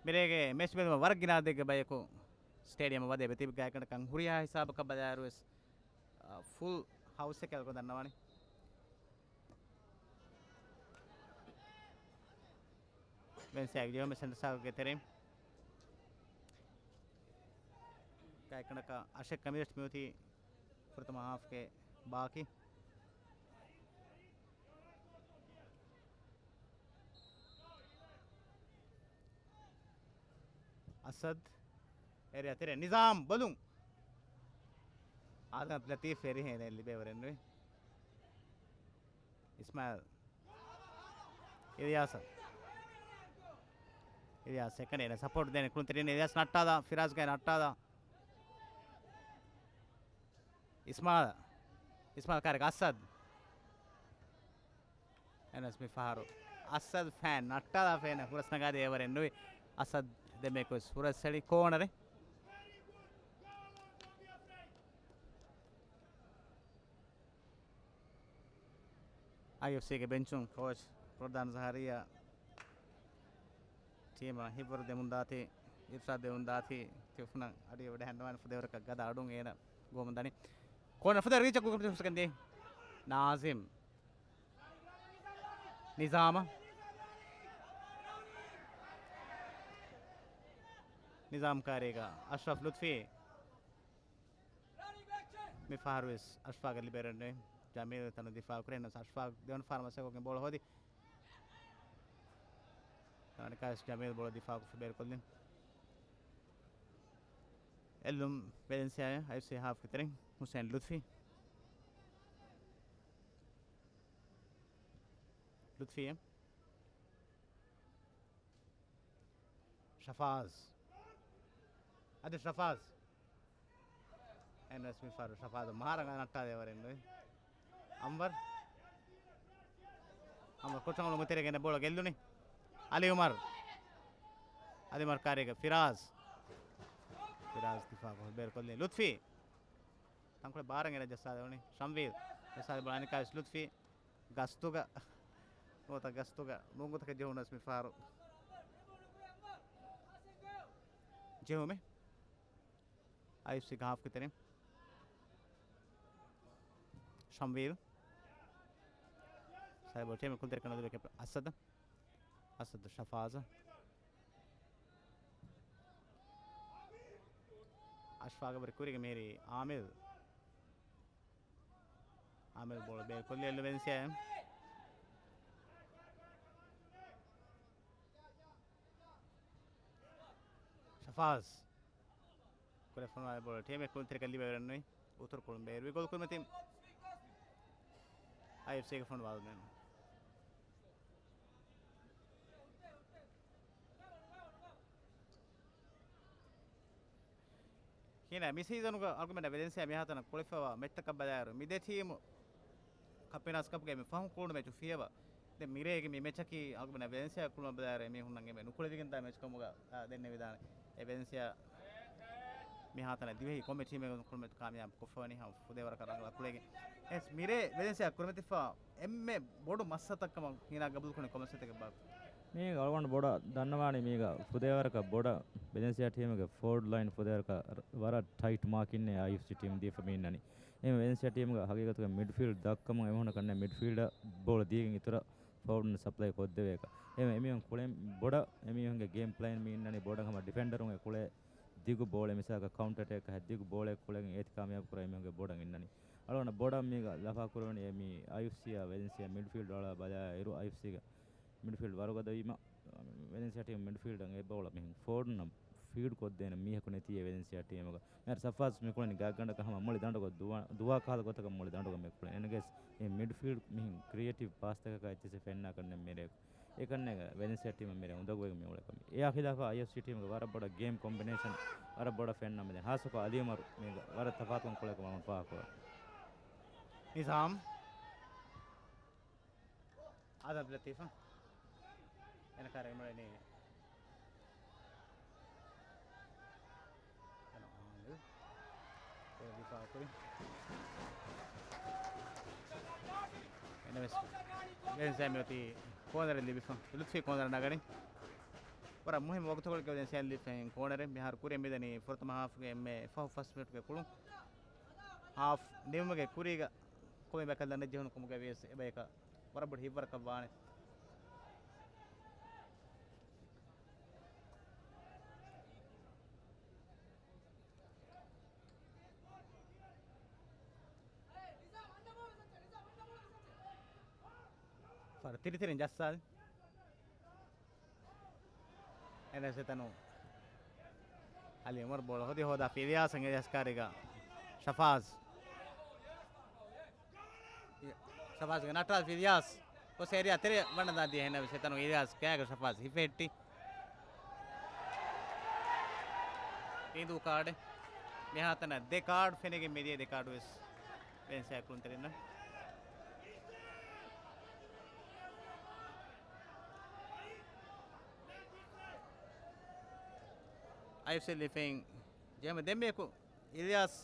މިރޭގެ މެޗް ބެލުމަށް ވަރަށް ގިނަ އަދަދެއްގެ ބަޔަކު ސްޓޭޑިއަމަށް ވަދެ އެބަތިބި ގާތްގަނޑަކަށް ހުރިހާ ހިސާބަކަށް ބަލާއިރުވެސް، އަ، ފުލް ހައުސްއެއް ކަލަކު ދަންނަވާނެ. ވެންސިއާގެ ޖެހުމެއް ސެންޓަރ ސާކަލްގެ ތެރެއިން. ގާތްގަނޑަކަށް އަށެއް ކަމިވެސް މިއޮތީ ފުރަތަމަ ހާފްގެ ބާކީ. އަސަދް. އެރިއާ ތެރޭ ނިޒާމް ބޮލުން. އާދަމް ލަތީފް އެރިހެނެއް ލިބޭވަރެއް ނުވި. އިސްމާއިލް. އިލްޔާސަށް. އިލްޔާސް ސެކަންޑް އޭނަ ސަޕޯޓް ދޭނެ ކުޅުންތެރިން އިލްޔާސް ނައްޓާލާ ފިރާޒްގައި ނައްޓާލާ. އިސްމާލް. އިސްމާލް ކާރިގަ އަސަދް. އެނަސް މި ފަހަރު އަސަދް ފޭން ނައްޓާލާ ފޭނަށް ހުރަސް ނަގާދޭ އެވަރެއް ނުވި. އަސަދް ދެމެކުސް ހުރަސް ހެޅި ކޯނަރެއް. އައިއެފްސީގެ ބެންޗުން ކޯޗް ރޮދާން ޒަހަރިއްޔާ ޓީމަށް ހިތްވަރު ދެމުންދާތީ، އިރުޝާދު ދެމުންދާތީ، ތި އުފުނަށް އަޑި ވަޑައިގަންނަވާނެ ފުދޭވަރަކަށް ގަދަ އަޑުން އޭނަ ގޮވަމުން ދަނީ. ކޯނަރ ފުދޭވަރު ރީޗަށް ގޮތްގޮތުން ސަކަންދީ. ނާޒިމް. ނިޒާމަށް. ނިޒާމް ކާރީގަ އަޝްރަފް ލުތްފީ. މި ފަހަރުވެސް އަޝްފާގަށް ލިބޭ ރަންވޭ. ޖަމީލް ތަނު ދިފާ ކުރޭ. އަޝްފާގް ދެވަނަ ފާރަ މަސައްކަތްކޮށްގެން ބޯޅަ ހޯދި. އަނެކާވެސް ޖަމީލް ބޯޅަ ދިފާކޮށްފަ ބޭރުކޮށްލިން. އެއްލުން ވެލެންސިއާ އައިއެފްސީ ހާފްގެ ތެރެއިން ހުސެން ލުތްފީ. ލުތްފީ. ޝަފާޒް. އަދި ޝަފާޒް. އެން އެސް މި ފަހަރު ޝަފާޒް މާރަނގަ ނައްޓާލޭ ވަރެއް ނުވި. އަންވަރް. އަންވަރް ކޮޓަނގުޅު މުތެރެގެން ބޯޅަ ގެއްލުނީ. އަލީ އުމަރު. އަލީ އުމަރު ކާރީގަ ފިރާޒް. ފިރާޒް ދިފާ ބޭރުކޮށްލީ ލުތްފީ. ތަންކޮޅެއް ބާރަށް އެރަށް ޖައްސާލެވުނީ ޝަމްވީލް. ޖައްސާލެ ބޯޅަ އަނެކާވެސް ލުތްފީ. ގަސްތުގަ. ނުވަތަ ގަސްތުގަ ނުވަތަ ގަސްތުގަ ނޫން ގޮތަކަށް ޖެހުނަސް މި ފަހަރު. ޖެހުމެއް. އައިއެފްސީގެ ހާފްގެ ތެރެއިން. ޝަމްވީލް. ސައިބޯ ޓީމް ކުންތެރިކަން ނުލިބޭ ކެޕްޓަން އަސަދު. އަސަދު ޝަފާޒު. އަޝްފާގަށް ވުރެ ކުރީގެ މިހިރީ އާމިލް. އާމިލް ބޯޅަ ބޭރުކޮށްލި އެލް ވެންސިއާ. ޝަފާޒް. ކުރެފޮނުވާ ބޯޅަ ޓީމެއް ކުޅުންތެރިކަން ލިބޭވަރެއް ނުވި. އުތުރު ކުޅުން ބޭރުވި ގޯލް ކުރިމަތިން އައިއެފްސީގެ ފޮނުވާލުމެއް. ހީނަ މި ސީޒަނުގަ އަޅުގަނޑަށް ވެލެންސިއާ މިހާތަނަށް ކުޅެފައިވާ މެޗްތަކަށް ބަލާއިރު، މި ދެ ޓީމު ކަޕް ވިނާސް ކަޕްގެ މި ފަހުން ކުޅުނު މެޗު ފިޔަވާ. ދެން މިރޭގެ މި މެޗަކީ އަޅުގަނޑަށް ވެލެންސިއާ ކުޅުމަށް ބަލާއިރު އެމީހުންނަށް އެންމެ ނުކުޅެވިގެންދާ މެޗް ކަމުގަ، އާ، ދެންނެވިދާނެ. އެ ވެލެންސިއާ މިހާތަނަށް ދިވެހި ކޮންމެ ޓީމެއް ކުޅުން މެޗު ކާމިޔާބު ކޮށްފަވަނީ ހަމަ ފުދޭވަރަކަށް ރަނގަޅަށް ކުޅެގެން. އެސް މިރޭ ވެލެންސިއާ ކުރިމަތިފާ އެންމެ ބޮޑު މައްސަތައް ކަމަށް ހީނާ ގަބޫލުކުރަނީ ކޮންމެ މައްސަތަކެއް ބާ؟ މީގަ އަޅުގަނޑު ބޮޑަށް ދަންނަވާނީ މީގަ ފުދޭވަރަކަށް ބޮޑަށް ވެލެންސިއާ ޓީމުގެ ފޯވަޑް ލައިން ފުދޭވަރަކަށް ވަރަށް ޓައިޓް މާކިންއެއް އައިއެފްސީ ޓީމް ދީފަ މި އިންނަނީ. އެހެން ވެލެންސިއާ ޓީމުގަ ހަގީގަތުގަ މިޑްފީލްޑް ދަށްކަމުން އެމީހުންނަކަށް ނެތް މިޑްފީލްޑަށް ބޯޅަ ދީގެން އިތުރަށް ފޯވަޑުން ސަޕްލައި ކޮށްދެވޭކަށް. އެހެން އެމީހުން ކުޅެން ބޮޑަށް އެމީހުންގެ ގޭމް ޕްލޭން މި އިންނަނީ ބޮޑަށް ހަމަ ޑިފެންޑަރުން އެ ކުޅޭ ދިގު ބޯޅަ މިސާލަކަށް ކައުންޓަރ އެޓޭކް ހައްދިގު ބޯޅައެއް ކުޅެގެން އޭތި ކާމިޔާބު ކުރާ އެމީހުންގެ ބޮޑަށް އިންނަނީ. އަޅުގަނޑަށް ބޮޑަށް މީގަ ލަފާ ކުރެވެނީ އެ މީ އައިއެފްސީއާ ވެލެންސިއާ މިޑްފީލްޑް އަޅާ ބަލާ އިރު އައިއެފްސީގެ މިޑްފީލްޑް ވަރުގަދަވީމަ ވެލެންސިއާ ޓީމް މިޑްފީލްޑަށް އެ ބޯޅަ މިހެން ފޯޑްނަށް ފީޑް ކޮށްދޭނެ މީހަކު ނެތީ ވެލެންސިއާ ޓީމުގަ. މިހާރު ސަފާސް މި ކުޅެނީ ގާތްގަނޑަކަށް ހަމަ މުޅި ދަނޑުގަ ދުވާ، ދުވާ ކަހަލަ ގޮތަކަށް މުޅި ދަނޑުގަ މި ކުޅެނީ. އެންގެސް މި މިޑްފީލްޑް މިހެން ކްރިއޭޓިވް ޕާސްތަކަކާ އެއްޗެއްސެއް ފެންނާކަށް ނެތް މިރޭ. އެކަންނޭގަ ވެލެންސިއާ ޓީމަށް މިރޭ އުނދަގޫވެގެން މި އުޅޭ ކަމެއް. އެއާ ޚިލާފަށް އައިއެފްސީ ޓީމުގެ ވަރަށް ބޮޑަށް ގޭމް ކޮމްބިނޭޝަން ވަރަށް ބޮޑަށް ފެންނަމެދެ. ހާއްސަކޮށް އަލީ އުމަރު މީގަ ވަރަށް ތަފާތުކަން ކުޅޭކަމަށް ވަން ފާހަގަކުރަން. ނިޒާމް. އާދަމް ލަތީފަށް. އެނަކާރަ އިމްރާނީ. އެނަ އާނގު. އެ ދިފާއު ކުރި. އެނަވެސް ވެލެންސިއާ މިއޮތީ ކޯނަރެއް ލިބިފަ. ލުތްފީ ކޯނަރ ނަގަނީ. ވަރަށް މުހިންމު ވަގުތުކޮޅެއްގަ ވެލެންސިއާ ލިބިފައި ކޯނަރެއް. މިހާރު ކުރިއަށް މިދަނީ ފުރަތަމަ ހާފްގެ އެންމެ ފަހު ފަސް މިނެޓުގެ ކުޅުން. ހާފް ނިމުމުގެ ކުރީގަ ކޮންމެ ބަޔަކަށް ލަންނަން ޖެހުނު ކަމުގަ ވިޔަސް އެބަޔަކަށް ވަރަށް ބޮޑު ހިތްވަރަކަށް ވާނެ. ފަރު ތިރިތިރިން ޖައްސާލި. އެންއެސް އެތަނު އަލީ އުމަރު ބޯޅަ ހޯދި ހޯދާ ފިލިޔާސް އަނގަޔަސްކާރީގަ ޝަފާޒް. ޝަފާޒްގެ ނައްޓާލި ފިލިޔާސް. ކޮސް އޭރިއާ ތެރެ ވަންނަދާ ދިޔަ ހެންނަވެސް އެތަނު އިލްޔާސް ގާގަ ޝަފާޒް ހިފެހެއްޓި. އިނދޫ ކާޑެއް. މިހާތަނަށް ދެ ކާޑު ފެނިގެން މިދިޔަ ދެ ކާޑު ވެސް ވެންސާ ކުޅުންތެރިންނަށް. އައިއެފްސީ ލިފެއިން ޖޭމަ ދެންމެޔަކު އިލްޔާސް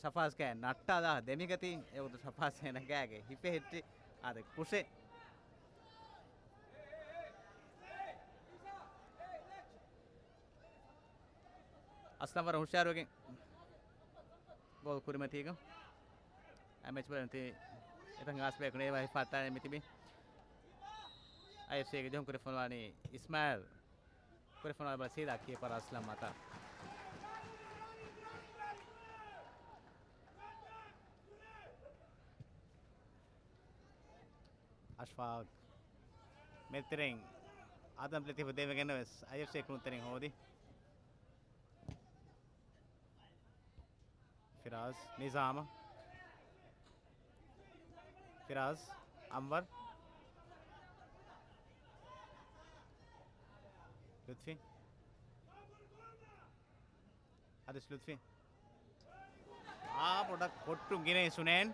ޝަފާޒްގެ ނައްޓާލާ ދެމިގަތީ، އެވަގުތު ޝަފާޒް އޭނަ ގާގެ ހިފެހެއްޓި އާދެ ކުށެއް. އަސްލަމް ވަރަށް ހުޝާރުވެގެން ގޯލް ކުރިމަތީގަ. އެ މެޗް ބަލަން ތި އެތަން ގާސް ބޭކު ނޭވާ ހިފާތާނެ މިތިބި. އައިއެފްސީގެ ޖެހުން ކުރިފޮނުވާނީ އިސްމާއިލް. ކުރިފޮނުވާ ބަލަ ސީދާ ކީޕަރ އަސްލަމް މަތާ. އަޝްފާގް މެދުތެރެއިން އާދަމް ލަތީފަށް ދެވިގެންނަވެސް އައިއެފްސީ ކުޅުންތެރިން ހޯދި. ފިރާޒް ނިޒާމަށް. ފިރާޒް އަންވަރް. ލުތްފީ. އަދިސް ލުތްފީ. އާ، ބޮޑަށް ކޮއްޓުން ގިނައީ ސުނޭން.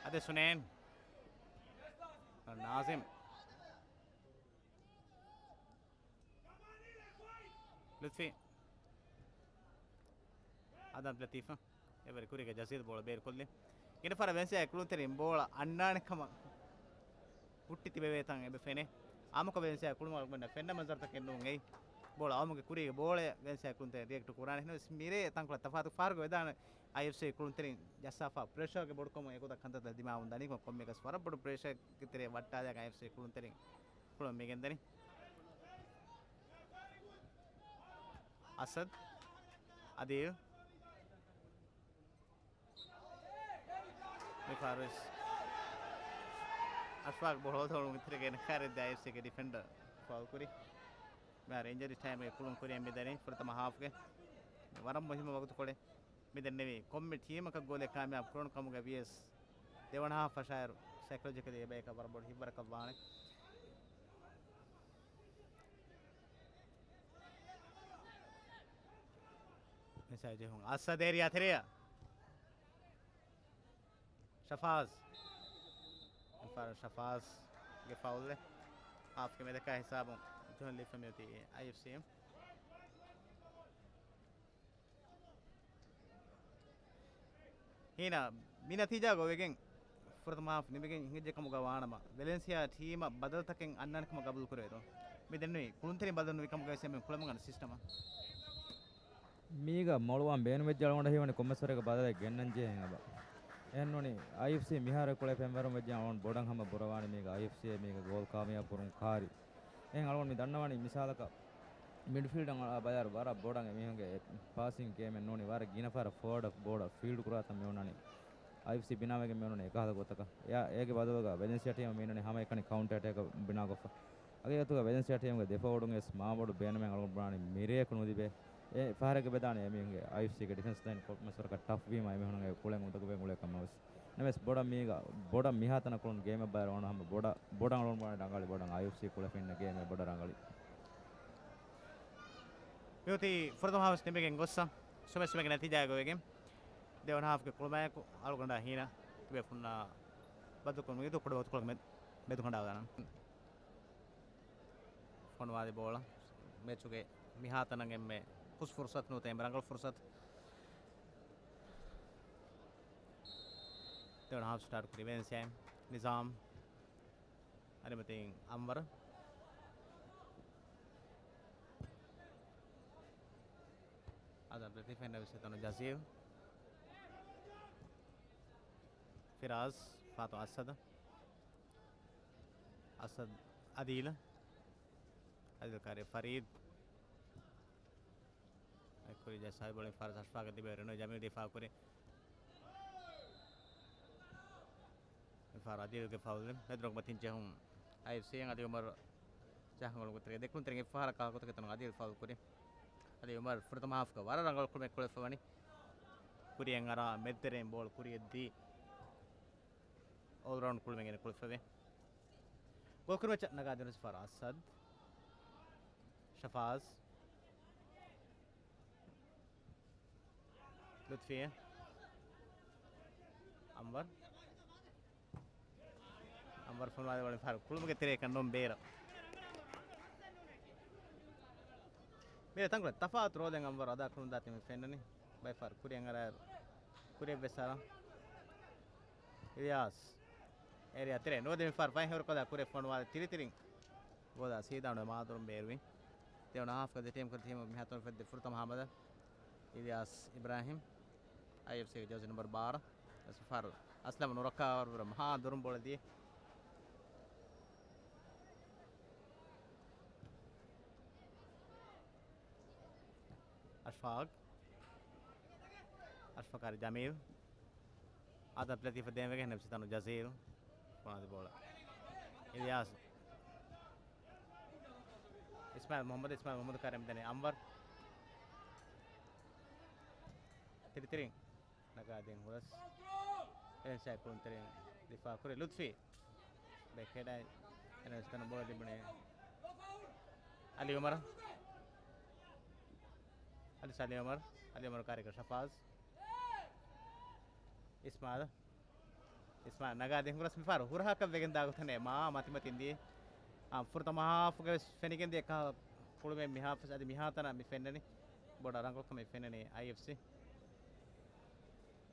އަދި ސުނޭން. ނާޒިމް. ލުތްފީ. އާދަމް ލަތީފަށް. އެވަރި ކުރީގަ ޖަޒީލް ބޯޅަ ބޭރުކޮށްލި. ގިނަ ފަހަރަށް ވެންސިއާ ކުޅުންތެރިން ބޯޅަ އަންނާނެ ކަމަށް ހުއްޓި ތިބެވޭތަން އެބަ ފެނޭ. އާމުކޮށް ވެންސިއާ ކުޅުމަށް ވަންނަ ފެންނަ މަންޒަރުތަކެއް ނޫން އެއީ. ބޯޅަ އައުމުގެ ކުރީގެ ބޯޅަ ވެންސިއާ ކުޅުންތެރިން ރިއެކްޓް ކުރާނެ. އެހެނަސް މިރޭ ތަންކޮޅެއް ތަފާތު ފަހަރުގަ ވެދާނެ އައިއެފްސީ ކުޅުންތެރިން ޖައްސާފާ ޕްރެޝާގެ ބޮޑުކަމުން އެގޮތަށް ކަންތައްތައް ދިމާވުން ދަނީ ކޮންމެއަކަސް ވަރަށް ބޮޑު ޕްރެޝާގެ ތެރޭ ވައްޓާލާގެން އައިއެފްސީ ކުޅުންތެރިން ކުޅުން މިގެންދަނީ. އަސަދް. އަދީލް. މިފަހަރުވެސް އަޝްފާގް ބޯޅަ ހޯދުމުގެ ތެރޭގައި އެން އެސް އާރް އެއް އައިއެފްސީގެ ޑިފެންޑަރ ފައުލް ކުރި. މިހާރު އިންޖަރީ ޓައިމްގެ ކުޅުން ކުރިއަށް މިދަނީ ފުރަތަމަ ހާފްގެ. ވަރަށް މުހިއްމު ވަގުތުކޮޅެއް މި ދެންނެވީ. ކޮންމެ ޓީމަކަށް ގޯލެއް ކާމިޔާބު ކުރުނު ކަމުގަ ވިޔަސް ދެވަނަ ހާފަށާއިރު ސައިކޮލޮޖިކަލީ އެބަޔަކަށް ވަރަށް ބޮޑު ހިތްވަރަކަށް ވާނެ. މިސާ ޖެހުން އައްސަދޭރި އަތެރެއަށް. ޝަފާޒް. އެފާރު ޝަފާޒްގެ ފައުލެއް. ހާފްގެ މެދަކާ ހިސާބުން ޖެހުން ލިބިފަ މިއޮތީ އައިއެފްސީ. ހީނަ މި ނަތީޖާގަ އޮވެގެން ފުރަތަމަ ހާފް ނިމިގެން ހިނގިއްޖެ ކަމުގަ ވާނަމަ، ވެލެންސިއާ ޓީމަށް ބަދަލުތަކެއް އަންނާނެ ކަމަށް ގަބޫލު ކުރެވޭތޯ؟ މި ދެންނެވީ ކުޅުންތެރިން ބަދަލު ނުވި ކަމުގައި ސެމި ކުޅަމުގަނޑު ސިސްޓަމަށް. މީގަ މޮޅުވާން ބޭނުންވެއްޖެ އަޅުގަނޑަށް ހީވަނީ ކޮންމެސް ވަރެއްގެ ބަދަލެއް ގެންނަން ޖެހޭ އެބަ. އެހެންނޫނީ އައިއެފްސީ މިހާރު ކުޅޭ ފެންވަރުން ވެއްޖެ އަޅުގަނޑު ބޮޑަށް ހަމަ ބުރަވާނީ މީގަ އައިއެފްސީ މީގަ ގޯލް ކާމިޔާބު ކުރުން ކާރި. އެހެން އަޅުގަނޑު މި ދަންނަވާނީ މިސާލަކަށް މިޑްފީލްޑަށް އަޅާ ބަޔާރު ވަރަށް ބޮޑަށް އެމީހުންގެ ޕާސިން ގޭމެއް ނޫނީ، ވަރަށް ގިނަ ފަހަރަށް ފޯވާޑަށް ބޯޅަ ފީލްޑް ކުރާތަން މި އޮންނަނީ. އައިއެފްސީ ބިނާވެގެން މި އޮންނަނީ އެކަހަލަ ގޮތަކަށް. އެއާ، އޭގެ ބަދަލުގަ ވެލެންސިއާ ޓީމަށް މި އިންނަނީ ހަމައެކަނި ކައުންޓަރ އެޓޭކަށް ބިނާކޮށްފަ. އަގޭ ގޮތުގަ ވެލެންސިއާ ޓީމުގެ ދެ ފޯވާޑުން ވެސް މާބޮޑު ބޭނުމެއް އަޅުގަނޑު ބުނާނީ މިރެޔަކު ނުލިބޭ. އެ ފަހަރެއްގަ ވެދާނެ އެމީހުންގެ އައިއެފްސީގެ ޑިފެންސް ލައިން ކޮންމެސް ވަރަކަށް ޓަފް ވީމަ އެމީހުންގެ ކުޅެން އުނދަގޫވެގެން އުޅޭ ކަމަށް ވެސް. ނަމަވެސް ބޮޑަށް މީގަ، ބޮޑަށް މިހާތަނަށް ކުޅުން ގޭމެއް ބައިވަރު ވާނަމަ ބޮޑަށް، ބޮޑަށް އަޅުގަނޑު ބުނާނީ ރަނގަޅީ، ބޮޑަށް އައިއެފްސީ ކުޅެފިންނަ ގޭމެއް ބޮޑަށް ރަނގަޅީ. މިއޮތީ ފުރަތަމަ ހާފް ނިމިގެން ގޮއްސަ، ސުމެ ސުމެގެ ނަތީޖާއާ ގޮވެގެން ދެވަނަ ހާފްގެ ކުޅުމާއެކު އަޅުގަނޑާ ހީނަ ތިބޭފުންނާ ބައްދަލުކުރުމުގެ ދު ކުޑަ ވަގުތުކޮޅުގެ މެ-، މެދުކަނޑާ ދާނަން. ފޮނުވާލި ބޯޅަ މެޗުގެ މިހާތަނަށް އެންމެ ހުސް ފުރުސަތު ނުވަތަ އެންމެ ރަނގަޅު ފުރުސަތު. ދެވަނަ ހާފް ސްޓާޓް ކުރި ވެލެންސިއާ. ނިޒާމް. އަނެއްމަތިން އަންވަރު. އަދަ ޕްލޭ ޑިފެންޑަރ ވިސް ތަނު ޖަޒީލް. ފިރާޒް. ފާތު އަސަދު. އަސަދު އަދީލް. އަދީލް ކާރި ފަރީދް. އެކުރި ޖައްސާ ބޯޅަ މި ފަހަރު އަޝްފާގެ ތިބޭ ރެނޯ ޖަމީލް ދިފާ ކުރި. މި ފަހަރު އަދީލްގެ ފައުލް. މެދުރޮނގު މަތިން ޖެހުން އައިއެފްސީ އަދި އުމަރު ޖަހަން އޮޅުން ގޮތަށް ދެކުން ތެރެގެ ފަހަރަކާ ގޮތަކަށް ތަނު އަދީލް ފައުލް ކުރި. އަދި އުމަރު ފުރަތަމަ ހާފްގަ ވަރަށް ރަނގަޅު ކުޅުމެއް ކުޅެފަ ވަނީ. ކުރިއަށް އަރާ މެދުތެރެއިން ބޯޅަ ކުރިއަށް ދީ އޯލްރައުންޑް ކުޅުމެއް ގެނެ ކުޅެފަވޭ. ގޯލް ކުރިމައްޗަށް ނަގާ ދިނުސް ފަރާސް އަސަދް. ޝަފާޒް. ލުތްފީ. އަންވަރު. އަންވަރު ފޮނުވާލި ވަޅިން ފަހަރު ކުޅުމުގެ ތެރޭ ކަންނުން ބޭރަށް. މިރޭ ތަންކޮޅެއް ތަފާތު ރޯލެއް އަންވަރު އަދާ ކުރުން ދާތީ މި ފެންނަނީ. ބައިފަހަރު ކުރިއަށް އަރާއިރު ކުރިއަށް ވެސް އަރާ. އިލްޔާސް. އޭރިއާ ތެރޭ ނުވަދެ މި ފަހަރު ފައިން ހެވިރު ކޮލާ ކުރިއަށް ފޮނުވާލި ތިރިތިރިން. ގޯލާ ސީދާނު މާދުރުން ބޭރުވި. ދެވަނަ ހާފްގަ ދެ ޓީމް ކުރި ޓީމު މިހާތަނަށް ފެއްދި ފުރަތަމަ ހާމަދަ އިލްޔާސް އިބްރާހިމް، އައިއެފްސީގެ ޖާސި ނަމްބަރު ބާރަ. އަސްފާރު އަސްލަމް ނުރައްކާވާވަރު މަހާ ދުރުން ބޯޅަ ދިޔަ. އަޝްފާގް. އަޝްފާގް އަރި ޖަމީލް. އާދަމް ލަތީފަށް ދޭންވެގެން ނެފްސި ތަނު ޖަޒީލް. ފޮނާދި ބޯޅަ. އިލްޔާސް. އިސްމާއިލް މުހައްމަދު، އިސްމާއިލް މުހައްމަދު ކާރިއަށް މިދަނީ އަންވަރު. ތިރިތިރިން ނަގާދިން ހުރަސް. އެންސާ ކުޅުންތެރިން ދިފާ ކުރި ލުތްފީ. ބެކް ހެޑާއި އެންސް ތަނު ބޯޅަ ލިބުނީ އަލީ އުމަރަށް. އަލި ސާލި އުމަރު، އަލި އުމަރު ކާރިކަށް ޝަފާޒް. އިސްމާލް. އިސްމާލް ނަގާދިން ހުރަސް މިފަހަރު ހުރަހަކަށް ވެގެން ދާ ގޮތަށް މާ މަތިމަތިން ދިޔަ. އާ، ފުރަތަމަ ހާފުގަ ވެސް ފެނިގެން ދިޔަ ކަހަލަ ކުޅުމެއް މި ހާފް ވެސް އަދި މިހާތަނަށް މި ފެންނަނީ. ބޮޑަށް ރަނގަޅު ކަމެއް ފެންނަނީ އައިއެފްސީ.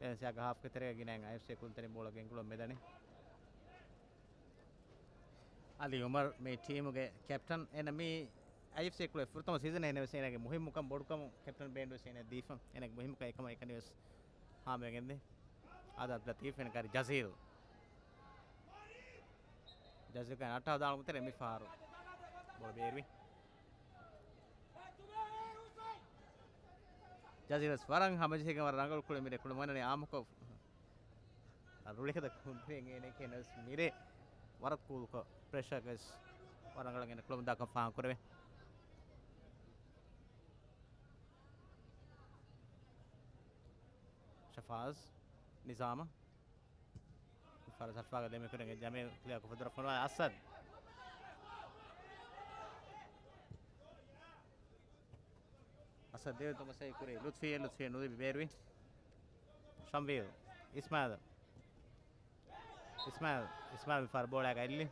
އެންސާގެ ހާފްގެ ތެރޭގަ ގިނައިން އައިއެފްސީ ކުޅުންތެރިން ބޯޅަ ގެންގުޅުން މިދަނީ. އަލީ އުމަރު މި ޓީމުގެ ކެޕްޓަން. އޭނަ މި އައިއެފްސީ ކުޅެ ފުރަތަމަ ސީޒަން އެހެން ވެސް އޭނަގެ މުހިއްމުކަން ބޮޑުކަމު ކެޕްޓަން ބޭންޑް ވެސް އޭނަ ދީފަ. އޭނަގެ މުހިއްމުކަން އެކަމަށް އެކަނި ވެސް ހާމަވެގެންދި. އާދަ އަބްދުލް ލަތީފް އޭނަ ކާރި ޖަޒީލް. ޖަޒީލްގެ އައްޓާ ދާޅުމު ތެރެ މި ފަހަރު ބޯޅަ ބޭރުވި. ޖަޒީލް ވެސް ވަރަށް ހަމަޖެހިގެން ވަރަށް ރަނގަޅު ކުޅެ މިރޭ ކުޅު މަނަނީ އާމުކޮށް ރުޅިހަދަ ކުންފިން އޭނެ ކެނަސް މިރޭ ވަރަށް ކޫލްކޮށް ޕްރެޝަރގަސް ވަރަށް ރަނގަޅަށް އޭނަ ކުޅަމުންދާކަން ފާހަގަކުރެވޭ. ޝަފާޒް ނިޒާމަށް. ފަރަސް އަޝްފާގަށް ދެމިކުރެން ޖަމީލް ކްލިއާކޮށް ފަދަރަ ފޮނުވާ އަސަދް. އަސަދް ދެވި ތޮމަސް އެ ކުރި ލުތްފީ، ލުތްފީ ނުލިބި ބޭރުވި. ޝަމްވީލް. އިސްމާލް. އިސްމާލް، އިސްމާލް މިފަހަރު ބޯޅައިގަ އެއްލި.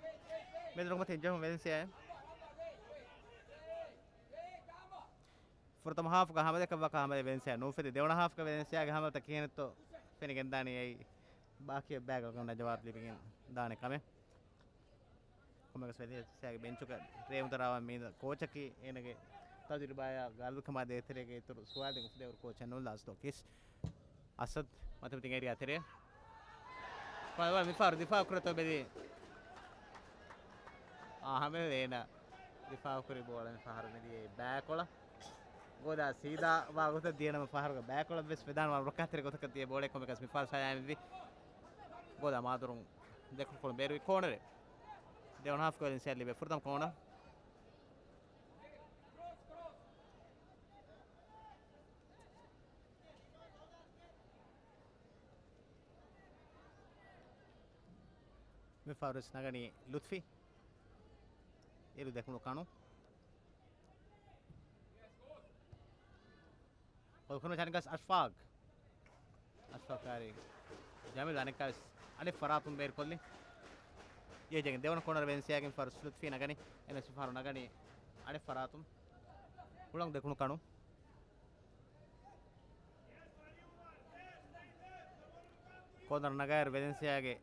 މެދު ރޮނގުމަތިން ޖެހުން ވެލެންސިއާ. ފުރަތަމަ ހާފުގަ ހަމަލަކަށް ވާކަށް ހަމަލަ ވެލެންސިއާ ނޫފެދި. ދެވަނަ ހާފުގަ ވެލެންސިއާގެ ހަމަލަތައް ކިހިނެއްތޯ ފެނިގެންދާނީ އެއީ ބާކީ ބައިގަނޑަށް ޖަވާބު ލިބިގެން ދާނެ ކަމެއް. ކޮންމެވެސް ވެލެންސިއާގެ ބެންޗުގަ ރޭވުންތަރާވާ މީނަ ކޯޗަކީ އޭނަގެ ތަޖުރިބާއާ ގަލުވިކަމާ ދޭތެރޭގެ އިތުރު ސުވާލެއް އުފުދޭވަރު ކޯޗެއް ނޫން ލާސް ދޯކިސް. އަސަދް މަތިމަތިން އޭރިއާ ތެރޭ. ފަޅުވާ މިފަހަރު ދިފާ ކުރަތޯ ބެލި. އާ، ހަމެ އޭނަ ދިފާއުކުރި ބޯޅަ މި ފަހަރު މިދިޔައީ ބައިކޮޅަށް. ގޯލާ ސީދާ ވާ ގޮތަށް ދިޔަނަމަ ފަހަރުގެ ބައިކޮޅަށް ވެސް ވެދާން ވާ ރުކާތެރި ގޮތަކަށް ދިޔަ ބޯޅަ ކޮންމެކަސް މި ފަހަރު ސަލާމަތްވި. ގޯލާ މާދުރުން ދެކުނުކޮޅު ބޭރުވި ކޯނަރެއް. ދެވަނަ ހާފްގެ ވެލިންސިއާ ލިބޭ ފުރަތަމަ ކޯނަރ. މި ފަހަރު ވެސް ނަގަނީ ލުތްފީ. އިރު ދެކުނު ކަނު. ކޮލްކުނު ޗަނިކަސް އަޝްފާގް. އަޝްފާގް ކާރި. ޖަމީލް އަނެއްކާވެސް އަނެއް ފަރާތުން ބޭރުކޮށްލި. އޭޖެގެން ދެވަނަ ކޯނަރ ވެލިންސިއާގެ ފަރުސް ލުތްފީ ނަގަނީ. އެންއެސް ފަހަރު ނަގަނީ އަނެއް ފަރާތުން. ހުޅަނގު ދެކުނު ކަނު. ކޯނަރ ނަގާއިރު ވެލެންސިއާގެ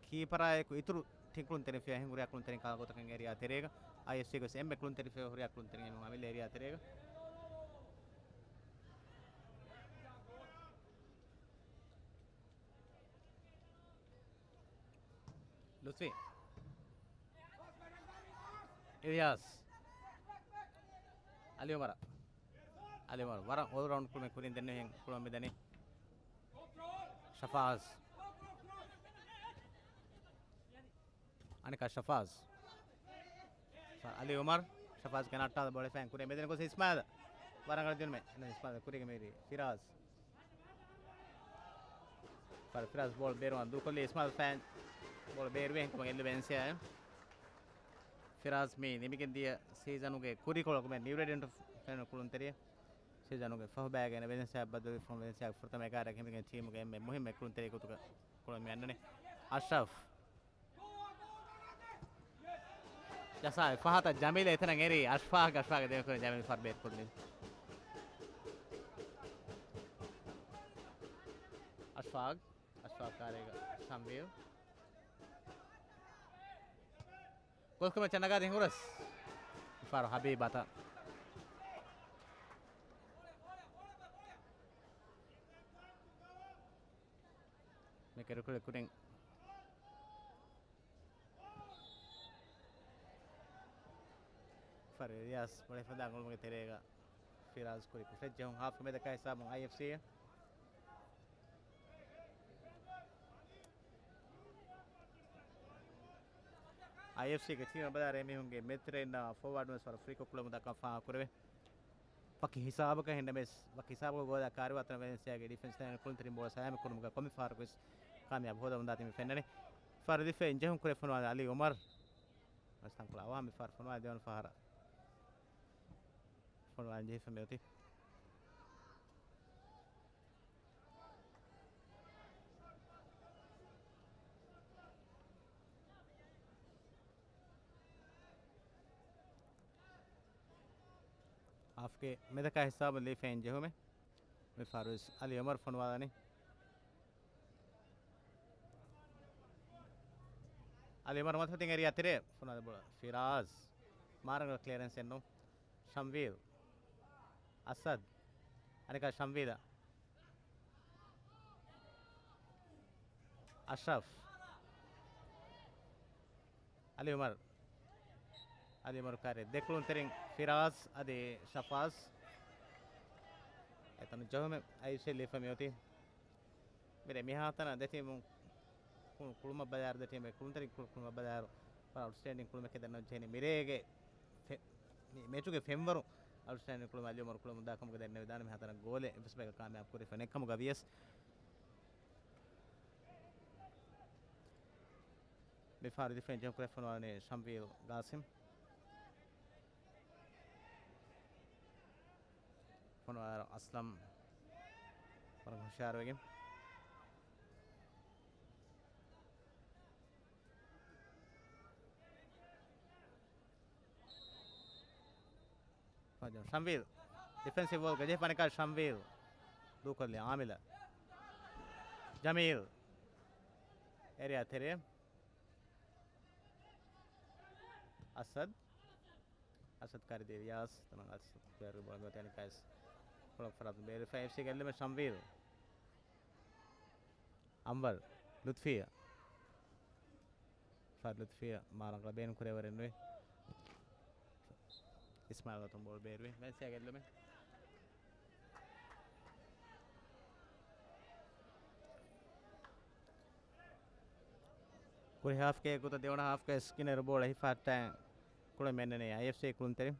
ކީޕަރާއެކު އިތުރު ތިން ކުޅުންތެރިން ފިޔާ ހިނގުރި ކުޅުންތެރިން ކާ ގޮތަކަށް އޭރިއާ ތެރޭގަ އައިއެފްސީގެ ވެސް އެންމެ ކުޅުންތެރި ފިޔާ ހުރި ކުޅުންތެރިން އެމީހުން އަމިއްލަ އޭރިއާ ތެރޭގަ. ލުތްފީ. އިލްޔާސް. އަލި އުމަރ. އަލި އުމަރ ވަރަށް އޯލްރައުންޑް ކުޅުމެއް ކުރިން ދެންނެވިހެން ކުޅުމަށް މިދަނީ. ޝަފާޒް. އަނެކާ ޝަފާޒް. އަލި އުމަރް. ޝަފާޒް ކެނާއްޓާލަ ބޯޅަ ފައިން ކުރި މެދެން ގޮސް އިސްމާއިލް. ވަރަށް ރަނގަޅު ދިނުމެއް. އިސްމާއިލް ކުރީގެ މީރި ފިރާޒް. ފަރު ފިރާޒް ބޯޅަ ބޭރުވާން ދޫކޮށްލީ އިސްމާއިލް ފައިން. ބޯޅަ ބޭރުވެ ހިންކުމަށް އެއްލު ވެންސިއާ. ފިރާޒް މި ނިމިގެން ދިޔަ ސީޒަނުގެ ކުރިކޮޅަކު މެ ނިއު ރެޑިންޓް ފެނުނު ކުޅުންތެރިޔަ. ސީޒަނުގެ ފަހުބައިގެން ވެލެންސިއާ ބައްދަލުވި ފަހުން ވެލެންސިއާގެ ފުރަތަމަ އެގާރަ ހިމެގެން ޓީމުގެ އެންމެ މުހިންމު ކުޅުންތެރި ގޮތުގަ ކުޅުން މި އަންނަނީ. އަޝްރަފް. ޖަސާ ފަހަތަށް ޖަމީލް އެތަނަށް އެރީ އަޝްފާގް، އަޝްފާގް ދެމިކުރި ޖަމީލް ފަރުބޭތް ކުޅުނީ. އަޝްފާގް، އަޝްފާގް ކާރޭގަ ޝަމްވީލް. ގޮލްކުރުމަށް ޗަންނަގާދި ހިނގުރަސް. ފާރު ހަބީބް އަތަށް. މި ކެރުކުޅެ ކުރިން. ފަރު އިލްޔާސް ބޮޅެ ފަދަ އަނގުޅުމުގެ ތެރޭގަ ފިރާޒް ކުރި ކުށެއްޖެހުން ހާފް މެދަކާ ހިސާބުން އައިއެފްސީ. އައިއެފްސީގެ ޓީމަށް ބަލާއިރު އެމީހުންގެ މެދުތެރެއިންނާ ފޯވާޑުން ވެސް ވަރަށް ފްރީކިކް ކުޅަމުން ދައްކަން ފާހަގަކުރެވޭ. ވަކި ހިސާބަކަށް ހިންނަމެސް، ވަކި ހިސާބަކަށް ގޯލާ ކާރިވާތަނަ ވެލެންސިއާގެ ޑިފެންސް ލައިން ކުޅުންތެރިން ބޯޅަ ސަލާމަތް ކުރުމުގަ ކޮންމެ ފަހަރަކުވެސް ކާމިޔާބު ހޯދަމުން ދާތީ މި ފެންނަނީ. ފަރު ދިފެއިން ޖެހުން ކުރެ ފޮނުވާލާ އަލީ އުމަރު. އަސް ތަންކޮޅަށް އަވަހަށް މި ފަހަރު ފޮނުވާލާ ދެވަނަ ފަހަރަށް. ފޮނުވާލަން ޖެހިފަ މިއޮތީ. ހާފްގެ މެދަކާ ހިސާބުން ލީފައިން ޖެހުމެއް. މި ފަހަރުވެސް އަލީ އުމަރު ފޮނުވާލަނީ. އަލީ އުމަރު މަތިފަތިން އެރިއާ ތެރޭ ފޮނުވާލާ ބޯޅަ ފިރާޒް. މާރަނގަޅަށް ކްލިއަރެންސެއް ނޫން. ޝަމްވީލް. އަސަދް. އަނެކާ ޝަމްވީލަށް. އަޝްރަފް. އަލީ އުމަރު. އަލީ އުމަރު ކާރި ދެކުޅުންތެރިން ފިރާޒް އަދި ޝަފާޒް. އެތަނު ޖަހުމެއް އައިސެ ލީފަ މިއޮތީ. މިރޭ މިހާތަނަށް ދެ ޓީމުން ކު-، ކުޅުމަށް ބަލާއިރު، ދެ ޓީމެއް ކުޅުންތެރިން ކު-، ކުޅުމަށް ބަލާއިރު، ވަރަށް އައުޓްސްޓޭންޑިން ކުޅުމެކޭ ދަންނަވަން ޖެހެނީ. މިރޭގެ ފެ-، މި މެޗުގެ ފެންވަރު އައުޓްސްޓޭންޑިން ކުޅުމަށް އަލީ އުމަރު ކުޅުމުން ދާ ކަމުގަ ދެންނެވިދާނެ. މިހާތަނަށް ގޯލެއް އެއްވެސް ބަޔަކަށް ކާމިޔާބު ކުރެވިފަ ނެތް ކަމުގަ ވިޔަސް. މި ފަހަރު ދިފެން ޖެހުން ކުރެ ފޮނުވާލަނީ ޝަމްވީލް ގާސިމް. ފޮނުވާލާ އަސްލަމް ވަރަށް ހުޝާރުވެގެން. ޝަމްވީލް. ޑިފެންސިވް ވޯލްގަ ޖެހިފަ އަނެކާ ޝަމްވީލް. ދޫކޮށްލި އާމިލަށް. ޖަމީލް. އެރިއާ ތެރޭ. އަސަދް. އަސަދް ކާރި ދޭ ރިޔާޒް. ތަނަށް އަސަދް ކާރި ބޯޅަ މިއޮތީ އަނެކާވެސް ކޮޅަށް ފަރާތުން ބޭރުވެފަ އެއް ސީ ގެއްލުމެއް ޝަމްވީލް. އަންވަރު. ލުތްފިޔާ. ފަރު ލުތްފިޔާ މާ ރަނގަޅަށް ބޭނުން ކުރެވޭވަރެއް ނުވޭ. އިސްމާއިލް އަތުން ބޯޅަ ބޭރުވި. ވެލެންސިއާ ގެއްލުމެއް. ކުރި ހާފްގެ ގޮތަށް ދެވަނަ ހާފްގެ ސްކިނަރ ބޯޅަ ހިފާއްޓާ ކުޅެ މެންނަނީ އައިއެފްސީ ކުޅުންތެރިން.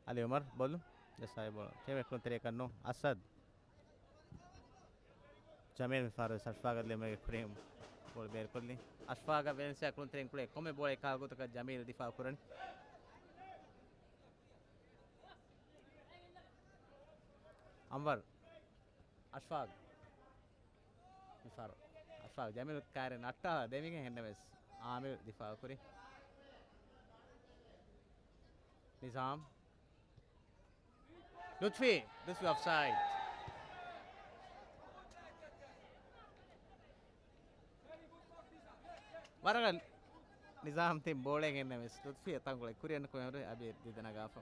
އަލީ އުމަރު ބޮލު. ޖައްސާ ބޯޅަ. ޓީމެއް ކުޅުންތެރިއަކަށް ނޫން. އަސަދް. ޖަމީލް މިފަހަރު ވެސް އަޝްފާގަށް ލިޔުމެއްގެ ކުރިން ބޯޅަ ބޭރުކޮށްލި. އަޝްފާގަށް ވެލެންސިއާ ކުޅުންތެރިން ކުޅޭ ކޮންމެ ބޯޅަ އެކާ ގޮތަކަށް ޖަމީލް ދިފާއު ކުރަނީ. އަންވަރު. އަޝްފާގް. މިފަހަރު އަޝްފާގް ޖަމީލް ކާރި ނައްޓާލާ ދެމިގެން އެހެންނަމަވެސް އާމިރު ދިފާއު ކުރި. ނިޒާމް. ލުތްފީ، ލުތްފީ އޮފްސައިޑް. ވަރަށް ނިޒާމް ތިން ބޯޅައެއް ގެންނަމެސް ލުތްފީ ތަންކޮޅެއް ކުރިއަށް ނުކުމެވުރެ އަބި ދިދަނަގާފަ.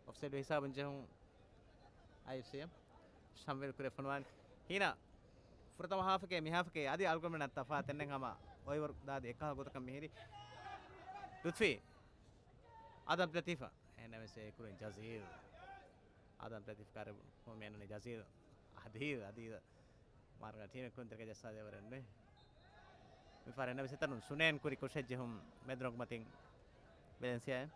އޮފްސައިޑް ހިސާބުން ޖެހުން އައިއެފްސީ ޝަމްވިލް ކުރެ ފޮނުވާން. ހީނަ ފުރަތަމަ ހާފަކޭ މި ހާފަކޭ އަދި އަޅުގަނޑުމެންނަށް ތަފާތެއް ނެތް ހަމަ އޮއިވަރު ދާދި އެކަހަލަ ގޮތަކަށް މިހިރީ. ލުތްފީ. އާދަމް ލަތީފަށް. އެހެންނަމަވެސް އެ ކުރިން ޖަޒީލް. އާދަމް ލަތީފް ކާރި މިއަންނަނީ ޖަޒީލް. އަދީލް، އަދީލް. މާރުގަ ޓީމެއް ކުރިން ތެރެގަ ޖައްސާދޭވަރެއް ނުވޭ. މިފަހަރު އެންނަ ވިސްނުން ސުނޭން ކުރި ކުށެއްޖެހުން މެދުރޮނގުމަތިން ވެލެންސިއާއެއް.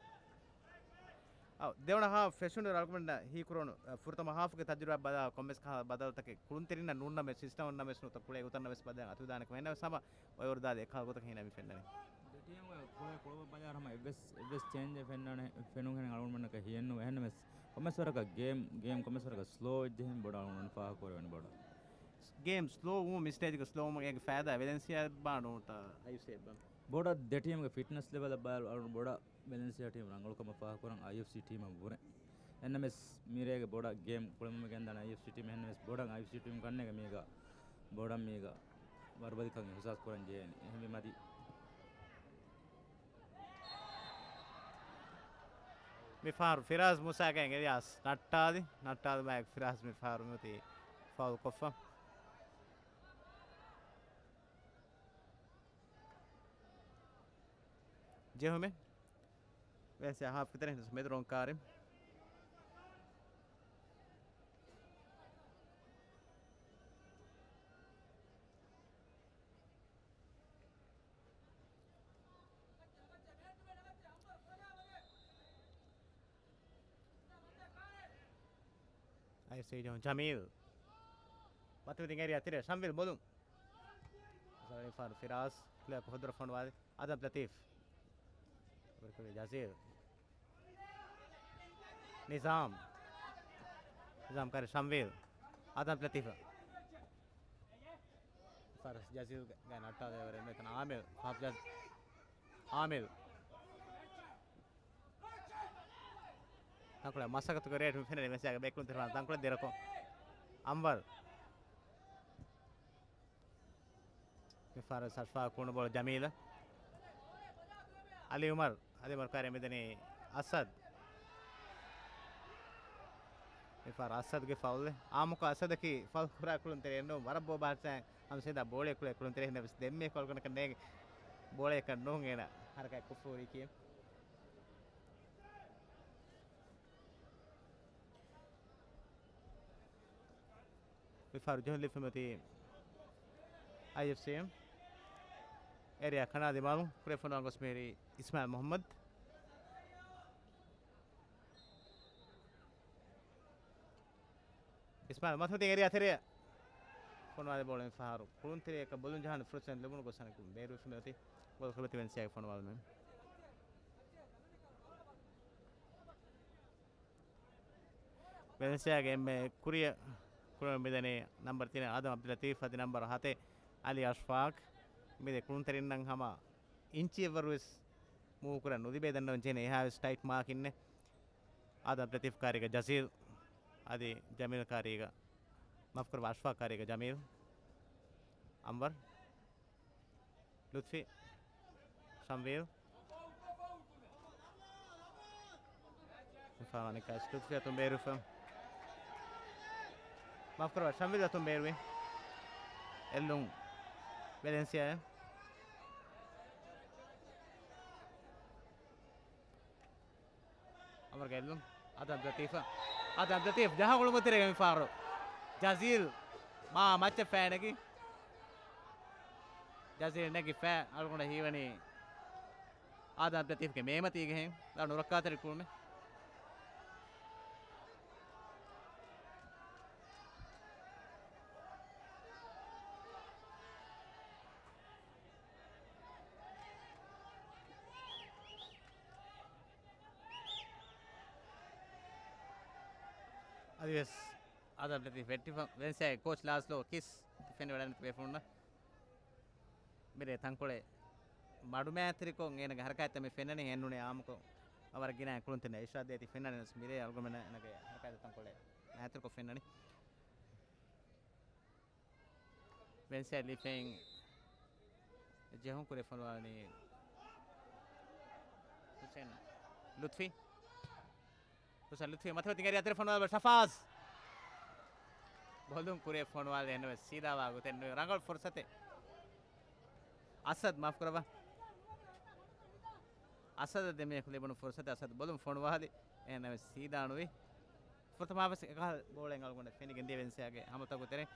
އައު، ދެވަނަ ހާފް ފެށުނު ރަލްގުމެންނަށް ހީކުރުނު، އަ، ފުރަތަމަ ހާފުގެ ތަޖުރިބާ ބަދަ ކޮންމެސް ކަހަލަ ބަދަލުތަކެއް ކުޅުންތެރިންނަށް ނޫންނަމެ ސިސްޓަމުންނަމެސް ނުތަ ކުޅޭ ގޮތަށްނަމެސް ބަދަލަށް އަތުދާނެ ކަމެއް ނަމެސް ހަމަ އޮއިވަރު ދާދި އެކަހަލަ ގޮތަކަށް ހީނަ މި ފެންނަނީ. ދެ ޓީމުގެ ކުޅޭ ކުޅަބަށް ބަލާއިރު ހަމަ އެއްވެސް، އެއްވެސް ޗޭންޖެއް ފެންނާނެ، ފެނުން ހެން އަޅުގަނޑުމެންނަކަށް ހިޔެއްނުވޭ. އެހެންނަމެސް ކޮންމެސް ވަރަކަށް ގޭމް، ގޭމް ކޮންމެސް ވަރަކަށް ސްލޯ ވެއްޖެހެން ބޮޑަށް އަޅުގަނޑު ފާހަގަކުރެވެނީ ބޮޑަށް. ގޭމް ސްލޯ ވުމުން މި ސްޓޭޖުގަ ސްލޯ ވުމުން އޭގެ ފައިދާ ވެލެންސިއާ ބާ ނޫންތަ އައިއެފްސީ އެއްބަ؟ ބޮޑަށް ދެ ޓީމުގެ ފިޓްނަސް ލެވެލަށް ބަލާ އަޅުގަނޑު ބޮޑަށް ވެލެންސިއާ ޓީމް ރަނގަޅުކަމަށް ފާހަގަކުރަން އައިއެފްސީ ޓީމަށް ވުރެ. އެހެންނަމެސް މިރޭގެ ބޮޑަށް ގޭމް ކުޅެމުމެއް ގެންދާނެ އައިއެފްސީ ޓީމް. އެހެންނަމެސް ބޮޑަށް އައިއެފްސީ ޓީމް ކަންނޭގެ މީގަ ބޮޑަށް މީގަ ވަރުބަލިކަން އިހުސާސް ކުރަން ޖެހޭނެ. އެހެންވީމަ އަދި މިފަހަރު ފިރާޒް މޫސާގެ އެލިޔާސް ނައްޓާލި، ނައްޓާލުމާއެކު ފިރާޒް މިފަހަރު މިއޮތީ ފައުލް ކޮށްފަ. ޖެހުމެއް ވެސް ހާފް ކިތަނެ މެދުރޮން ކާރި. އައިސީ ޖޯން ޖަމީލް. މަތިވެދިން އެރިއާ ތެރެ ޝަމްވިލް ބޮލުން. ފިރާޒް ކުލައަކު ހުދުރަ ފޮނުވާލި. އާދަމް ލަތީފް. ޖަޒީލް. ނިޒާމް. ނިޒާމް ކާރި ޝަމްވީލް. އާދަމް ލަތީފް. ފަރަސް ޖަޒީލް ގަ ނައްޓާލެވަރެ މެތަން އާމިލް. ހާފް ޖަޒް-، އާމިލް. ތަންކޮޅެއް މަސައްކަތު ކުރޭ މި ފެނެ މެސިއާގެ ބޭކުޅުން ތެރެވާން ތަންކޮޅެއް ދެރަކޮށް. އަންވަރު. މި ފާރަސް އަޝްފާގް ކުނު ބޯޅަ ޖަމީލަށް. އަލީ އުމަރު. އަލީ އުމަރު ކާރި މިދަނީ އަސަދް. މި ފާރަ އަސަދްގެ ފައުލެއް. އާމުކޮށް އަސަދަކީ ފައުލް ކުރާ ކުޅުން ތެރެއެއް ނޫން. ވަރަށް ބޯ ބާރްސާ ހަމަ ސީދާ ބޯޅަ ކުޅޭ ކުޅުން ތެރެ ހިނދަ ވެސް ދެންމެ ކޮޅުގަނޑަކަށް ނޭގެ ބޯޅައަކަށް ނޫން އޭނަ ހަރަކާތް ކޮށްފަ ހުރީކީ. މިފަހަރު ޖެހުން ލިބިފައި އޮތީ އައިއެފްސީ އެރިއާ ކަނާ ދިމާލުން ކުރެފޮނުވާ ގޮސް މިހިރީ އިސްމާއިލް މުހައްމަދު. އިސްމާއިލް މަތިވެދިން އެރިއާ ތެރެއަށް ފޮނުވާލި ބޯޅަ މިފަހަރު ކުޅުންތެރިއަކަށް ބޮލުން ޖަހާނެ ފުރުސަތެއް ލިބުނު ގޮސް އަނެކު ބޭރުވެފަ މިއޮތީ ގޯލް ކުރިމަތި ވެލެންސިއާގެ ފޮނުވާލުމެއް. ވެލެންސިއާގެ އެންމެ ކުރިއަށް ކުޅެމުން މިދަނީ ނަމްބަރު ތިނެއް އާދަމް އަބްދުލް ލަތީފް އަދި ނަމްބަރު ހަތެއް އަލީ އަޝްފާގް. މިދެ ކުޅުންތެރިންނަށް ހަމަ އިންޗިއެއްވަރު ވެސް މޫވް ކުރަން ނުލިބޭ ދަންނަވަން ޖެހޭނެ އެހާވެސް ޓައިޓް މާކިންނެއް. އާދަމް ލަތީފް ކާރީގަ ޖަޒީލް އަދި ޖަމީލް ކާރީގަ މާފުކުރައްވާ އަޝްފާގް ކާރީގަ ޖަމީލް. އަންވަރު. ލުތްފީ. ޝަމްވީލް. މިފާވާނެ ކާސް ލުތްފީ އަތުން ބޭރުފަ. މާފުކުރައްވާ ޝަމްވީލް އަތުން ބޭރުވި. އެއްލުން ވެލެންސިއާއަށް. ގެއްލުން. އަދަން ލަތީފަށް. އަދަން ލަތީފް ޖަހާ ހުޅުމުތެރޭގަ މިފަހަރު ޖަޒީލް މާ މައްޗަށް ފައިނެގި. ޖަޒީލް ނެގިފަ އަޅުގަނޑަށް ހީވަނީ އާދަމް ލަތީފްގެ މޭމަތީގެ ހެން ނުރައްކާތެރި ކުޅުމެއް. އަދިވެސް އާދަމް ލަތީފް ވެއްޓިފަ ވެންސައި ކޯޗް ލާސްލޯ ކިސް ފެނިވަޑަން ބޭފުޅުންނަށް. މިރޭ ތަންކޮޅެއް މަޑުމައިތިރިކޮށް އޭނަގެ ހަރަކާތްތައް މި ފެންނަނީ އެންނުނޭ އާއްމުކޮށް އަވަރަށް ގިނަ ކުޅުންތެރިން އިޝާދޭތި ފެންނަނީ މިރޭ އަޅުގަނޑުމެން އޭނަގެ ހަރަކާތް ތަންކޮޅެއް މައިތިރިކޮށް ފެންނަނީ. ވެންސައި ލިފެއިން ޖެހުން ކުރި ފޮނުވާލީ ހުސެން ލުތްފީ. ހުސެން ލުތްފީ މަތިވެތި ގެރި އަތެރެ ފޮނުވާލި ޝަފާޒް. ބޮލުން ކުރި ފޮނުވާލި އެންނަމެ ސީދާވާ ގޮތެއް ނުވެ. ރަނގަޅު ފުރުސަތެއް. އަސަދް މާފް ކުރައްވާ. އަސަދަށް ދެމީހަކު ލިބުނު ފުރުސަތެއް އަސަދް ބޮލުން ފޮނުވާލި އެންނަމެ ސީދާ ނުވި. ފުރަތަމަ ވެސް އެކަހަލަ ބޯޅައެއް އަޅުގަނޑަށް ފެނިގެން ދިޔަ ވެންސައިގެ ހަމަލުތަކުގެ ތެރެއިން.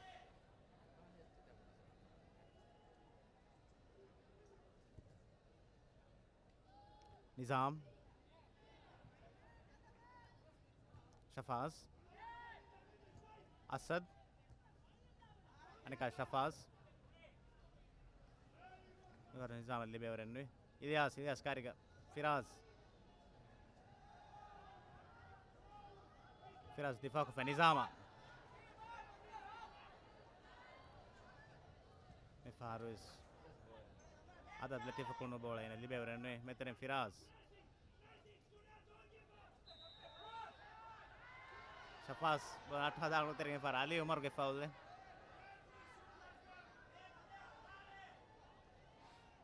ނިޒާމް. ޝަފާޒް. އަސަދް. އަނެކާ ޝަފާޒް. އިވަރު ނިޒާމަށް ލިބޭވަރެއް ނުވި. އިލްޔާސް، އިލްޔާސް ކާރިގަ. ފިރާޒް. ފިރާޒް ދިފާކޮށްފަ ނިޒާމާ. މި ފަހަރުވެސް އަދަދް ލަތީފަށް ކުޅުނު ބޯޅަ އޭނަ ލިބޭވަރެއް ނުވޭ. މެތެރެން ފިރާޒް. ޝަފާޒް ބޯޅަ އައްޓާ ދާން ކުޅުނުތެރިން ފަހަރު އަލީ އުމަރުގެ ފައުލެއް.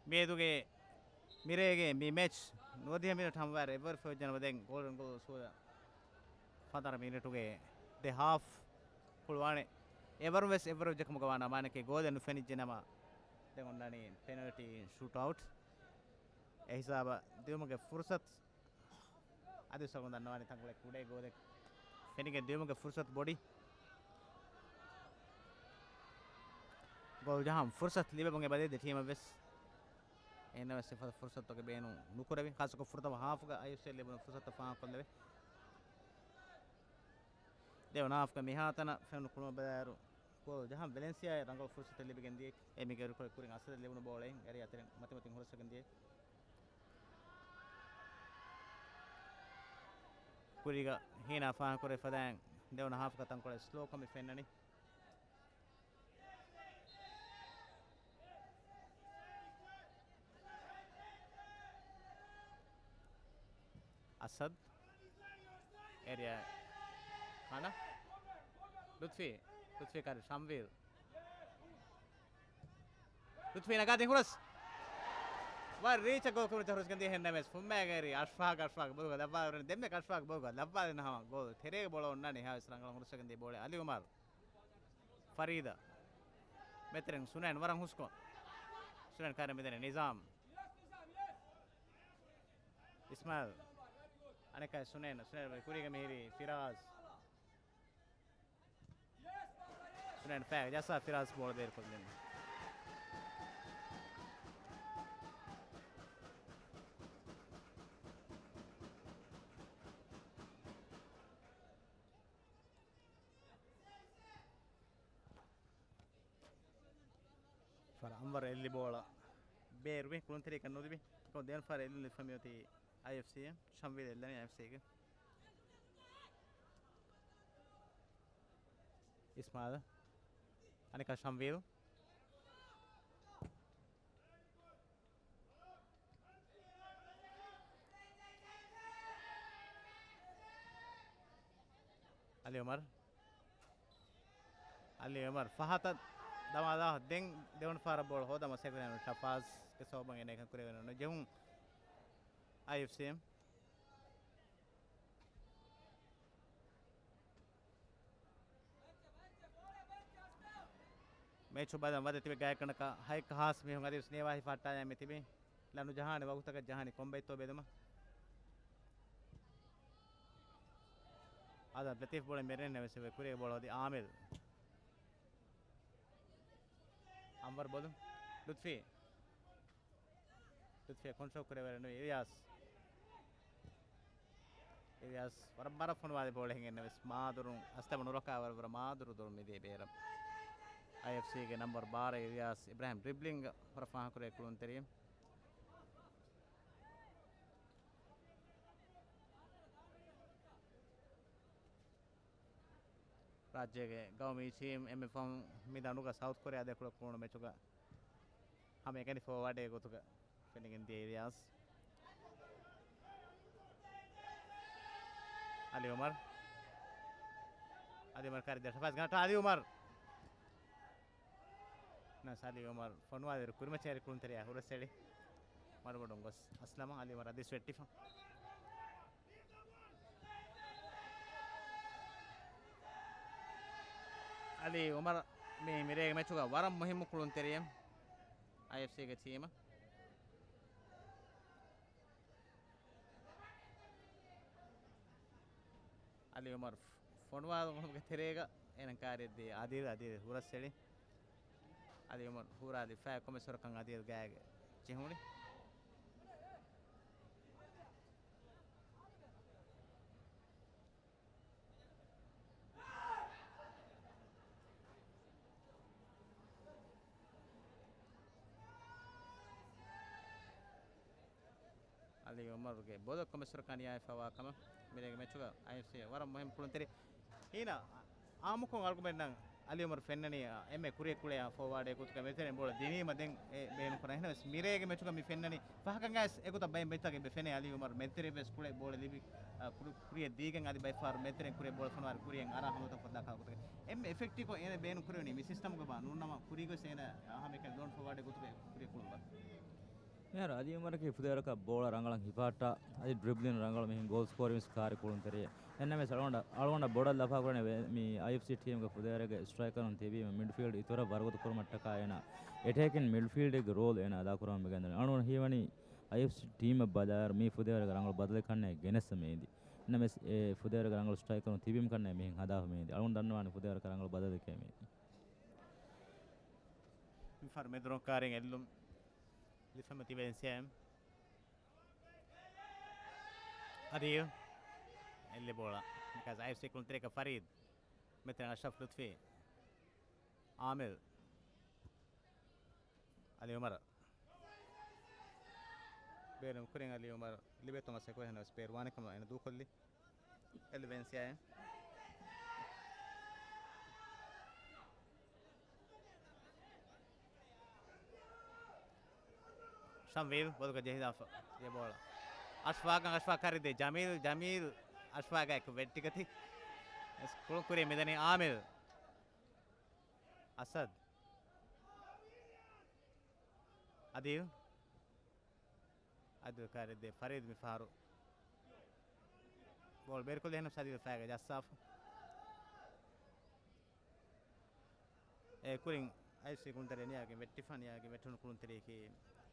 މިއަދުގެ މިރޭގެ މި މެޗް ނުވަދިހަ މިނެޓް ހަމަވާއިރު އެއްވަރު ފެށިގެން ދެން ގޯލް ގޯލް ސޫލަ ފަންސާސް މިނެޓުގެ ދެ ހާފް ކުޅުވާނެ. އެވަރު ވެސް އެއްވަރު ވެއްޖެކަމުގަ ވާނަމަ މާނައަކީ ގޯލެއް ނުފެނިއްޖެ ނަމަ، ދެން އޮންނާނީ ޕެނަލްޓީ ޝޫޓްއައުޓް. އެ ހިސާބަށް ދިއުމުގެ ފުރުސަތު އަދި ސަގުން ދަންނަވާނީ ތަންކޮޅެއް ކުޑައި ގޯލެއް ފެނިގެން ދިއުމުގެ ފުރުސަތު ބޮޑި. ގޯލް ޖަހަން ފުރުސަތު ލިބެމުން އެބަދޭ ދެ ޓީމަށް ވެސް. އެހެންނަމަވެސް އެފަދަ ފުރުސަތުތަކެއް ބޭނުން ނުކުރެވި. ޚާއްޞަކޮށް ފުރަތަމަ ހާފުގަ އައިއެފްސީ ލިބުނު ފުރުސަތު ފާހަގަކޮށްލެވޭ. ދެވަނަ ހާފްގަ މިހާތަނަށް ފެނުނު ކުޅުމަށް ބަލާއިރު ގޯލް ޖަހަން ވެލެންސިއާއަށް ރަނގަޅު ފުރުސަތެއް ލިބިގެން ދިޔަ. އެ މި ގެރިކޮޅެއް ކުރިން އަސަދަށް ލިބުނު ބޯޅައިން އެރި އަތެރިން މަތިމަތިން ހުރަސްވެގެން ދިޔަ. ކުރީގަ ހީނާ ފާހަގަކުރެވި ފަދައިން ދެވަނަ ހާފުގަ ތަންކޮޅެއް ސްލޯކަމެއް ފެންނަނީ. އަސަދް. އެރިއާ. ހަނަ. ލުތްފީ. ލުތްފީ ކާރި ޝަމްވީލް. ލުތްފީ ނަގާދިން ހުރަސް. ވަރަށް ރީޗަށް ގޯލް ކުރުން ހުރަސްގެން ދިޔަ ހެންނަމެސް ފުއްމައިގެރި އަޝްފާގް، އަޝްފާގް ބޯ ލައްވާ ދެންމެ އަޝްފާގް ބޯ ލައްވާލިން ހަމަ ގޯލް ތެރޭގެ ބޯޅަ އޮންނާނީ ހާވެސް ރަނގަޅަށް ހުރަސްގެން ދިޔަ ބޯޅަ އަލީ އުމަރު. ފަރީދާ. މެތެރެން ސުނޭން ވަރަށް ހުސްކޮށް. ސުނޭން ކާރި މިދަނީ ނިޒާމް. އިސްމާއިލް. އަނެއްކާ ސުނޭން. ސުނޭން ކުރީގަ މިހިރީ ފިރާޒް. ސުނޭން ފައި ޖައްސާ ފިރާޒް ބޯޅަ ބޭރުކޮށްލިން. ފަރަ އަންވަރު އެއްލި ބޯޅަ ބޭރުވި ކުޅުންތެރިއަކަށް ނުލިބި. އެކަމު ދެވަނަ ފަހަރަށް އެއްލި ލިބިފަ މިއޮތީ އައިއެފްސީ އެ ޝަމްވީލް އެއްލަނީ އައިއެފްސީގެ. އިސްމާލް. އަނެކާ ޝަމްވީލް. އަލީ އުމަރު. އަލީ އުމަރު ފަހަތަށް ދަމާލާ ދެން ދެވަނަ ފަހަރަށް ބޯޅަ ހޯދާ މަސައްކަތް ކުރި ޝަފާޒްގެ ސަބަބުން އޭނަ އެކަން ކުރެވެން ނުޖެހުން އައިއެފްސީ. މެޗު ބަލަން ވަދެ ތިބި ގާތްގަނޑަކަށް ހަތް ހާސް މީހުން އަދިވެސް ނޭވާ ހިފަހައްޓާލަން މި ތިބި. ލަނޑު ޖަހާނެ ވަގުތަކަށް ޖަހާނީ ކޮންބައިތޯ ބެލުމަށް. އާދަމް ލަތީފް ބޯޅަ މެރެން ނެވެސް ކުރި ބޯޅަ އޮތީ އާމިލް. އަންވަރު ބޮލު. ލުތްފީ. ލުތްފީ ކޮންޓްރޯލް ކުރެވޭ ނުވި އިލްޔާސް. އިލްޔާސް ވަރަށް ބާރަށް ފޮނުވާލި ބޯޅަ ހިނގެން ނެވެސް މާދުރުން އަސްލަމަ ނުރަކާ ވަރަށް ވަރަށް މާދުރު ދޮރު މިދިޔަ ބޭރަށް. އައިއެފްސީގެ ނަމްބަރު ބާރަ އިލްޔާސް އިބްރާހިމް ޑްރިބްލިންގ ވަރަށް ފާހަގަކުރޭ ކުޅުންތެރިން. ރާއްޖޭގެ ގައުމީ ޓީމް އެންމެ ފަހުން މި ދަނޑުގަ ސައުތް ކޮރިއާ ދެކޮޅަށް ކުޅުނު މެޗުގަ ހަމައެކަނި ފޯވާޑެއް ގޮތުގަ ފެނިގެން ދިޔަ އިލްޔާސް. އަލީ އުމަރު. އަލީ އުމަރު ކާރި ދެ ޝަފާޒް ގަނޑަށް އަލީ އުމަރު. ނަސް އަލީ އުމަރު ފޮނުވާލިއިރު ކުރިމައްޗަށް އެރި ކުޅުންތެރިޔާ ހުރަސްއެޅި. މަޑުމަޑުން ގޮސް އަސްލަމަ އަލީ އުމަރު އަދިވެސް ވެއްޓިފަ. އަލީ އުމަރު މި މިރޭގެ މެޗުގަ ވަރަށް މުހިއްމު ކުޅުންތެރިއެއް އައިއެފްސީގެ ޓީމަށް. އަލީ އުމަރު ފޮނުވާލުމުގެ ތެރޭގަ އޭނަ ކާރިއަށް ދިޔަ އަދީލް، އަދީލް ހުރަސްއެޅި. އަލީ އުމަރު ހުރާލި ފައި ކޮމެސް ހުރަކަން އަދީލް ގާގެ ޖެހުނީ. އަލީ އުމަރުގެ ބޮލަށް ކޮމެސް ހުރަކަން ނިޔާވެފައިވާ ކަމަށް މިރޭގެ މެޗުގަ އައިއެފްސީ ވަރަށް މުހިންމު ކުޅުންތެރި. ހީނަ އާއްމުކޮށް އަޅުގަނޑުމެންނަށް އަލީ އުމަރު ފެންނަނީ އެންމެ ކުރިއަށް ކުޅޭ ފޯވާޑެއް ގޮތުގަ މެދުތެރެއިން ބޯޅަ ދިނީމަ ދެން އެ ބޭނުން ކުރާ. އެހެނަސް މިރޭގެ މެޗުގަ މި ފެންނަނީ ފަހަކަށް އައިސް އެގޮތަށް ބައެއް މެޗުތަކެއް އެބަ ފެނޭ އަލީ އުމަރު މެދުތެރެއަށް ވެސް ކުޅޭ ބޯޅަ ލިބި، އަ، ކުރި-، ކުރިއަށް ދީގެން އަދި ބައެއް ފަހަރު މެދުތެރެއިން ކުރިއަށް ބޯޅަ ފޮނުވާ ކުރިއަށް އަރާ ހަމަތައް ފައްދާ ކާކުތަކެއް. އެންމެ އެފެކްޓިވްކޮށް އޭނަ ބޭނުން ކުރެވެނީ މި ސިސްޓަމްގަ ބާ ނޫންނަމަ ކުރީގަވެސް އޭނަ ހަމައެކަނި ލޯން ފޯވާޑެއް ގޮތުގަ ކުރިއަށް ކުޅުން ބާ. މިހާރު އަލީ އުމަރަކީ ފުދޭވަރަކަށް ބޯޅަ ރަނގަޅަށް ހިފަހައްޓާ، އަދި ޑްރިބްލިން ރަނގަޅު މިހެން ގޯލް ސްކޯރިން ވެސް ކާރި ކުޅުންތެރިއެއް. އެހެންނަމަވެސް އަޅުގަނޑަށް، އަޅުގަނޑަށް ބޮޑަށް ލަފާކުރަނީ ވެ-، މި އައިއެފްސީ ޓީމްގެ ފުދޭވަރުގެ ސްޓްރައިކަރުން ތިބީމަ މިޑްފީލްޑް އިތުރަށް ވަރުގަދަ ކުރުމަށްޓަކާ އޭނާ އެޓޭކިން މިޑްފީލްޑްގެ ރޯލް އޭނާ އަދާކުރަމުން މިގެންދަނީ. އަޅުގަނޑު ހީވަނީ އައިއެފްސީ ޓީމަށް ބަލާއިރު މި ފުދޭވަރުގެ ރަނގަޅު ބަދަލެއް ކަންނޭނގެ ގެނެއްސަ މޭނދި. އެހެންނަމަވެސް އެ ފުދޭވަރުގެ ރަނގަޅު ސްޓްރައިކަރުން ތިބީމަ ކަންނޭނގެ މިހެން ހަދާފަ މޭނދި. އަޅުގަނޑު ދަންނަވާނެ ފުދޭވަރަކަށް ރަނގަޅު ބަދަލެކޭ މީ. މިފަހަރު މެދުރޮނގު ކާރިން އެއްލުން ލިބިފައި ތިބެ އެންސީއާއި. އަދި އެއްލެ ބޯޅަ. ނިކާސް އައިސް ކުޅުންތެރިއަކަށް ފަރީދު. މެދުތެރެއިން އަޝްރަފް ލުތްފީ. އާމިލް. އަލީ އުމަރު. ބޭރު ކުރިން އަލީ އުމަރު ލިބޭ ތޮމަސް އެކު އެހެނަސް ބޭރު ވާނެ ކަމަށް އޭނަ ދޫކޮށްލި. އެލް ވެންސިއާއެ. ޝަމްވީލް ބޮލުގަ ޖެހިލާފަ ދެ ބޯޅަ. އަޝްފާގަށް އަޝްފާ ކަރިދޭ ޖަމީލް، ޖަމީލް އަޝްފާގަ އެކު ވެއްޓިގަތި. ކުޅުން ކުރި މިދަނީ އާމިލް. އަސަދް. އަދިލް. އަދިލް ކާރިދޭ ފަރީދު މިފަހަރު. ބޯޅަ ބޭރުކޮށްލި އެހެން އަދިލް ފައިގަ ޖައްސާފަ. އެ ކުރިން އައިސް ކުޅުންތެރި ނިޔާގެ ވެއްޓިފަ ނިޔާގެ ވެއްޓުނު ކުޅުންތެރިއަކީ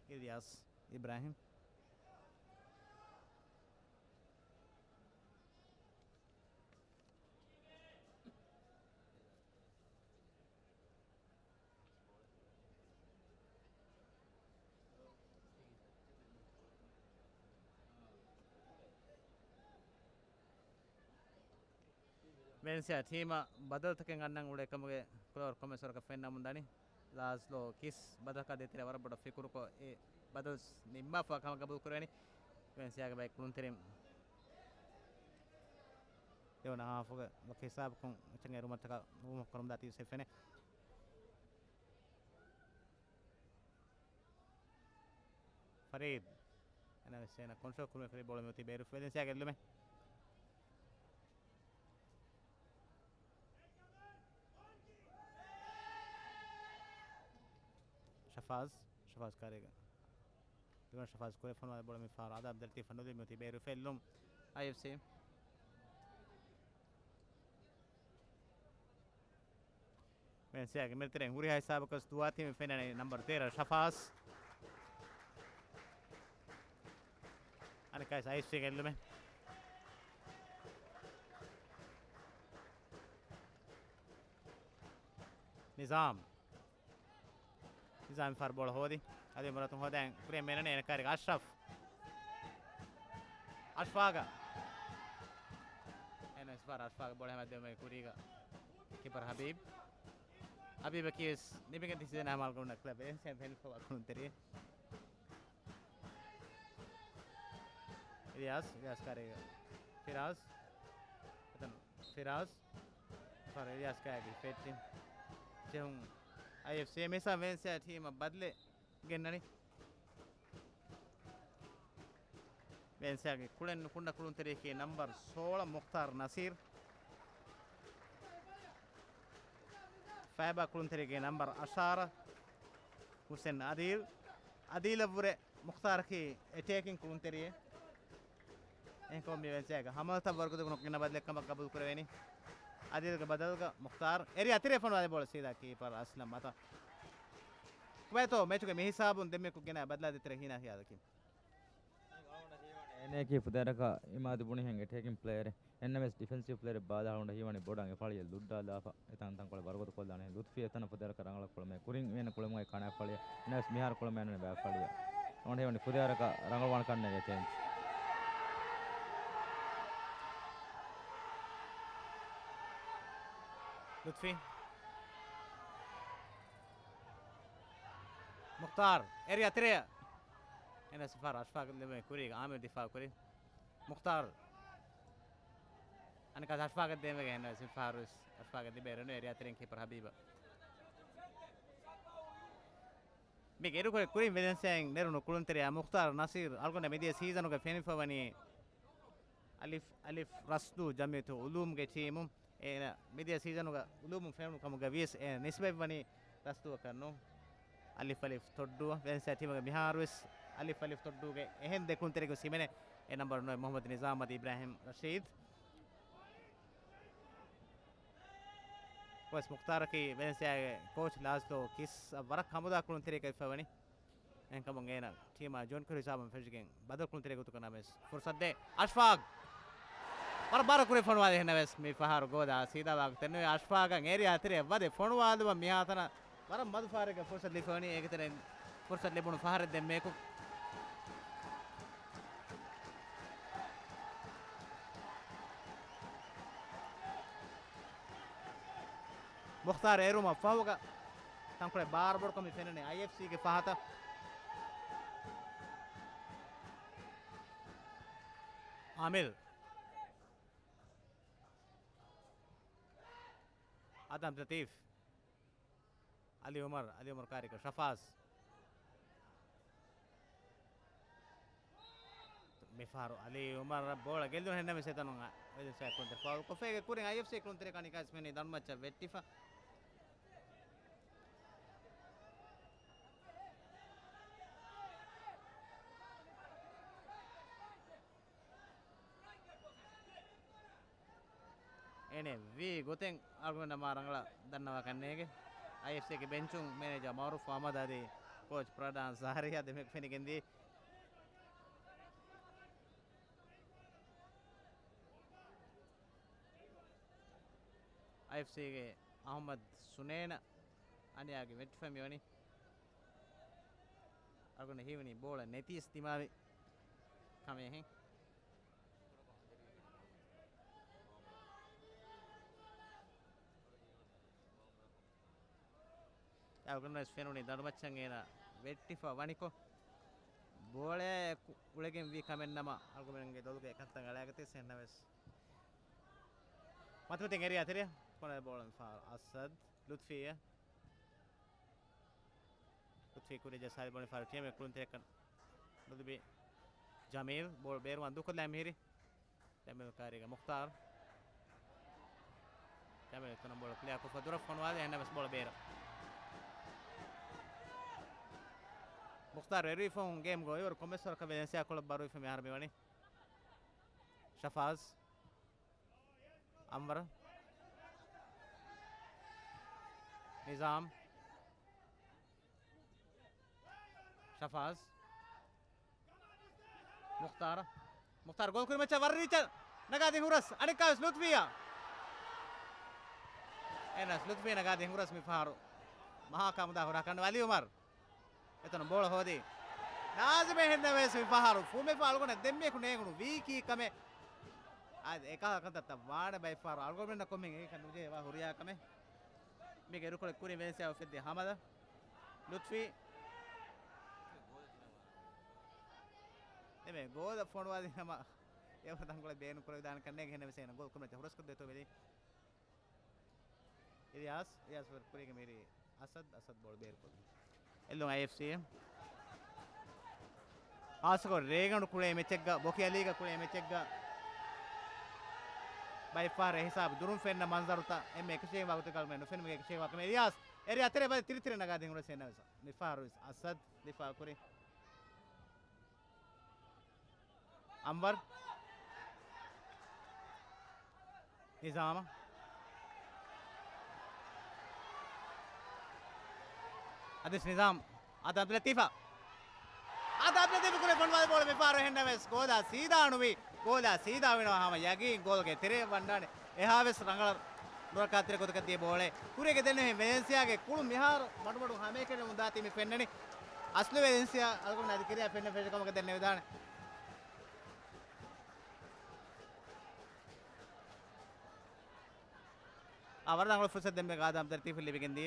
އިލްޔާސް އިބްރާހިމް. ވެންސިއާ ޓީމަށް ބަދަލުތަކެއް ގަންނަން އުޅޭ ކަމުގެ ކުޅަވަރު ކޮމެސް ވަރަކަށް ފެންނަމުން ދަނީ. ލާޒްލޯ ކިސް ބަދަލަކާ ދޭތެރޭ ވަރަށް ބޮޑަށް ފިކުރުކޮށް އެ ބަދަލު ނިންމާފަ ކަމަށް ގަބޫލު ކުރެވެނީ. ވެންސިއާގެ ބައެއް ކުޅުންތެރިން ދެވަނަ ހާފުގެ ވަކި ހިސާބަކުން އެއްޗެއް އެރުމަށްޓަކާ ވުމަށް ކުރަމުންދާތީ ސެފެނެ. ފަރީދު. އެނަވެސް އޭނަ ކޮންޓްރޯލް ކުރުމެއް ފެރި ބޯޅަ މިއޮތީ ބޭރު ވެލެންސިއާގެ އެއްލުމެއް. ޝަފާޒް، ޝަފާޒް ކާރީގަ. ދެވަނަ ޝަފާޒް ކުރެ ފޮނުވާ ބޯޅަ މި ފަހަރު އާދަ އަބްދަލް ލަތީފަށް ނުލިބި މިއޮތީ ބޭރު ފެއްލުން. އައިއެފްސީ. ވެންސިއާގެ މެދުތެރެއިން ހުރިހާ ހިސާބަކަސް ދުވާތީމެއް ފެންނަނީ ނަމްބަރު ތޭރަ ޝަފާޒް. އަނެއްކާވެސް އައިސްފީގެ އެއްލުމެއް. ނިޒާމް. ނިޒާމް ފަރު ބޯޅަ ހޯދި. އަދި މުރަތުން ހޯދައި ކުރިޔަށް މޭނަނީ އޭނަ ކާރިގަ އަޝްރަފް. އަޝްފާގަ. އޭނަ އަޝްފާ، އަޝްފާގެ ބޯޅަ ހަމަ ދެވުމެ ކުރީގަ ކީޕަރ ހަބީބް. ހަބީބަކީ ވެސް ނިމިގެން ތި ސީޒަން ހަމަ އަޅުގަނޑަށް ކްލަބް އެންސީއާ ފެނިފަވާ ކުޅުންތެރި. އިލްޔާސް، އިލްޔާސް ކާރީގަ ފިރާޒް. އެތަން ފިރާޒް. ފަރު އިލްޔާސް ކާރީގެ ފެއްޓިން. ޖެހުން އައިއެފްސީ މިސާ ވެންސިއާ ޓީމަށް ބަދަލެއް ގެންނަނީ. ވެންސިއާގެ ކުޅެން ނުކުންނަ ކުޅުންތެރިޔަކީ ނަމްބަރު ސޯޅަ މުޚްތާރު ނަސީރު. ފައިބާ ކުޅުންތެރިޔަކީ ނަމްބަރު އަށާރަ ހުސެން އަދީލް. އަދީލަށްވުރެ މުޚްތާރަކީ އެޓޭކިން ކުޅުންތެރިއެއް. އެހެންކަމުން މި ވެންސިއާގެ ހަމަލަތައް ވަރުގަދަ ކުރުމަށް ގިނަ ބަދަލެއް ކަމަށް ގަބޫލު ކުރެވެނީ. އަދީލްގެ ބަދަލުގަ މުޚްތާރު. އެރިއާ ތެރެއަށް ފޮނުވާލި ބޯޅަ ސީދާ ކީޕަރ އަސްލަމް އަތަށް. ކޮބާތޯ މެޗުގެ މި ހިސާބުން ދެންމެ ކު ގެނައި ބަދަލާ ދޭތެރޭ ހީނާ ޚިޔާލަކީ؟ އޭނައަކީ ފުދޭވަރަކަށް އިމާދު ބުނިހެން އެޓޭކިން ޕްލޭޔަރެއް. އެންނަމެސް ޑިފެންސިވް ޕްލޭޔަރެއް ބާލާ ހަޅުންޑަށް ހީވަނީ ބޮޑަށް އެފަޅިއެއް ލުއްޑާލާފަ. އެތަންތަންކޮޅެއް ވަރުގަދަ ކޮށްލާނެ. ލުތްފީ އެތަނަށް ފުދޭވަރަކަށް ރަނގަޅަށް ކުޅުމޭ. ކުރިން އޭނަ ކުޅެމުގައި ކާނާ އެފަޅިއެއް. އެންނަމެސް މިހާރު ކުޅެމުގައި އެންނަނީ ބައެއް ފަޅިއެއް. އޮންޑެ ހީވަނީ ފުދޭވަރަކަށް ރަނގަޅުވާނެ ކަންނޭނގެ ޗޭންޖް. ލުތްފީ. މުޚްތާރު. އެރިއާ ތެރެއަށް. އެންނަމެސް ފަރު އަޝްފާގަށް ލިބޭ ކުރީގަ އާމިރު ދިފާއު ކުރި. މުޚްތާރު. އަނެއްކާ އަޝްފާގަށް ދޭންވެގެން އެންނަމެސް މި ފަހަރު ވެސް އަޝްފާގަށް ލިބޭ ރެނު އެރިއާ ތެރެއިން ކީޕަރ ހަބީބަށް. މި ގެރުކޮޅެއް ކުރިން ވެލެންސިއާއިން ނެރުނު ކުޅުންތެރިޔާ މުޚްތާރު ނަސީރު އަޅުގަނޑަށް މިދިޔަ ސީޒަނުގަ ފެނިފަވަނީ އަލިފް، އަލިފް ރަސްދޫ ޖަމްއިއްޔަތު އުލޫމްގެ ޓީމު. އޭނަ މިދިޔަ ސީޒަނުގަ އުލޫމުން ފެނުނު ކަމުގަ ވިޔަސް އޭނަ ނިސްބަތްވަނީ ރަސްދޫއަކަށް ނޫން. އަލިފް އަލިފް ތޮއްޑޫ ވެލެންސިއާ ޓީމުގެ މިހާރުވެސް އަލިފް އަލިފް ތޮއްޑޫގެ އެހެން ދެ ކުޅުންތެރިޔަކު ހިމެނޭ އެ ނަމްބަރު ނުވެ މުހައްމަދު ނިޒާމް އަދި އިބްރާހިމް ރަޝީދު. ވެސް މުޚްތާރަކީ ވެލެންސިއާގެ ކޯޗް ލާޒްލޯ ކިސް ވަރަށް ހަމުދާ ކުޅުންތެރިޔަކަށް ވެފަވަނީ. އެހެންކަމުން އޭނަ ޓީމާ ޖޮއިން ކުރި ހިސާބުން ފެށިގެން ބަދަލު ކުޅުންތެރި ގޮތުގަ ނަމަވެސް ފުރުސަތު ދޭ. އަޝްފާގް ވަރަށް ބާރަށް ކުރި ފޮނުވާލި އެހެންނަމަވެސް މި ފަހަރު ގޯލާ ސީދާ ވާގޮތެއް ނުވޭ. އަޝްފާގަށް އެރިއާ ތެރެއަށް ވަދެ ފޮނުވާލުމަށް މިހާތަނަށް ވަރަށް މަދު ފަހަރެއްގެ ފުރުސަތު ލިބިފަވަނީ. އޭގެ ތެރެއިން ފުރުސަތު ލިބުނު ފަހަރެއް ދެންމެއަކު. މުޚްތާރު އެރުމަށް ފަހުގަ ތަންކޮޅެއް ބާރުބޮޑުކަމެއް ފެނުނީ އައިއެފްސީގެ ފަހަތަށް. އާމިލް. އަދަމް ލަތީފް. އަލީ އުމަރު، އަލީ އުމަރު ކާރިކަށް ޝަފާޒް. މިފަހަރު އަލީ އުމަރަށް ބޯޅަ ގެއްލުނު އެހެންނަމަވެސް އެތަނުން ވެލެންސިއާ ކުޅުންތެރި ފައުލްކޮށްފަ އޭގެ ކުރިން އައިއެފްސީ ކުޅުންތެރި ކަނިކަސް މިނީ ދަނޑުމައްޗަށް ވެއްޓިފަ. އޭނެ ވީ ގޮތެއް އަޅުގަނޑަށް މާ ރަނގަޅަށް ދަންނަވާ ކަންނޭނގެ. އައިއެފްސީގެ ބެންޗުން މެނޭޖަރ މައުރޫފް އަހްމަދު އަދި ކޯޗް ޕްރަދާން ޒަހަރިޔާ ދެމެކު ފެނިގެންދީ. އައިއެފްސީގެ އަހުމަދު ސުނޭނަ އަނިޔާގެ ވެއްޓިފަ މިވަނީ. އަޅުގަނޑަށް ހީވަނީ ބޯޅަ ނެތީސް ދިމާވި ކަމެއް ހެން. އަޅުގަނޑުވެސް ފެނުނީ ދަނޑުމައްޗަށް އޭނަ ވެއްޓިފަ ވަނިކޮށް، ބޯޅައެއް އުޅެގެން ވީ ކަމެއް ނަމަ، އަޅުގަނޑުގެ ދޮލުގެ އެކަންތައް އަޅާގަތީސް އެހެންނަމަވެސް. މަތިމަތިން އެރިއާ ތެރެއަށް ކޮނަ ބޯޅަ މިފަހަރު އަސަދް ލުތްފީއަށް. ލުތްފީ ކުރިއަށް ޖައްސާލި ބޯޅަ މިފަހަރު ޓީމެއް ކުޅުންތެރިއަކަށް ނުލިބި. ޖަމީލް ބޯޅަ ބޭރުވާން ދޫކޮށްލާ މިހިރީ. ޖަމީލް ކާރީގަ މުޚްތާރު. ޖަމީލް ތުނަށް ބޯޅަ ކްލިއާ ކޮށްފަ ދުރަށް ފޮނުވާލި އެހެންނަމަވެސް ބޯޅަ ބޭރަށް. މުޚްތާރު އެރުވި ފަހުން ގޭމް ގޮވައިވަރު ކޮންމެސް ވަރަކަށް ވެލެންސިއާ ކުޅަ ބަރުވިފަ މިހާރު މިވަނީ. ޝަފާޒް. އަންވަރު. ނިޒާމް. ޝަފާޒް. މުޚްތާރު. މުޚްތާރު ގޯލް ކުރި މައްޗަށް ވަރަށް ރީއްޗަށް ނަގާދިން ހުރަސް. އަނެއްކާވެސް ލުތްފީއަށް. އެންނަމަވެސް ލުތްފީ ނަގާދިން ހުރަސް މިފަހަރު. މަހާ ކާމުދާ ހުރާ ކަނޑު އަލީ އުމަރު. އެތަނު ބޯޅަ ހޯދީ ނާޒިމެ ހެންނަވެސް މި ފަހަރު ފުމެފާ އަޅުގަނޑަށް ދެންމެއަކު ނޭނގުނު ވީ ކީ ކަމެއް. އާދެ، އެކަހަލަ ކަންތައްތައް ވާނެ ބައެއްފަހަރު އަޅުގަނޑުމެންނަށް ކޮންމެހެން އެކަން ނުޖެހޭ ވާ ހުރިހާ ކަމެއް. މީގެ އިރުކޮޅެއް ކުރިން ވެލެންސިއާ އުފެއްދި ހަމަލަ. ލުތްފީ. އެމެ ގޯލަށް ފޮނުވާލި ހަމަ އެވަރަށް ތަންކޮޅެއް ބޭނުން ކުރެވިދާނެ ކަންނޭނގެ ހެންނަވެސް އޭނަ ގޯލް ކުރިމައްޗަށް ހުރަސްކޮށްދޭތޯ މިދީ. އިލްޔާސް، އިލްޔާސް ވަރަށް ކުރީގެ މީރި އަސަދް، އަސަދް ބޯޅަ ބޭރުކޮށްލި. އެއްލުން އައިއެފްސީ. ޚާއްޞަކޮށް ރޭގަނޑު ކުޅޭ މެޗެއްގަ، ބޮކި އަލީގަ ކުޅޭ މެޗެއްގަ ބައެއްފަހަރު އެ ހިސާބު ދުރުން ފެންނަ މަންޒަރުތައް އެންމެ އެކަށީގެންވާ ގޮތަކަށް ނުފެނުމުގެ އެކަށީގެންވާ ކަމެއް. އިލްޔާސް އެރި އަތެރޭ ބަލި ތިރިތިރި ނަގާދިން ހުރެސް އެންނަވެސް. މިފަހަރު އަސަދް ދިފާ ކުރި. އަންވަރު. ނިޒާމަށް. އަދިސް ނިޒާމް. އާދަމް ލަތީފަށް. އާދަމް ލަތީފަށް ކުރެ ފޮނުވާލި ބޯޅަ މިފަހަރު ހެންނަވެސް ގޯލާ ސީދާ ނުވި. ގޯލާ ސީދާ ވެނަވާ ހަމަ ޔަގީން ގޯލްގެ ތެރޭ ވަންނާނެ. އެހާވެސް ރަނގަޅަށް ނުރައްކާތެރި ގޮތަކަށް ދިޔަ ބޯޅަ. ކުރީގެ ދެންނެވި ވެލެންސިއާގެ ކުޅު މިހާރު މަޑުމަޑު ހަމައެކަނި އުނދާތީ މި ފެންނަނީ. އަސްލު ވެލެންސިއާ އަޅުގަނޑު އަދި ކިރިޔާ ފެންނަ ފެށި ކަމަކަށް ދެންނެވިދާނެ. އާ، ވަރަށް ރަނގަޅު ފުރުސަތު ދެންމެ ގާދަ އަބްދަލް ލަތީފަށް ލިބިގެންދީ.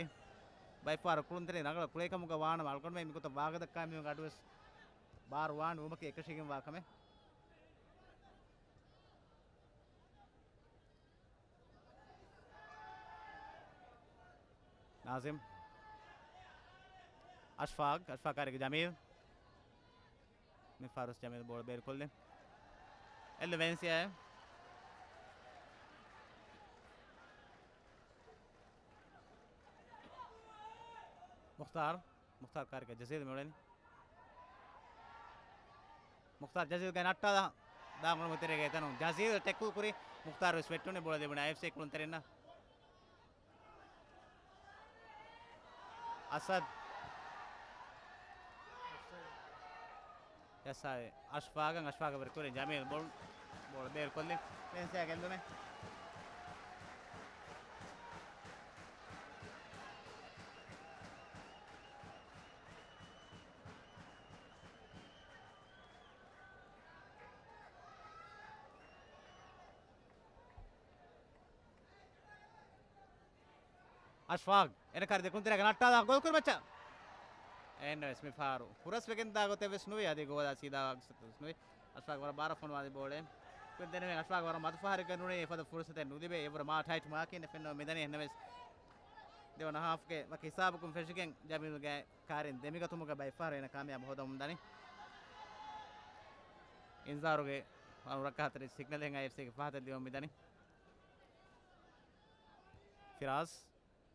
ބައެއްފަހަރު ކުޅުންތެރިން ރަނގަޅަށް ކުޅޭކަމުގަ ވާނަމަ، އަޅުގަނޑުމެން މިގޮތަށް ވާހަކަދައްކާ މީހުންގެ އަޑުވެސް ބާރު ވާން ވުމަކީ އެކަށީގެންވާ ކަމެއް. ނާޒިމް. އަޝްފާގް، އަޝްފާގް ކާރިގެ ޖަމީލް. މި ފާރުސް ޖަމީލް ބޯޅަ ބޭރުކޮށްލި. އެއްލު ވެލެންސިއާ. މުޚްތާރު. މުޚްތާރު ކާރިގަ ޖަޒީލް މިއުޅެނީ. މުޚްތާރު ޖަޒީލްގެ ނައްޓާލާ ދާން އުޅުމުގެ ތެރޭގައި އެތަނުން ޖަޒީލް ޓެކްލް ކުރި. މުޚްތާރު ވެސް ވެއްޓުނީ ބޯޅަ ލިބުނީ އައިއެފްސީ ކުޅުންތެރިންނަށް. އަސަދް. ޔަސާއި އަޝްފާގަށް، އަޝްފާގަށް ވެރި ކުރި ޖަމީލް ބޯޅަ، ބޯޅަ ބޭރުކޮށްލި. ވެލެންސިއާ ގެއްލުމެއް. އަޝްފާގް އެނަކާރި ދެކުންތެރޭގަ ނައްޓާލާ ގޯލް ކުރިމައްޗަށް. އެހެންނަމަވެސް މި ފާރު ހުރަސްވެގެންދާ ގޮތެއް ވެސް ނުވި. އަދި ގޯލާ ސީދާ ވާގޮތެއް ވެސް ނުވި. އަޝްފާގް ވަރަށް ބާރަށް ފޮނުވާލި ބޯޅަ. ކުރިން ދެންނެވި އަޝްފާގް ވަރަށް މަދު ފަހަރެއްގަ ނޫނީ އެފަދަ ފުރުސަތެއް ނުލިބޭ. އެވަރު މާ ޓައިޓް މާކިން އެ ފެންނަވަން މިދަނީ. އެހެންނަމަވެސް ދެވަނަ ހާފްގެ ވަކި ހިސާބަކުން ފެށިގެން ޖަމީލްގެ ކާރިން ދެމިގަތުމުގަ ބައެއްފަހަރު އޭނަ ކާމިޔާބު ހޯދަމުން ދަނީ. އިންޒާރުގެ އަނުރައްކާތެރި ސިގްނަލެއް އައިއެފްސީގެ ފަހަތަށް ލިބަމުން މިދަނީ. ފިރާޒް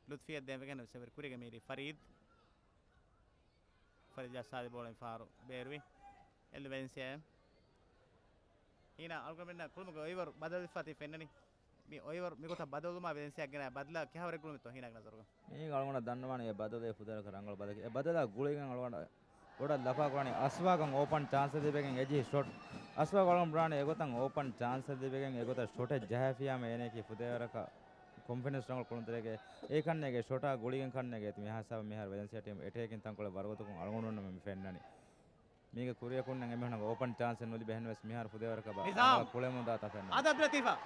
ލުތްފީއަށް ދޭން ވެގެން ސެވެރި ކުރީގެ މީރި ފަރީދް. ފަރީދް ޖައްސާލި ބޯޅަ މި ފަހަރު ބޭރުވި. އެއްލު ވެލެންސިއާ. ހީނާ އަޅުގަނޑުމެންނަށް ކުޅުމުގެ އޮއިވަރު ބަދަލުވެފަ ތި ފެންނަނީ. މި އޮއިވަރު މިގޮތަށް ބަދަލުވުމާ ވެލެންސިއާ ގެނައި ބަދަލާ ކިހާވަރެއް ގުޅުމެއްތޯ ހީނާގެ ނަޒަރުގަ؟ މީގަ އަޅުގަނޑަށް ދަންނަވާނެ އެ ބަދަލެއް ފުދޭވަރަކަށް ރަނގަޅު ބަދަލެއް. އެ ބަދަލާ ގުޅިގެން އަޅުގަނޑަށް ބޮޑަށް ލަފާ ކުރާނީ އަސްވާގަން އޯޕަން ޗާންސެއް ލިބިގެން އެޖިހި ޝޮޓް. އަސްވާގަން އަޅުގަނޑު ބުނާނީ އެގޮތަށް އޯޕަން ޗާންސެއް ލިބިގެން އެގޮތަށް ޝޮޓެއް ޖަހާފިއްޔާމަ އޭނައަކީ ފުދޭވަރަކަށް ކޮންފިޑެންސް ރަނގަޅު ކުޅުންތެރިއެއް. އެކަންނޭގެ ޝޮޓާ ގުޅިގެން ކަންނޭގެ މިހާ ހިސާބަށް މިހާރު ވެލެންސިއާ ޓީމް އެޓޭކިން ތަންކޮޅެއް ވަރުގަދަކޮށް އަޅުގަނޑުމެންނަށް މި ފެންނަނީ. މީގެ ކުރިއަކުންނެއް އެމީހުންނަށް އޯޕަން ޗާންސެއް ނުލިބޭ ހެންނަވެސް މިހާރު ފުދޭވަރަކަށް ބަ-، ނިޒާމް. ރަނގަޅަށް ކުޅެމުން ދާތަން ފެންނަނީ. އާދަ އަބްދުލް ލަތީފަށް.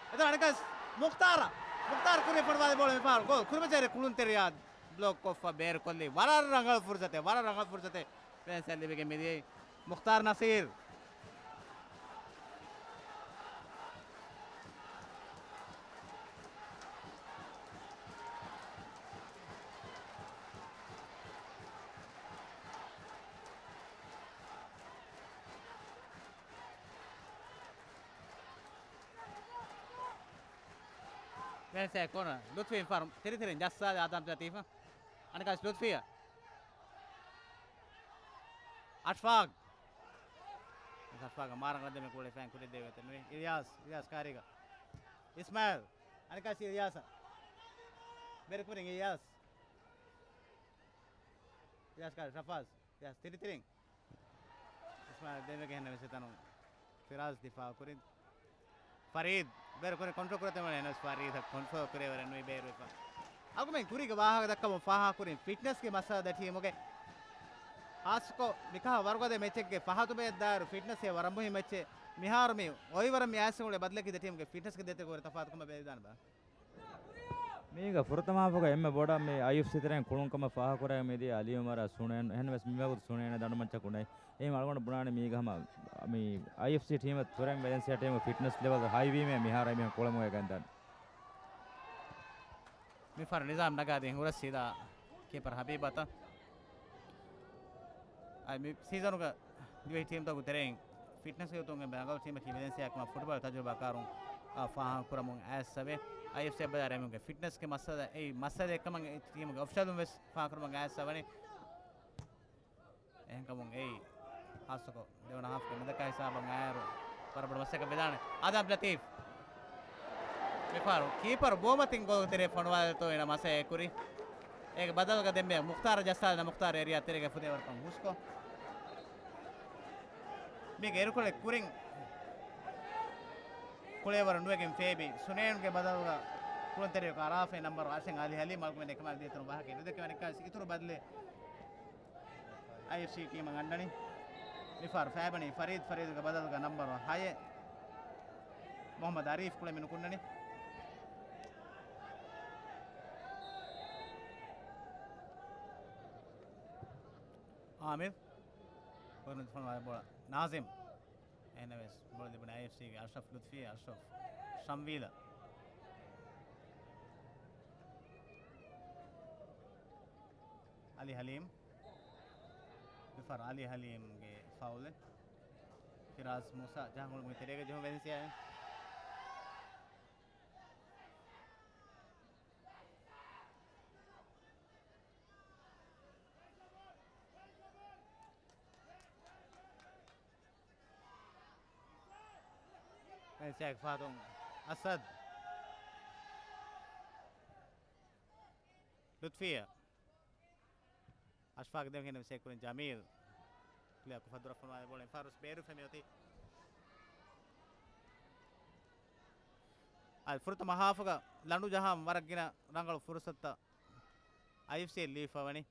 އެތަން އަނެކަސް މުޚްތާރަށް. މުޚްތާރު ކުރި ފޮނުވާލި ބޯޅަ މި ފަހަރު ގޯލް. ކުރިމައްޗަށް ކުޅުންތެރިޔާ ބްލޮކް ކޮށްފަ ބޭރުކޮށްލީ. ވަރަށް ރަނގަޅު ފުރުސަތެއް، ވަރަށް ރަނގަޅު ފުރުސަތެއް. ފެންސަށް ލިބިގެން މިދިޔައީ މުޚްތާރު ނަސީރު. ފެންސަށް ކޯނަރ. ލުތްފީ ފަރު ތިރިތިރިން ޖައްސާލި އާދަމް ލަތީފަށް. އަނެކަސް ލުތްފީއަށް. އަޝްފާގް. އަޝްފާގަށް މާ ރަނގަޅަށް ދެމެ ކުޅެފައިން ކުރިއަށް ދެވޭތެ ނުވި. އިލްޔާސް، އިލްޔާސް ކާރީގަ. އިސްމާއިލް. އަނެކަސް އިލްޔާސަށް. ބޭރުކުރިން އިލްޔާސް. އިލްޔާސް ކާރި ޝަފާޒް. އިލްޔާސް ތިރިތިރިން. އިސްމާއިލް ދެމެގެ ހެންނަ ވެސް އެތަނުން ފިރާޒް ދިފާއު ކުރިން. ފަރީދް ބޭރު ކުރި ކޮންޓްރޯލް ކުރަތެ މަނެ އެނަސް ފަރީދަށް ކޮންޓްރޯލް ކުރެވެރެއް ނުވި ބޭރުވެފަ. އަޅުގަނޑުމެން ކުރީގެ ވާހަކަ ދައްކަމުން ފާހަގަކުރިން ފިޓްނަސްގެ މައްސަލަ ދެ ޓީމުގެ. ހާއްސަކޮށް މިކަހަލަ ވަރުގަދަ މެޗެއްގެ ފަހަތު ބައެއް ދާއިރު ފިޓްނަސްއޭ ވަރަށް މުހިންމު މެޗެއް. މިހާރު މި އޮތް އޮވަރު މި އައިސް ގޮޅު ބަދަލަކީ ދެ ޓީމުގެ ފިޓްނަސްގެ ދޭތެރޭގަ ކުރެ ތަފާތުކަމަށް ބެލިދާނެ ބާ. މީގަ ފުރަތަމަ ހާފުގަ އެންމެ ބޮޑަށް މި އައިއެފްސީ ތެރެއިން ކުޅުންކަމަށް ފާހަގަކުރެވޭ މިދިޔަ އަލީ އުމަރާ ސުނޭން، އެހެންވެސް މިވަގުތު ސުނޭން ދަނޑުމައްޗަކު ނެތް. އެހެން އަޅުގަނޑު ބުނާނެ މީގަ ހަމަ މި އައިއެފްސީ ޓީމަށް ތުރެން ވެލެންސިއާ ޓީމުގެ ފިޓްނަސް ލެވަލް ހައިވީމޭ މިހާރު އެމީހުން ކުޅަމުގައި ގަންދަން. މިފަހަރު ނިޒާމް ނަގާދީން ހުރަސް ސީދާ ކީޕަރ ހަބީބަށް. އަދި މި ސީޒަނުގަ ދިވެހި ޓީމްތަކުގެ ތެރެއިން ފިޓްނަސްގެ ގޮތުން އެންމެ ރަނގަޅު ޓީމަކީ ވެލެންސިއާ ކަމަށް ފުޓްބޯޅަ ތަޖުރިބާކާރުން، އާ، ފާހަގަކުރަމުން އައިސްފަވޭ. އައިއެފްސީ ބަލާ އެމީހުންގެ ފިޓްނަސްގެ މައްސަލަ އެއީ މައްސަލައެއް ކަމަށް އެ ޓީމުގެ އޮފިޝަލުން ވެސް ފާހަގަކުރަމުން އައިސްފަވަނީ. އެހެންކަމުން އެއީ ހާއްސަކޮށް ދެވަނަ ހާފްގެ މިދަކާ ހިސާބަށް އައިއިރު ވަރަށް ބޮޑު މައްސަލައަކަށް ވެދާނެ. އާދަމް ލަތީފް. މިފަހަރު ކީޕަރު ބޯމަތިން ގޯލް ތެރޭ ފޮނުވާލިތޯ އޭނަ މަސައްކަތް ކުރީ. އޭގެ ބަދަލުގަ ދެންމެ މުޚްތާރަށް ޖައްސާލަން، މުޚްތާރު އޭރިއާ ތެރޭގަ ފުދޭވަރަކަށް ހުސްކޮށް. މީގެ އިރުކޮޅެއް ކުރިން ކުޅޭވަރު ނުވެގެން ފޭބި ސުނޭންގެ ބަދަލުގަ ކުޅުންތެރިޔަކު އަރާފައި ނަމްބަރު އަށެއް އަލީ ހަލީމް. އަޅުގަނޑުމެން އެކަމާ ދިޔަތަނު ވާހަކަ ނުދެކެވަނި ކާސް އިތުރު ބަދަލެއް އައިއެފްސީ ޓީމަށް އަންނަނީ. މިފަހަރު ފައިބަނީ ފަރީދު، ފަރީދުގެ ބަދަލުގަ ނަމްބަރު ހައެއް މުހައްމަދު އަރީފް ކުޅެމި ނުކުންނަނީ. އާމިރު. ނާޒިމް. އެހެންނަމަވެސް ބޯޅަ ލިބުނީ އައިއެފްސީގެ އަޝްރަފް ލުތްފީ، އަޝްރަފް ޝަމްވީލަށް. އަލީ ހަލީމް. މިފަހަރު އަލީ ހަލީމްގެ ފައުލެއް. ފިރާޒް މޫސާ ޖަހަން ހުޅުމުގެ ތެރޭގަ ޖެހުން ވެލެންސިއާއިން. ވެލެންސިއާގެ ފަހަތުން އަސަދް. ލުތްފިޔާ. އަޝްފާގެ ދެމެ ހިންނަ ސޭކުރިން ޖަމީލް. ކްލިއާ ކޮށްފަ ދުރަށް ފޮނުވާލި ބޯޅަ އެންފާރުސް ބޭރު ފެމިއޮތީ. އަދި ފުރަތަމަ ހާފުގަ ލަނޑު ޖަހާ ވަރަށް ގިނަ ރަނގަޅު ފުރުސަތުތައް އައިއެފްސީ ލިބިފަ ވަނީ.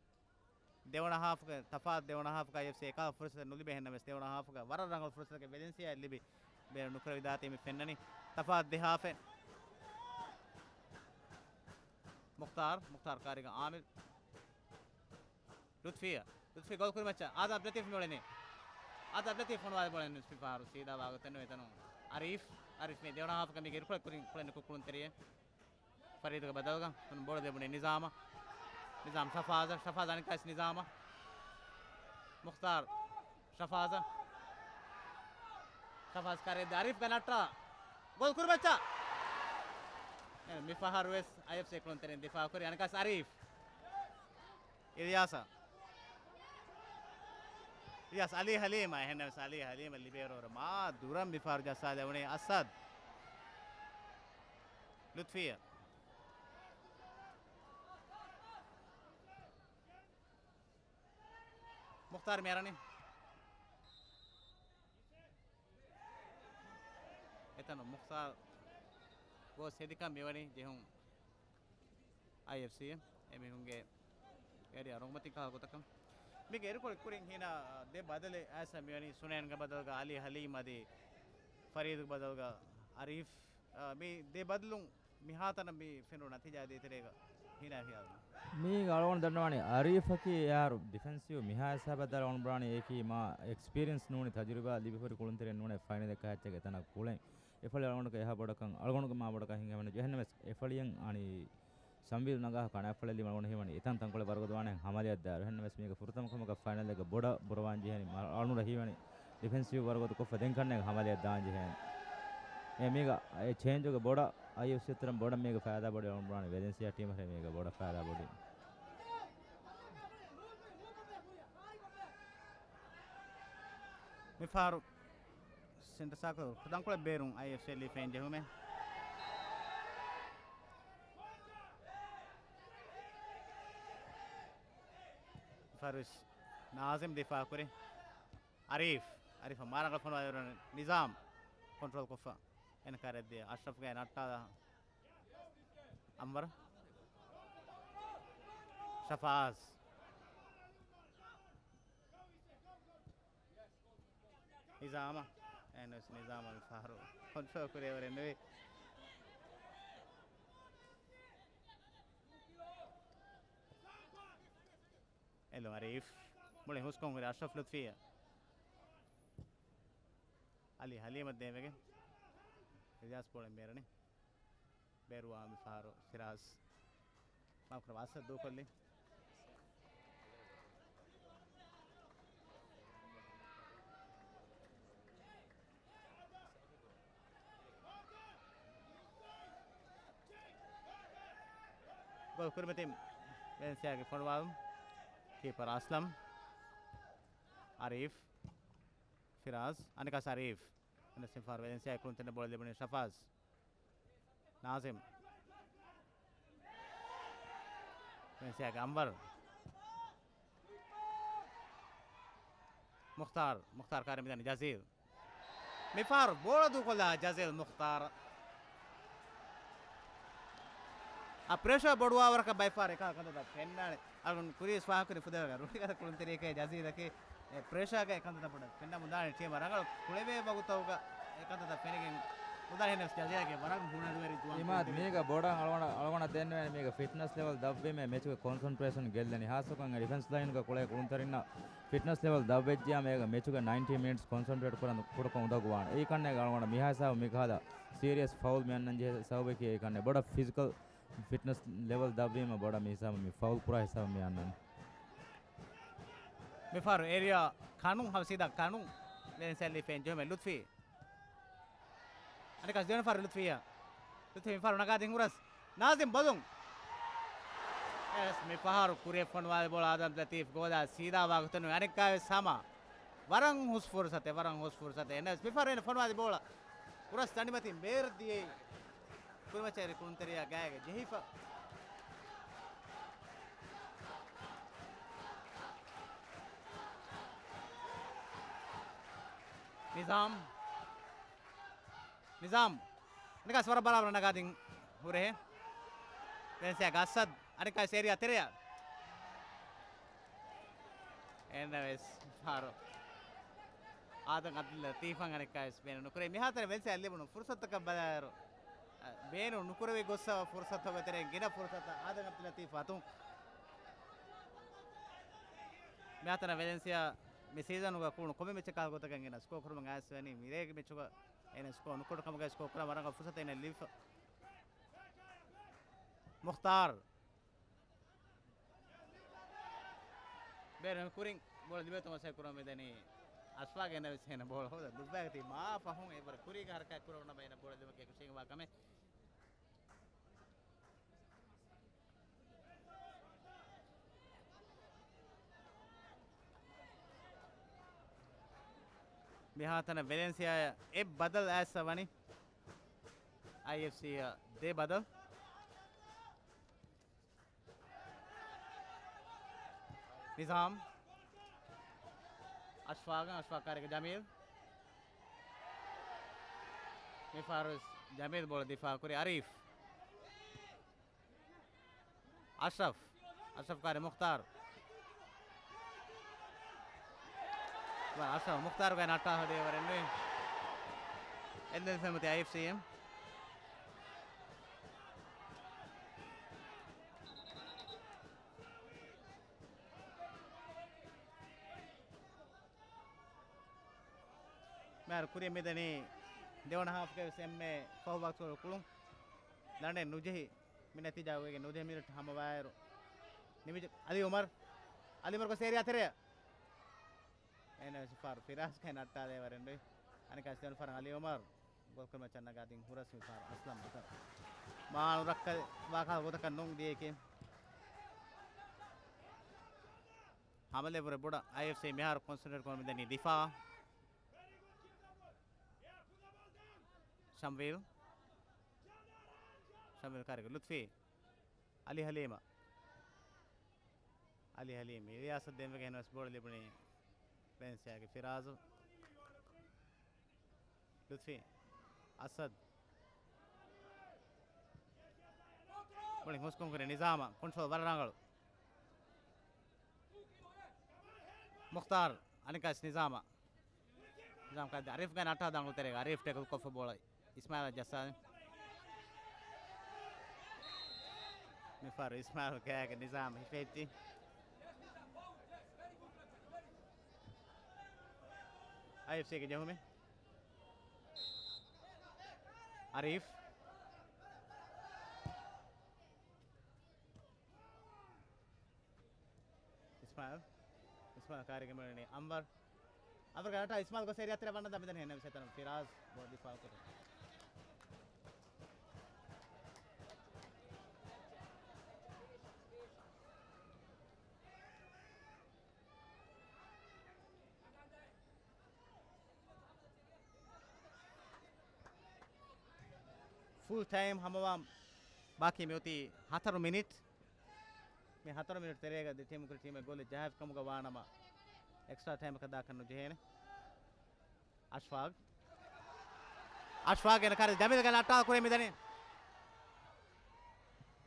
ދެވަނަ ހާފުގަ ތަފާތު، ދެވަނަ ހާފުގަ އައިއެފްސީ އެކަހަލަ ފުރުސަތެއް ނުލިބޭ ހެންނަމެސް، ދެވަނަ ހާފުގަ ވަރަށް ރަނގަޅު ފުރުސަތެއް ވެލެންސިއާއަށް ލިބި، ބޭރު ނުކުރެވިދާތީ މި ފެންނަނީ. ތަފާތު ދެ ހާފެއް. މުޚްތާރު، މުޚްތާރު ކާރީގަ އާމިރު. ލުތްފިޔާ، ލުތްފިޔާ ގޯލް ކުރިމައްޗަށް އާދަމް ލަތީފް މިއުޅެނީ. އާދަމް ލަތީފް ފޮނުވާލި ބޯޅަ މިފަހަރު ސީދާ ވާގޮތެއް ނުވޭ ތަނު. އަރީފް، އަރީފް މި ދެވަނަ ހާފުގަ މީގެ އިރުކޮޅެއް ކުރިން ކުޅެން ކު-، ކުޅުންތެރިއެއް. ފަރީދުގެ ބަދަލުގަ ނޫން ބޯޅަ ލިބުނީ ނިޒާމަށް. ނިޒާމް ޝަފާޒަށް، ޝަފާޒް އަނެއްކާސް ނިޒާމަށް. މުޚްތާރު، ޝަފާޒަށް. ޝަފާޒް ކާރިއަށް ދޭ އަރީފްގެ ނައްޓާ. ގޯލް ކުރިމައްޗަށް. އެ، މިފަހަރު ވެސް އައިއެފްސީ ކުޅުންތެރިން ދިފާއު ކުރި އަނެއްކާސް އަރީފް. އިލްޔާސަށް. އިލްޔާސް އަލީ ހަލީމަށް، އެހެންނަމަވެސް އަލީ ހަލީމަށް ލިބޭވަރު މާ ދުރަށް މިފަހަރު ޖައްސާލެވުނީ އަސަދް. ލުތްފިޔާ. މުޚްތާރު މި އަރަނީ. އެތަނު މުޚްތާރު ގޯސް ހެދިކަން މިވަނީ ޖެހުން އައިއެފްސީ އެމީހުންގެ އޭރިއާ ރޮނގުމަތިން ކަހަލަ ގޮތަކަށް. މީގެ އިރުކޮޅެއް ކުރިން ހީނާ ދެ ބަދަލެއް އައިސް މިވަނީ ސުނޭންގެ ބަދަލުގަ އަލީ ހަލީމް އަދި ފަރީދުގެ ބަދަލުގަ އަރީފް. އާ، މި ދެ ބަދަލުން މިހާތަނަށް މި ފެނުނު ނަތީޖާ ދޭތެރޭގަ ހީނާ ހިޔާލު. މީގަ އަޅުގަނޑު ދަންނަވާނީ އަރީފަކީ އެއާރު ޑިފެންސިވް މިހާ ހިސާބަށް ދާ އަޅުގަނޑު ބުނާނީ އެއީކީ މާ އެކްސްޕީރިއެންސް ނޫނީ ތަޖުރިބާ ލިބިހުރި ކުޅުންތެރިން ނޫނޭ ފައިނަލެއް ކަހައްޗެއް އެތަނަށް ކުޅެން. އެފަޅި އަޅުގަނޑުގެ އެހާ ބޮޑަކަށް އަޅުގަނޑުގެ މާ ބޮޑަކަށް ހިނގަމެން ޖެހެންނަމެސް އެފަޅިއަށް އަނީ ސަމްވީލް ނަގާ ކަނާފަޅެއް ލިބުނު ހީވަނީ އެތަން ތަންކޮޅެއް ވަރުގަދަވާނެ ހަމަލިއަށް ދާއިރު. އެހެންނަމަވެސް މީގެ ފުރަތަމަ ކަމަކަށް ފައިނަލްގެ ބޮޑަށް ބުރަވާން ޖެހެނީ އަޅުނުރަ ހީވަނީ ޑިފެންސިވް ވަރުގަދަ ކޮށްފަ ދެން ކަންނޭނގެ ހަމަލިއަށް ދާން ޖެހޭނެ. އެ މީގަ އެ ޗޭންޖުގެ ބޮޑަށް އައިއެފްސީ ތެރެއިން ބޮޑަށް މީގެ ފައިދާ ބޮޑި އަޅުން ބުނާނީ ވެލެންސިއާ ޓީމަށް މީގެ ބޮޑަށް ފައިދާ ބޮޑި. މިފަހަރު ސެންޓަރ ސާކަލް ތަންކޮޅެއް ބޭރުން އައިއެފްސީ ލިބިފައިން ޖެހުމެއް. ފަރުވިސް ނާޒިމް ދިފާ ކުރި. އަރީފް، އަރީފަށް މާ ރަނގަޅަށް ފޮނުވާލި ނިޒާމް ކޮންޓްރޯލް ކޮށްފަ އެން ކާރެއް ދިޔަ އަޝްރަފްގެ ނައްޓާލާ. އަންވަރު. ޝަފާޒް. ނިޒާމަށް. އެހެނަސް ނިޒާމަށް މި ފަހަރު ކޮންޓްރޯލް ކުރެވޭވަރެއް ނުވި. އެލު އަރީފް. މުޅި ހުސްކޮށް ހުރި އަޝްރަފް ލުތްފީއަށް. އަލީ ހަލީމަށް ދޭންވެގެން. އިލްޔާސް ބޯޅަ މޭރަނި. ބޭރުވާ މި ފަހަރު ފިރާޒް. މާކުރަ ވާސަ ދޫކޮށްލި. ގޯލް ކުރިމަތިން ވެލެންސިއާގެ ފޮނުވާލުން. ކީޕަރ އަސްލަމް. އަރީފް. ފިރާޒް. އަނެކާސް އަރީފް. އެން އެސް އެމް ފަހަރު ވެލެންސިއާގެ ކުޅުންތެރިންނަށް ބޯޅަ ލިބުނީ ޝަފާޒް. ނާޒިމް. ވެލެންސިއާގެ އަންވަރު. މުޚްތާރު. މުޚްތާރު ކާރި މިދަނީ ޖަޒީލް. މިފަހަރު ބޯޅަ ދޫކޮށްލާ ޖަޒީލް މުޚްތާރަށް. އާ ޕްރެޝަރ ބޮޑުވާވަރަކަށް ބައެއްފަހަރު އެކާ ކަންތައްތައް ފެންނާނެ. އަޅުގަނޑު ކުރީސް ފާހަގަކުރި ފުދޭވަރުގަ ރުޅިގަދަ ކުޅުންތެރިއެކޭ ޖަޒީލަކީ. އެ ޕްރެޝާގައި ކަންތައްތައް ބޮޑަށް ފެންނަމުންދާނެ ޓީމަށް ރަނގަޅު ކުޅެވޭ ވަގުތަކުގަ އެ ކަންތައްތައް ފެނިގެން އުދާހިނެސް ޖަޒީލަކީ ވަރަށް ހުނަރުވެރި ދުވަން އިމާދް ކުޅުންތެރި. މީގަ ބޮޑަށް އަޅުގަނޑަށް، އަޅުގަނޑަށް ދެންނެވޭނެ މީގަ ފިޓްނަސް ލެވެލް ދަށްވީމޭ މެޗުގެ ކޮންސަންޓްރޭޝަން ގެއްލެނީ. ހާއްސަކޮށް އެ ޑިފެންސް ލައިންގަ ކުޅޭ ކުޅުންތެރިންނަށް ފިޓްނަސް ލެވެލް ދަށްވެއްޖިޔާ މޭގަ މެޗުގެ ނައިންޓީ މިނިޓްސް ކޮންސަންޓްރޭޓް ކުރަން ކުޑަކޮށް އުނދަގޫވާނެ. އެއީ ކަންނޭގަ އަޅުގަނޑަށް މިހާ ހިސާބު މިކަހަލަ ސީރިއަސް ފައުލް މި އަންނަން ޖެހޭ ހިސާބަކީ އެއީ ކަންނޭ. ބޮޑަށް ފިޒިކަލް ފިޓްނަސް ލެވެލް ދަށްވީމަ ބޮޑަށް މި ހިސާބަށް މި ފައުލް ކުރާ ހިސާބަށް މި އަންނަނީ. މިފަހަރު އޭރިއާ ކަނު، ހަމަ ސީދާ ކަނު. ވެލެންސިއާ ލިބިފައި ޖެހުމެއް ލުތްފީ. އަނެކާސް ދެވަނަ ފަހަރު ލުތްފީއަށް. ލުތްފީ މިފަހަރު ނަގާދިން ހުރަސް. ނާޒިމް ބޮލުން. އެސް މިފަހަރު ކުރިއަށް ފޮނުވާލި ބޯޅަ އާދަމް ލަތީފް ގޯލާ ސީދާ ވާގޮތުން އަނެއްކާވެސް ހަމަ. ވަރަށް ހުސް ފުރުސަތެއް، ވަރަށް ހުސް ފުރުސަތެއް. އެން އެސް މިފަހަރު އޭނަ ފޮނުވާލި ބޯޅަ. ހުރަސް ދަނޑިމަތިން ބޭރަށް ދިޔައީ. ކުރިމައްޗަށް އެރި ކުޅުންތެރިޔާ ގާތްގަ ޖެހިފަ. ނިޒާމް. ނިޒާމް. އަނެކާސް ވަރަށް ބަރާބަރަށް ނަގާދިން ހުރެހެ. ވެލެންސިއާގެ އަސަދް. އަނެކާސް އޭރިއާ ތެރެއަށް. އެންނަވެސް ފާރު. އާދަމް އަބްދުލް ލަތީފަށް އަނެއްކާވެސް ބޭނުން ނުކުރޭ. މިހާތަނަށް ވެލެންސިއާ ލިބުނު ފުރުސަތަކަށް ބަލާއިރު، އަ، ބޭނުން ނުކުރެވި ގޮއްސަވާ ފުރުސަތުގެ ތެރެއިން ގިނަ ފުރުސަތަށް އާދަމް އަބްދުލް ލަތީފް އަތުން. މިހާތަނަށް ވެލެންސިއާ މި ސީޒަނުގަ ކުޅުނު ކޮންމެ މެޗަކާ ގޮތަކަށް ގިނަ ސްކޯ ކުރުމަށް އައިސް ވަނީ. މިރޭގެ މެޗުގަ އޭނަ ސްކޯ ނުކުރި ކަމުގައި ސްކޯ ކުރާ ވަރަށް ފުރުސަތެއް އޭނަ ލިބިފަ. މުޚްތާރު. ބޭރު ކުރިން ބޯޅަ ލިބޭތޯ މަސައްކަތް ކުރަމުން މިދަނީ އަޝްފާގެ. އެން އެސް އޭނަ ބޯޅަ ހޯދަ ދުއްވާގަތީ މާ ފަހުން އެވަރަށް ކުރީގަ ހަރަކާތް ކުރައްވާ ނަމަ އޭނަ ބޯޅަ ލިބުމަކީ ކުށީގެންވާ ކަމެއް. މިހާތަނަށް ވެލެންސިއާއަށް އެއް ބަދަލު އައިސްފަ ވަނީ. އައިއެފްސީއަށް ދެ ބަދަލު. ނިޒާމް. އަޝްފާގަށް، އަޝްފާގް ކާރިގަ ޖަމީލް. މިފަހަރު ޖަމީލް ބޯޅަ ދިފާއު ކުރި އަރީފް. އަޝްރަފް. އަޝްރަފް ކާރި މުޚްތާރު. އަޝްރަފް މުޚްތާރުގެ ނައްޓާ ހަދޭވަރެއް ނުވި. އެން އެސް އެމް އައި އެފް ސީ އެމް. މިހާރު ކުރިއަށް މިދަނީ ދެވަނަ ހާފްގެ ވެސް އެންމެ ފަހު ވަގުތު ކުޅުން. ލަނޑެއް ނުޖެހި. މި ނަތީޖާ ވެގެން ނުޖެހި މިނިޓް ހަމަވާއިރު ނިމި އަލީ އުމަރު. އަލީ އުމަރު ގޮސް އޭރިއާ ތެރެއަށް. އޭނަ ވެސް ފާރު ފިރާޒްގެ ނައްޓާލޭ ވަރެއް ނުވި. އަނެކާ ސެވަން ފާރަށް އަލީ އުމަރު. ގޯލް ކުރިމައްޗަށް ނަގާދިން ހުރަސް މި ފާރު އަސްލަމް އަތަށް. މާ ނުރައްކަލް ވާކާ ގޮތަކަށް ނޫން ދިޔައެކޭ. ހަމަލެއްވުރެ ބޮޑަށް އައިއެފްސީ މިހާރު ކޮންސެންޓްރޭޓް ކުރަމުން މިދަނީ ދިފާ. ޝަމްވީލް. ޝަމްވީލް ކާރިގަ ލުތްފީ. އަލީ ހަލީމަށް. އަލީ ހަލީމް އިލްޔާސަށް ދޭންވެގެން އެހެނަސް ބޯޅަ ލިބުނީ ވެލެންސިއާގެ ފިރާޒު. ލުތްފީ. އަސަދް. މުޅި ހުސްކޮށް ކުރި ނިޒާމަށް ކޮންޓްރޯލް ވަރަށް ރަނގަޅު. މުޚްތާރު، އަނެއްކާވެސް ނިޒާމަށް. ނިޒާމް ކާދެ އަރީފްގެ ނައްޓާލާ އަނގުލުތެރޭގަ އަރީފް ޓެކްލް ކޮށްފަ ބޯޅަ އިސްމާއިލަށް ޖައްސާލި. މިފަހަރު އިސްމާއިލް ގާގަ ނިޒާމް ހިފެހިއްޖެ. އައިއެފްސީގެ ޖެހުމެއް. އަރީފް. އިސްމާއިލް. އިސްމާއިލް ކާރިގެ މިވަނީ އަންވަރު. އަންވަރުގެ ނައްޓާ އިސްމާއިލް ގޮސް އެރިއާ ތެރެއަށް ވަންނަން ދާ މިދަނީ ހެންނަމަ ސެތަނަ ފިރާޒް ބޯ ދިފާއު ކުރި. ފުލް ޓައިމް ހަމަވާން ބާކީ މިއޮތީ ހަތަރު މިނިޓް. މި ހަތަރު މިނިޓް ތެރޭގަ ދެ ޓީމު ކުރި ޓީމެއް ގޯލެއް ޖަހާފި ކަމުގަ ވާނަމަ އެކްސްޓްރާ ޓައިމަކަށް ދާކަށް ނުޖެހޭނެ. އަޝްފާގް. އަޝްފާގް އޭނަ ކާރި ޖަމީލްގެ ނައްޓާ ކުރި މިދަނީ.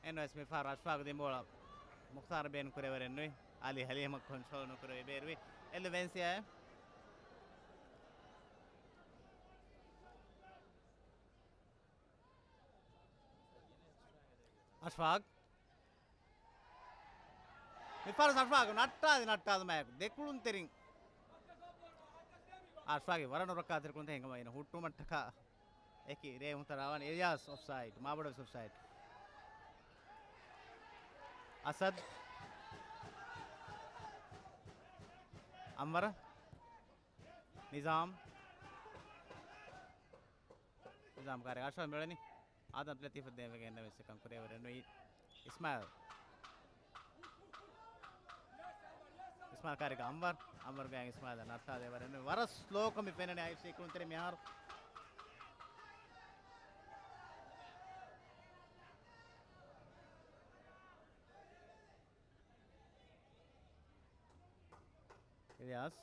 އެންވެސް މިފަހަރު އަޝްފާގް ދިން ބޯޅަ މުޚްތާރު ބޭން ކުރެވަރެއް ނުވި. އަލީ ހަލީމަށް ކޮންޓްރޯލް ނުކުރެވި ބޭރުވި. އެލް ވެންސިއާ. އަޝްފާގް. މިފަހަރު އަޝްފާގް ނައްޓާލި ނައްޓާލުމާއެކު ދެކުޅުންތެރިން. އަޝްފާގް ވަރަށް ނުރައްކާތެރި ކުޅުންތެރިން ހިނގަމާ އޭނަ ހުއްޓުމަށްޓަކާ އެކި ރޭ ހުންތަރާވާނެ. އިލްޔާސް އޮފްސައިޑް، މާބޮޑުވެސް އޮފްސައިޑް. އަސަދް. އަންވަރަ. ނިޒާމް. ނިޒާމް ކާރި އަޝްރަފް މިއުޅެނީ. އާދަމް ލަތީފަށް ދޭންވެގެން އެންނަމެސް އެކަން ކުރެވިވަރެއް ނުވި. އިސްމާއިލް. އިސްމާއިލް ކާރިގަ އަންވަރު. އަންވަރު ގާތް އިސްމާއިލް ނައްޓާލެވަރެއް ނުވި. ވަރަށް ސްލޯކޮށް މި ފެންނަނީ އައިއެފްސީ ކުޅުންތެރި މިހާރު. އިލްޔާސް.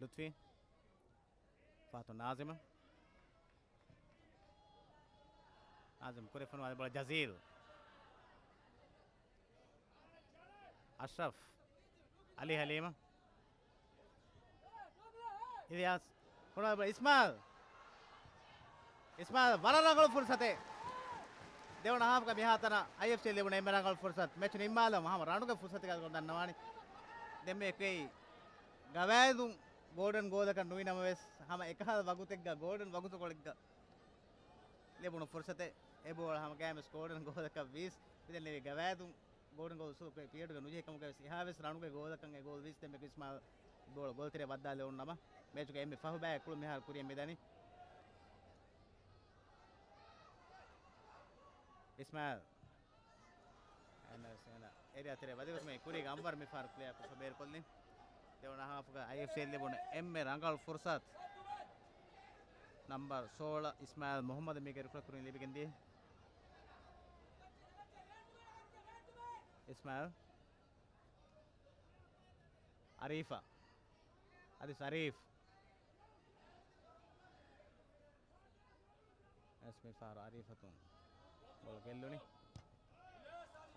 ލުތްފީ. ފާތު ނާޒިމަށް. ނާޒިމް ކުރި ފޮނުވާލި ބޯޅަ ޖަޒީލް. އަޝްރަފް. އަލީ ހަލީމަށް. އިލްޔާސް. ފޮނުވާލި ބޯޅަ އިސްމާއިލް. އިސްމާއިލް ވަރަށް ރަނގަޅު ފުރުސަތެއް. ދެވަނަ ހާފްގަ މިހާތަނަށް އައިއެފްސީ ލިބުނު އެންމެ ރަނގަޅު ފުރުސަތު. މެޗު ނިންމާލަމު ހަމަ ރަނުގެ ފުރުސަތެއް ގަދަކޮށް ދަންނަވާނީ. ދެންމެ އެކުވެ ގަވާއިދުން ގޯލްޑަން ގޯލަކަށް ނުވި ނަމަވެސް، ހަމަ އެކަހަލަ ވަގުތެއްގަ ގޯލްޑަން ވަގުތުކޮޅެއްގަ ލިބުނު ފުރުސަތެއް. އެ ބޯޅަ ހަމަ ގާމެސް ގޯލްޑަން ގޯލަކަށް ވީސް މިދެންނެވި ގަވާއިދުން ގޯލްޑަން ގޯލް އުސޫލު ކުރި ޕީރިއަޑުގަ ނުޖެހި ކަމުގަވެސް އެހާވެސް ރަނުގެ ގޯލަކަށް އެ ގޯލް ވީސް ދެންމެ އިސްމާއިލް ބޯޅަ ގޯލްތެރެ ވައްދާލެވުނު ނަމަ، މެޗުގެ އެންމެ ފަހު ބައި ކުޅު މިހާރު ކުރިއަށް މިދަނީ. އިސްމާއިލް. އެން އެސް އެން އެރިއާ ތެރޭ ވަދެގޮތުމެ ކުރީގެ އަންވަރު މިފަހަރު ކްލިއާކޮށްފަ ބޭރުކޮށްލިން. ދެވަނަ ހާފުގަ އައިއެފްސީ ލިބުނު އެންމެ ރަނގަޅު ފުރުސަތު. ނަމްބަރު ސޯޅަ އިސްމާއިލް މުހައްމަދު މީގެ ރުކުން ލިބިގެންދިޔަ. އިސްމާއިލް. އަރީފަށް. އަދި ޝަރީފް. އެސް މިފަހަރު އަރީފަތުން ބޯޅަ ގެއްލުނީ.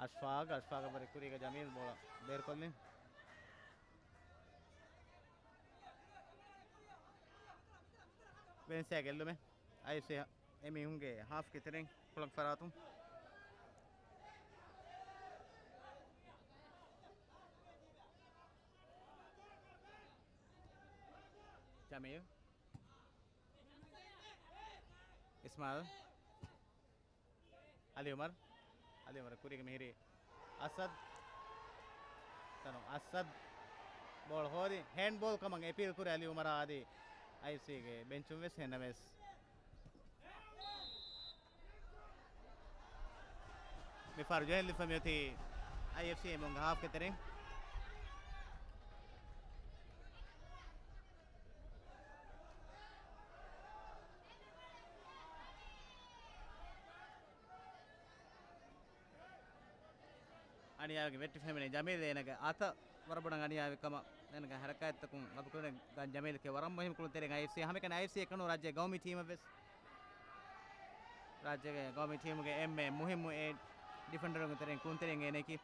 އަޝްފާގް، އަޝްފާގަށް ވަރި ކުރީގަ ޖަމީލް ބޯޅަ ބޭރުކޮށްލިން. ވެންސިއާ ގެއްލުމެއް. އައިއެފްސީ އެމީހުންގެ ހާފްގެ ތެރެއިން ކުޅަން ފަރާތުން. ޖަމީލް. އިސްމާއިލް. އަލީ އުމަރު. އަލީ އުމަރު ކުރީގެ މިހިރީ އަސަދް. ތަނު އަސަދް. ބޯޅަ ހޯދި ހޭންޑްބޯލް ކަމަށް އެޕީލް ކުރި އަލީ އުމަރާ އަދި އައިއެފްސީގެ ބެންޗުން ވެސް ހެންނަމެސް. މިފަހަރު ޖޮއިން ލިފަ މިއޮތީ އައިއެފްސީ އެމުންގެ ހާފްގެ ތެރެއިން. އަނިޔާވެގެން ވެއްޓިފަ ހިމެނޭ ޖަމީލް އޭނަގެ އަތަށް ވަރަށް ބޮޑަށް އަނިޔާވި ކަމަށް އޭނަގެ ހަރަކާތްތަކުން ގަބޫލުކުރެވެން ގާން ޖަމީލް ކެ ވަރަށް މުހިންމު ކުޅުންތެރިން އައިއެފްސީ ހަމައެކަނި އައިއެފްސީ އެކަނު ރާއްޖޭ ގައުމީ ޓީމަށް ވެސް ރާއްޖޭގެ ގައުމީ ޓީމުގެ އެންމެ މުހިންމު އެ ޑިފެންޑަރުންގެ ތެރެއިން ކުޅުންތެރިން އޭނައަކީ.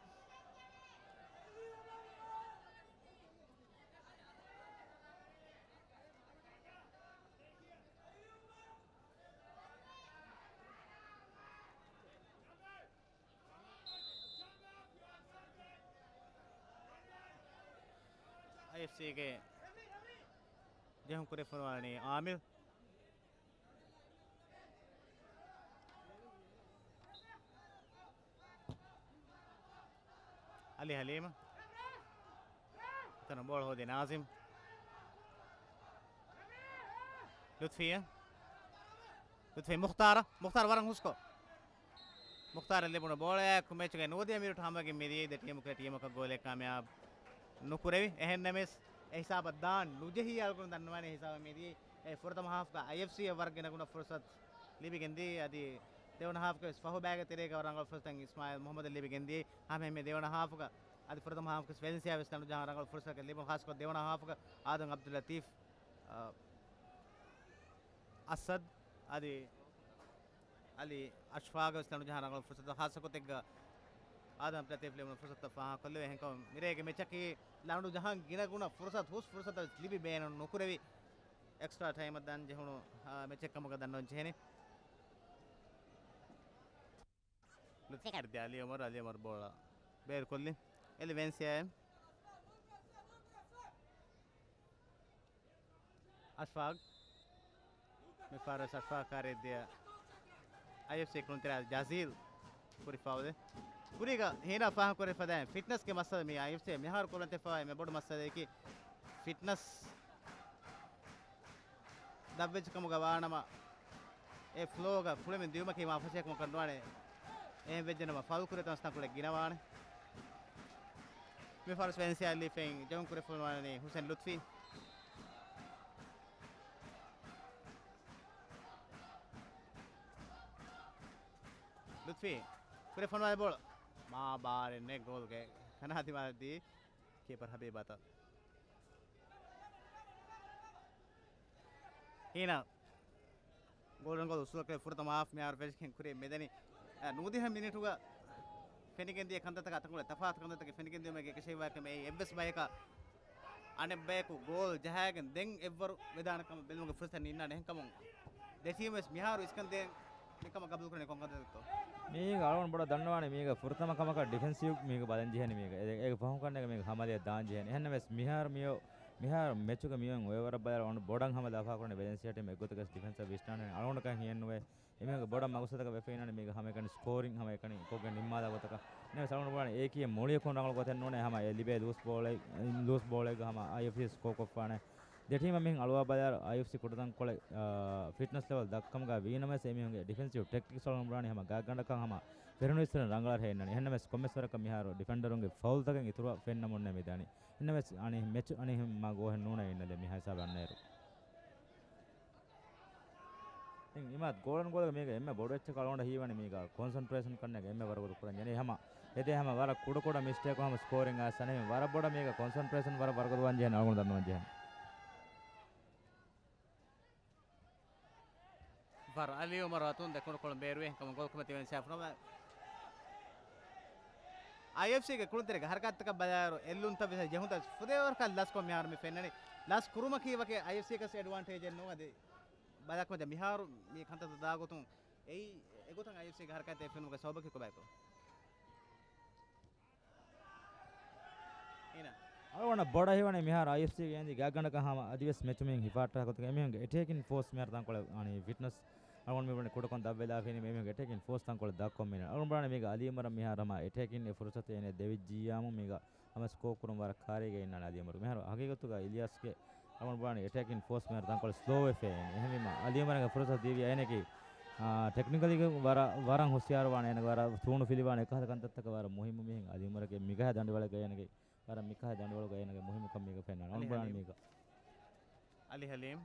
އެފްސީގެ ޖެހުން ކުރި ފޮނުވާނީ އާމިރު. އަލީ ހަލީމް. އެތަނަށް ބޯޅަ ހޯދި ނާޒިމް. ލުތްފީއަށް. ލުތްފީ މުޚްތާރަށް. މުޚްތާރު ވަރަށް ހުސްކޮށް. މުޚްތާރަށް ލިބުނު ބޯޅަޔާއެކު މެޗުގެ ނުވަދިހަ މިނިޓު ހަމަވެގެން މިދިޔައީ. ދެ ޓީމުގެ ޓީމަކަށް ގޯލެއް ކާމިޔާބު ނުކުރެވި. އެހެންނަމެސް އެ ހިސާބަށް ދާން ނުޖެހި އަޅުގަނޑު ދަންނަވާނެ ހިސާބަށް މިދިޔައީ. އެ ފުރަތަމަ ހާފްގަ އައިއެފްސީއަށް ވަރަށް ގިނަ ގުނަ ފުރުސަތު ލިބިގެންދިޔަ. އަދި ދެވަނަ ހާފްގަ ވެސް ފަހު ބައިގެ ތެރޭގަ ވަރަށް ރަނގަޅު ފުރުސަތެއް އިސްމާއިލް މުޙައްމަދަށް ލިބިގެންދިޔަ. ހަމައެހެންމެ ދެވަނަ ހާފްގަ އަދި ފުރަތަމަ ހާފްގަ ވެލެންސިއާ ވެސް ލަނޑު ޖަހާ ރަނގަޅު ފުރުސަތެއް ލިބުނު. ޚާއްސަކޮށް ދެވަނަ ހާފްގަ އާދަމް އަބްދުލް ލަތީފް، އަ، އަސަދް އަދި އަލީ އަޝްފާގަށް ވެސް ލަނޑު ޖަހާ ރަނގަޅު ފުރުސަތު ޚާއްސަކޮށް ތެއްގަ އާދަމް ލަތީފް ލިބުނު ފުރުސަތު ފާހަގަކޮށްލެވޭ. އެހެންކަމުން މިރޭގެ މެޗަކީ ލަނޑު ޖަހަން ގިނަގުނަ ފުރުސަތު، ހުސް ފުރުސަތަށް ވެސް ލިބި ބޭނުން ނުކުރެވި އެކްސްޓްރާ ޓައިމަށް ދާން ޖެހުނު، އާ، މެޗެއް ކަމުގަ ދަންނަވަން ޖެހެނީ. ލުތްފީ އަލީ އުމަރު، އަލީ އުމަރު ބޯޅަ ބޭރުކޮށްލި. އެލި ވެންސިއާ އަޝްފާގް. މި ފާރަސް އަޝްފާގް ކާރިއަށް ދިޔަ އައިއެފްސީ ކުޅުންތެރި ޖަޒީލް ކުރި ފައުލެއް. ކުރީގަ ހީނާ ފާހަގަކުރެ ފަދައިން ފިޓްނަސްގެ މައްސަލަ މި އައިއެފްސީ މިހާރު ކުރަން ތެފާ އެންމެ ބޮޑު މައްސަލައަކީ ފިޓްނަސް ދަށްވެއްޖެ ކަމުގަ ވާނަމަ، އެ ފްލޯގަ ކުޅެމެން ދިއުމަކީ މާ ފަށޭކަމަކަށް ނުވާނެ. އެހެން ވެއްޖެނަމަ ފައުލް ކުރި ތަން ތަންކޮޅެއް ގިނަވާނެ. މި ފާރަސް ވެންސިއާ ލީފެއިން ޖެހުން ކުރި ފޮނުވާނީ ހުސެން ލުތްފީ. ލުތްފީ ކުރި ފޮނުވާ ބޯޅަ މާ ބާރެއް ނެތް ގޯލްގެ ކަނާ ދިމާލަށް ދީ ކީޕަރ ހަބީބާތަ. ހީނާ ގޯލް ރަނގަޅު އުސޫލަކަށް ފުރަތަމަ ހާފް މިހާރު ފެށިގެން ކުރި މިދަނީ. އަ، ނުވަދިހަ މިނިޓުގަ ފެނިގެންދިޔަ ކަންތައްތަކާ ތަންކޮޅެއް ތަފާތު ކަންތައްތަކެއް ފެނިގެންދިޔުމެއް އެކަށީގެން އެއްވެސް ބަޔަކަށް އަނެއް ބަޔަކު ގޯލް ޖަހާގެން ދެން އެއްވަރު ވެދާނެ ކަމަށް ބެލުމުގެ ފުރުސަތެއް ނިންނާނެ. އެހެންކަމުން ދެ ޓީމް ވެސް މިހާރު އިސްކަން ދޭން މިކަމަށް ގަބޫލުކުރަނީ ކޮން ކަންތައްތޯ؟ މީގަ އަޅުގަނޑު ބޮޑަށް ދަންނަވާނެ މީގަ ފުރަތަމަ ކަމަކަށް ޑިފެންސިވް މީގަ ބަލަން ޖެހެނީ މީގަ. އެ، އޭގެ ފަހުން ކަންނޭގެ މީގަ ހަމަލިއަށް ދާން ޖެހެނީ. އެހެންނަމަވެސް މިހާރު މިއޮ-، މިހާރު މެޗުގެ މިއޮތް އޮވަރ ބަލާ އަޅުގަނޑު ބޮޑަށް ހަމަ ލަފާކުރަނީ ވެލެންސިއާ ޓީމް އެއްގޮތަކަށް ޑިފެންސަށް ވިސްނާނެ. އަޅުގަނޑަކަށް ހިޔެއްނުވޭ. އެމީހުންގެ ބޮޑަށް މަގުސަދަކަށް ވެފައިނާނެ މީގަ ހަމައެކަނި ސްކޯރިން ހަމައެކަނި ކޮށްގެން ނިންމާލާ ގޮތަކަށް. ނަމަވެސް އަޅުގަނޑު ބުނާނެ އޭކީ މުޅިއަކުން ރަނގަޅު ގޮތެއް ނޫނޭ ހަމަ އެ ލިބޭ ލޫސް ބޯޅައެއް، ލޫސް ބޯޅައެއްގަ ހަމަ އައިއެފްސީ ސްކޯ ކޮށްފާނެ. ދެ ޓީމަށް މިހެން އަޅުވާ ބަލާއިރު އައިއެފްސީ ކުޑަތަންކޮޅެއް، އާ، ފިޓްނަސް ލެވެލް ދަށްކަމުގަ ވީނަމަވެސް އެމީހުންގެ ޑިފެންސިވް ޓެކްޓިކްސް އަޅުގަނޑު ބުނާނީ ހަމަ ގާތްގަނޑަކަށް ހަމަ ފެރުނު އިސްވެރިން ރަނގަޅަށް ހޭންނަނީ. އެހެންނަމަވެސް ކޮންމެސް ވަރަކަށް މިހާރު ޑިފެންޑަރުންގެ ފައުލްތަކެއް އިތުރަށް ފެންނަމުންނޭ މިދާނީ. އެހެންނަމަވެސް އަނެއް މެޗު އަނެއް މާ ގޯހެއް ނޫނޭ އިންނަލެ މިހާ ހިސާބަށް އަންނައިރު. ދެން އިމާދު ގޯލަން ގޯލަށް މީގަ އެންމެ ބޮޑު އެއްޗަކަށް އަޅުގަނޑަށް ހީވަނީ މީގަ ކޮންސަންޓްރޭޝަން ކަންނޭގެ އެންމެ ވަރުގަދަ ކުރަން ޖެހެނީ. ހަމަ އެދޭ ހަމަ ވަރަށް ކުޑަކުޑަ މިސްޓޭކު ހަމަ ސްކޯރިން އައިސް އަނެއް ވަރަށް ބޮޑަށް މީގަ ކޮންސަންޓްރޭޝަން ވަރަށް ވަރުގަދަވާން ޖެހެނީ އަޅުގަނޑު ދަންނަވަން ޖެހެނީ. ވަރަށް އަލީ އުމަރު އަތުން ދެކުނު ކޮޅުން ބޭރުވި ކަމަށް ގޯލް ކުމެ ތިބެން ސާފުނަމަ. އައިއެފްސީގެ ކުޅުންތެރިގެ ހަރަކާތްތަކަށް ބަލާއިރު އެއްލުންތައް ވެސް ޖެހުންތައް ފުދޭވަރަކަށް ލަސްކޮށް މިހާރު މި ފެންނަނީ. ލަސް ކުރުމަކީ ވަކި އައިއެފްސީގެ އެޑްވާންޓޭޖެއް ނޫން. އަދި ބަލާކަމަށް މިހާރު މި ކަންތައް ދާ ގޮތުން އެއީ އެގޮތަށް އައިއެފްސީގެ ހަރަކާތް ފެނުމުގެ ސަބަބަކީ ކޮބާތޯ؟ އިނާ. އަޅުގަނޑަށް ބޮޑަށް ހީވަނީ މިހާރު އައިއެފްސީގެ އެންދި ގާތްގަނޑަކަށް ހަމަ އަދިވެސް މެޗު މިހެން ހިފާއްޓާ ގޮތަކަށް އެމީހުންގެ އެޓޭކިން ފޯސް މިހާރު ތަންކޮޅެއް އަނީ ފިޓްނަސް އަޅުގަނޑު މި ބުނީ ކުޑަކޮށް ދަށްވެލާފައި އިނީ އެމީހުންގެ އެޓޭކިން ފޯސް ތަންކޮޅެއް ދަށްކޮށް މިނެ. އަޅުގަނޑު ބުނާނީ މީގަ އަލީ އުމަރަށް މިހާރު ހަމަ އެޓޭކިން އެ ފުރުސަތު އޭނަ ދެވިއްޖިއްޔާމު މީގަ ހަމަ ސްކޯ ކުރުން ވަރަށް ކާރީގަ އިންނާނެ އަލީ އުމަރު. މިހާރު ހަގީގަތުގަ އިލްޔާސްގެ އަޅުގަނޑު ބުނާނީ އެޓޭކިން ފޯސް މިހާރު ތަންކޮޅެއް ސްލޯ ވެފައި އިނީ. އެހެންވީމަ އަލީ އުމަރަށް ފުރުސަތު ދީވި އޭނަގެ، އާ، ޓެކްނިކަލީ ވަރަށް، ވަރަށް ހުސިޔާރު ވާނެ އޭނަގެ ވަރަށް ތޫނު ފިލިވާނެ އެކަހަލަ ކަންތައްތަކަށް ވަރަށް މުހިއްމު މިހެން އަލީ އުމަރުގެ މިގަހާ ދަނޑިވަޅެއްގަ އޭނަގެ ވަރަށް މިކަހަލަ ދަނޑިވަޅުގަ އޭނަގެ މުހިއްމުކަން މީގަ ފެންނާނެ. އަޅުގަނޑު ބުނާނީ މީގަ. އަލީ ހަލީމް.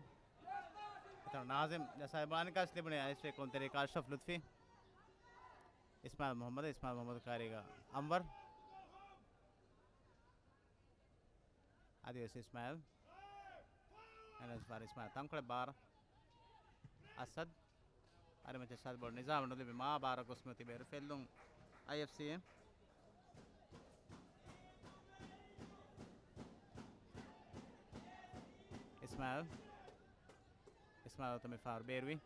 އެތަނު ނާޒިމް ޖަސާއި ބާނިކާސް ލިބުނީ އައިސް ކުޅުންތެރި ކާޝަފް ލުތްފީ. އިސްމާއިލް މުހައްމަދު، އިސްމާއިލް މުހައްމަދު ކާރީގަ އަންވަރު. އަދިވެސް އިސްމާއިލް. އެނަސް ފާރި އިސްމާއިލް ތަންކޮޅެއް ބާރަށް. އަސަދް. އަރިމަޗަށް ސާދަ ބޯޅަ ނިޒާމަށް ނުލިބި މާ ބާރަށް ގޮސް މިއޮތީ ބޭރު ފެއްލުން އައިއެފްސީ. އިސްމާއިލް. އިސްމާއިލް އަތުން މި ފާރު ބޭރުވި.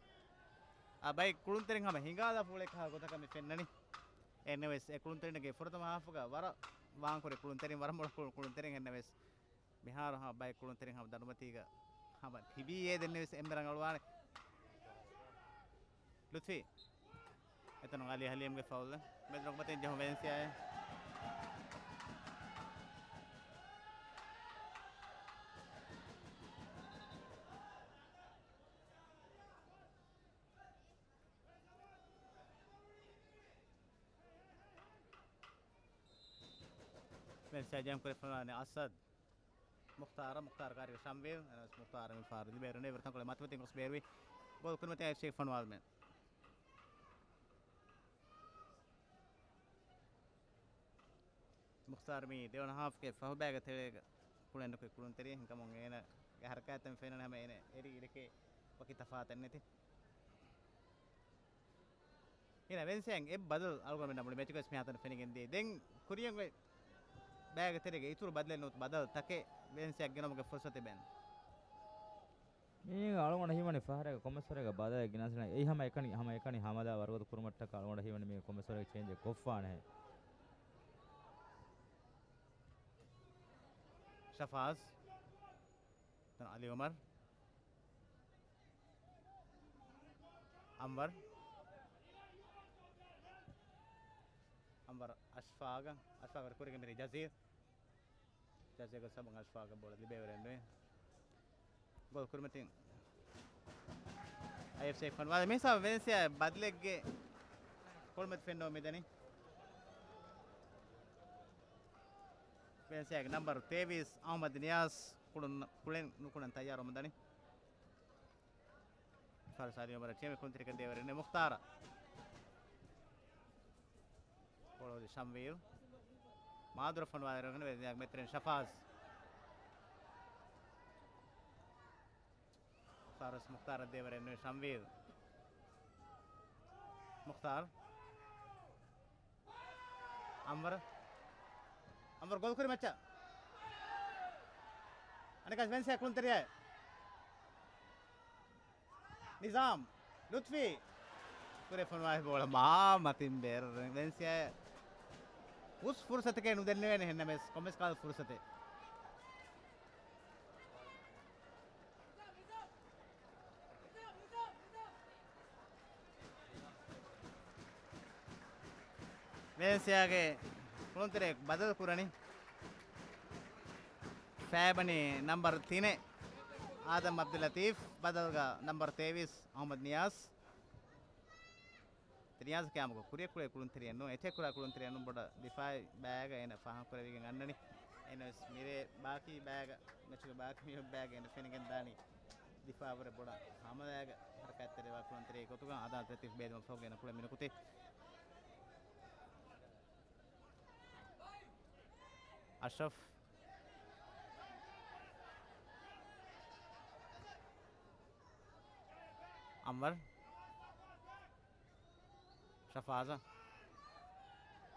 އާ ބައި ކުޅުންތެރިން ހަމަ ހިނގާލާފަ އުޅޭ ކަހަލަ ގޮތަކަށް މި ފެންނަނީ. އެހެންނަމަވެސް އެ ކުޅުންތެރިންގެ ފުރަތަމަ ހާފުގަ ވަރަށް ވާންކުރި ކުޅުންތެރިން، ވަރަށް މޮޅު ކުޅު-، ކުޅުންތެރިން. އެހެންނަމަވެސް މިހާރު ހަމަ ބައެއް ކުޅުންތެރިން ހަމަ ދަނޑުމަތީގަ ހަމަ ތިބީ އޭ ދެންނެވިސް އެންމެ ރަނގަޅުވާނެ. ލުތްފީ. އެތަނުން އަލީ ހަލީމްގެ ފައުލް. މެދު ރޮނގުމަތިން ޖެހުން ވެލެންސިއާއެއް. ވެލެންސިއާ ޖެހުން ކުރެފައިވާނެ އަސަދް. މުޚްތާރަށް، މުޚްތާރަށް ކާރި ޝަމްވީލް، އެނަސް މުޚްތާރަށް މި ފާރު ލިބޭ ރުނެ ވަރަށް ތަންކޮޅެއް މަތިވެތިން ގޮސް ބޭރުވި. ގޯލް ކުރިމަތި އެފްސީ ފޮނުވާލުމެއް. މުޚްތާރު މީ ދެވަނަ ހާފްގެ ފަހުބައިގެ ތެޅޭގަ ކުޅެން ނުކުތް ކުޅުންތެރި ހިނގަމުން އޭނަގެ ހަރަކާތްތައް ފެންނަނީ ހަމަ އޭނަ އެރި އިރެކޭ ވަކި ތަފާތެއް ނެތި. އޭނަ ވެންސިއާ އެއް ބަދަލު އަޅުގަނޑުމެންނަށް މުޅި މެޗުގަސް މިހާތަނަށް ފެނިގެން ދިޔަ. ދެން ކުރިޔަށް އޮތް ބައިގެ ތެރޭގަ އިތުރު ބަދަލެއް ނުވަތަ ބަދަލު ތަކެއް ވެންސިއާ ގެނައުމުގެ ފުރުސަތެއް ބޭނުން. މީގަ އަޅުގަނޑަށް ހީވަނީ ފަހަރެއްގަ ކޮންމެސްވަރެއްގަ ބަދަލެއް ގެނަސް އެއީ ހަމަ އެކަނި، ހަމަ އެކަނި ހަމަލާ ވަރުގަދަ ކުރުމަށްޓަކާ އަޅުގަނޑަށް ހީވަނީ މީގަ ކޮންމެސްވަރެއްގެ ޗޭންޖެއް ކޮށްފާނެހެން. ޝަފާޒް. އަލީ އުމަރު. އަންވަރު. އަންވަރު އަޝްފާގަށް، އަޝްފާގަށް ކުރިގެ މިރޭ ޖަޒީރު. ޖަޒީރުގެ ސަބަން އަޝްފާގަށް ބޯޅަ ލިބޭވަރެއް ނުވޭ. ގޯލް ކުރިމަތިން އައިއެފްސީ ފޮނުވާލި. މިހިސާބު ވެނެސިއާ ބަދަލެއްގެ ކުޅުމަތި ފެންނަވަން މިދަނީ. ވެނެސިއާގެ ނަމްބަރު ތޭވީސް އަހްމަދު ނިޔާޒް ކުޅުން، ކުޅެން ނުކުޅެން ތައްޔާރުވަމުން ދަނީ. ފާރިސް އަލީ އުމަރަށް ޓީމެއް ކުޅުންތެރިކަން ދޭވަރެއް ނެތް މުޚްތާރަށް. ކޮޅޯލި ޝަމްވީލް. މާދުރަށް ފޮނުވާލި ރަނގަޅު ވެދިޔާގެ މެތިރެން ޝަފާޒް. ފާރިސް މުޚްތާރަށް ދޭވަރެއް ނުވެ ޝަމްވީލް. މުޚްތާރު. އަންވަރު. އަންވަރު ގޯލް ކުރި މައްޗަށް. އަނެކާ ވެންސިއާ ކުޅުންތެރިޔާ. ނިޒާމް. ލުތްފީ. ކުރެ ފޮނުވާ ބޯޅަ މާ މަތިން ބޭރު ވެންސިއާ. ހުސް ފުރުސަތެކޭ ނުދެންނެވޭނެ ހެންނަމެސް ކޮންމެސް ކަހަލަ ފުރުސަތެއް. ވެނެސިއާގެ ކުޅުންތެރި ބަދަލު ކުރަނީ. ފައިބަނީ ނަމްބަރު ތިނެއް އާދަމް އަބްދުލް ލަތީފް، ބަދަލުގަ ނަމްބަރު ތޭވީސް އަހްމަދު ނިޔާޒް. ނިޔާޒް ކަމުގަ ކުރިއަށް ކުޅޭ ކުޅުންތެރިއެއް ނޫން، އެތެއް ކުރާ ކުޅުންތެރިއެއް ނޫން، ބޮޑަށް ދިފާއީ ބައިގަ އޭނަ ފާހަގަކުރެވިގެން އަންނަނީ. އޭނަ ވެސް މިރޭ ބާކީ ބައިގަ، މެޗުގެ ބާކީ މި ބައިގަ އޭނަ ފެނިގެން ދާނީ. ދިފާއުވަރެއް ބޮޑަށް ހަމަލާގަ ހަރަކާތްތެރިވާ ކުޅުންތެރި ގޮތުގަ އާދަމް ލަތީފް ބޭލުމަށް ފަހުގަ އޭނަ ކުޅެ މިނުކުތީ. އަޝްރަފް. އަންވަރު. ޝަފާޒަށް.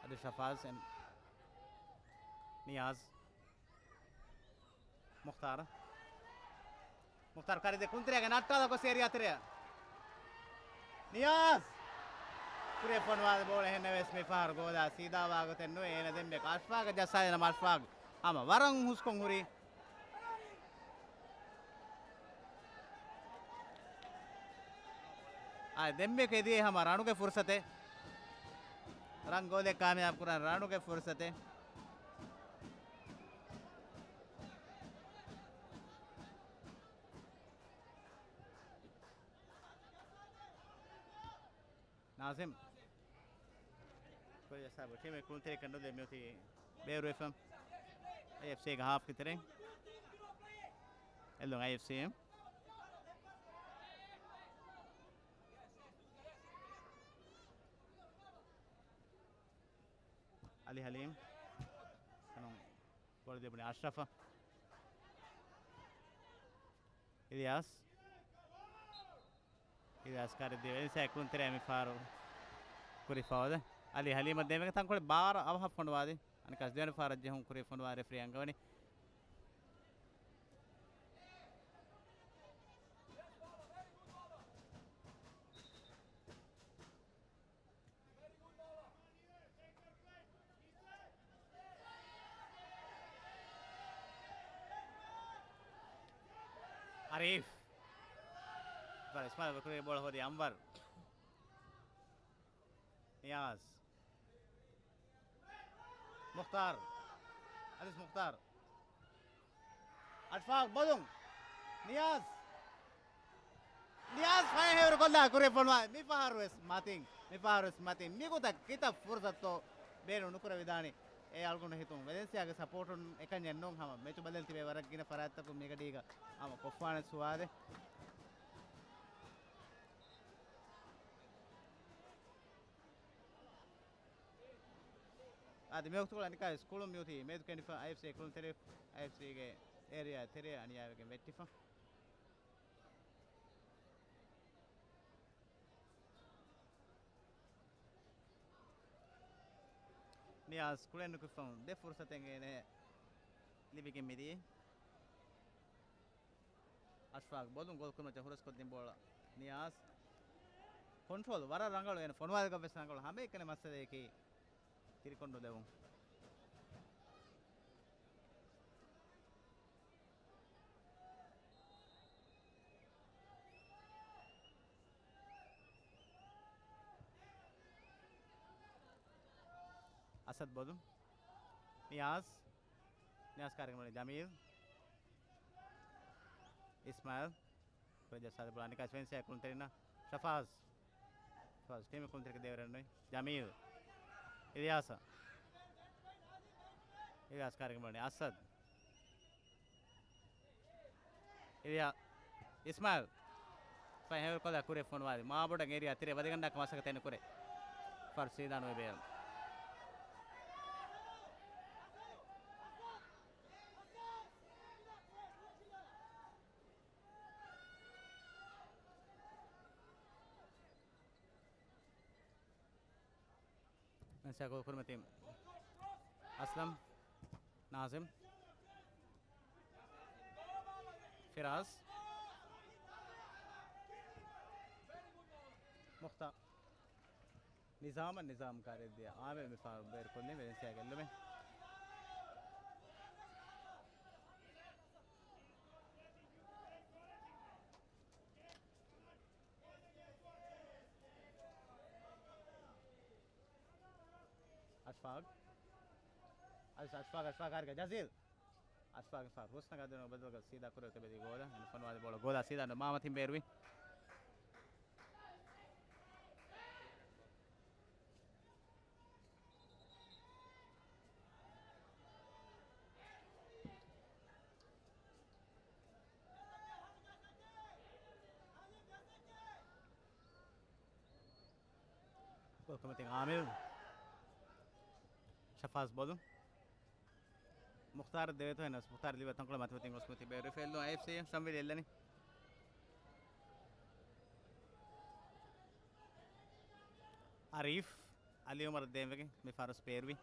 އަދި ޝަފާޒް އެން. ނިޔާޒް. މުޚްތާރު. މުޚްތާރު ކަރިދެ ކުންތެރިޔާގެ ނައްޓާލަ ގޮސް އޭރިއާ ތެރެއަށް. ނިޔާޒް. ކުރިއަށް ފޮނުވާލި ބޯޅަ ހެންނެވެސް މި ފަހަރު ގޯލާ ސީދާވާ ގޮތެއް ނުވެ. އޭނަ ދެންމެ އަޝްފާގަށް ޖައްސާލި ނަމަ އަޝްފާގް ހަމަ ވަރަށް ހުސްކޮށް ހުރި. އާ، ދެންމެ ކެދިޔޭ ހަމަ ރަނުގެ ފުރުސަތެއް. ރަން ގޯލެއް ކާމިޔާބު ކުރަން ރަނުގެ ފުރުސަތެއް. ނާޒިމް. ކޮލެޖް ސާބު ޓީމެއް ކުޅުންތެރިކަން ނުލެ މިއޮތީ ބޭރުވެފަ. އައިއެފްސީގެ ހާފްގެ ތެރެއިން. އެއްލުން އައިއެފްސީ. އަލީ ހަލީމް. ބޯޅަ ލިބުނީ އަޝްރަފަށް. އިލްޔާސް. އިލްޔާސް ކާރި ދިވެންސާ ކުންތެރޭ މި ފާރު ކުރި ފައުލެއް. އަލީ ހަލީމަށް ދޭން ތަންކޮޅެއް ބާރަ އަވަހަށް ފޮނުވާލި. އަނެކާސް ދެވަނަ ފާރަށް ޖެހުން ކުރި ފޮނުވާ ރެފްރީ އަންގަވަނީ. ޝަރީފް. އިސްމާއިލް ވަކުރެއްގެ ބޯޅަ ހޯދީ އަންވަރު. ނިޔާޒް. މުޚްތާރު. އަދިސް މުޚްތާރު. އަޝްފާޤް ބޮލުން. ނިޔާޒް. ނިޔާޒް ފައިހެވިރު ކޮށްލާ ކުރިއަށް ފޮނުވާ. މި ފަހަރު ވެސް މަތިން. މި ފަހަރު ވެސް މަތިން. މިގޮތަށް ކިތައް ފުރުސަތުތޯ ބޭނުން ނުކުރެވިދާނީ. އެ އަޅުގަނޑު ހިތުން ވެލެންސިއާގެ ސަޕޯޓުން އެކަންޏެއް ނޫން ހަމަ މެޗު ބަދަލު ތިބޭ ވަރަށް ގިނަ ފަރާތްތަކުން މިގަޑީގަ ހަމަ ކޮށްފާނެ ސުވާލެއް. އާދެ، މިވަގުތުކޮޅަށް އަނެއްކާވެސް ކުޅުން މިއޮތީ މޭދު ކެނޑިފަ އައިއެފްސީ ކުޅުންތެރި، އައިއެފްސީގެ އޭރިއާ ތެރޭ އަނިޔާވެގެން ވެއްޓިފަ. ނިޔާޒް ކުޅެން ނުކުތްފަހުން ދެ ފުރުސަތެއް އޭނަ ލިބިގެން މިދިޔަ. އަޝްފާޤް ބޮލުން ގޯލް ކުރިމައްޗަށް ހުރަސްކޮށްދިން ބޯޅަ ނިޔާޒް. ކޮންޓްރޯލް ވަރަށް ރަނގަޅު އޭނަ ފޮނުވާލިގަ ވެސް ރަނގަޅު ހަމައެކަނި މައްސަލައަކީ ތިރިކޮން ނުލެވުން. އަސަދް ބޮލުން. ނިޔާޒް. ނިޔާޒް ކާރިގަނޑު ޖަމީލް. އިސްމާއިލް. ކުރެޖަ ސާދަ ބުޅާ ނިކާސް ވެންސިއާ ކުޅުންތެރިންނަށް. ޝަފާޒް. ޝަފާޒް ޓީމް ކުޅުންތެރިކަ ދޭވެރެންނު. ޖަމީލް. އިލްޔާސަ. އިލްޔާސް ކާރިގަނޑު އަސަދް. އިލްޔާ، އިސްމާއިލް. ފައިހެވިރުކޮށްލާ ކުރިއަށް ފޮނުވާލި. މާބޮޑަށް އޭރިއާ ތެރޭ ވަދެގަންނާކަށް މަސައްކަތެއް ނުކުރޭ. ފަރުސީދާނުވެ ބޭރު. މެންސާ ގޯލް ކުރިމަތީ އަސްލަމް، ނާޒިމް، ފިރާޒް، މުޚްތާ، ނިޒާމަށް، ނިޒާމް ކާރިއަށް ދިޔަ އާމިރު މި ފަހަރު ބޭރުކޮށްލީ ވެލެންސިއާ ގެއްލުމެއް. އަޝްފާޤް. އަޝް-، އަޝްފާޤް، އަޝްފާޤް ކާރިގަ ޖަޒީލް. އަޝްފާޤް ފާ ހުސްނަގާ ދިނުމަށް ބަދަލުކޮށް ސީދާ ކުރިއަށް ތިބެދީ ގޯލަށް. އެން ފޮނުވާލި ބޯޅަ ގޯލާ ސީދާ ނު މާމަތިން ބޭރުވި. ގޯލް ކުރިމަތިން އާމިރު. ޝަފާޒް ބޮލުން. މުޚްތާރަށް ދެވޭތޯ ހެނަސް މުޚްތާރު ލިބޭ ތަންކޮޅެއް މަތިމަތިން ގޮސް މިތި ބޭރު ފެއްލުން އައިއެފްސީ ޝަމްވިލި އެއްލަނީ. އަރީފް އަލީ އުމަރަށް ދޭންވެގެން މި ފާރުސް ބޭރުވި.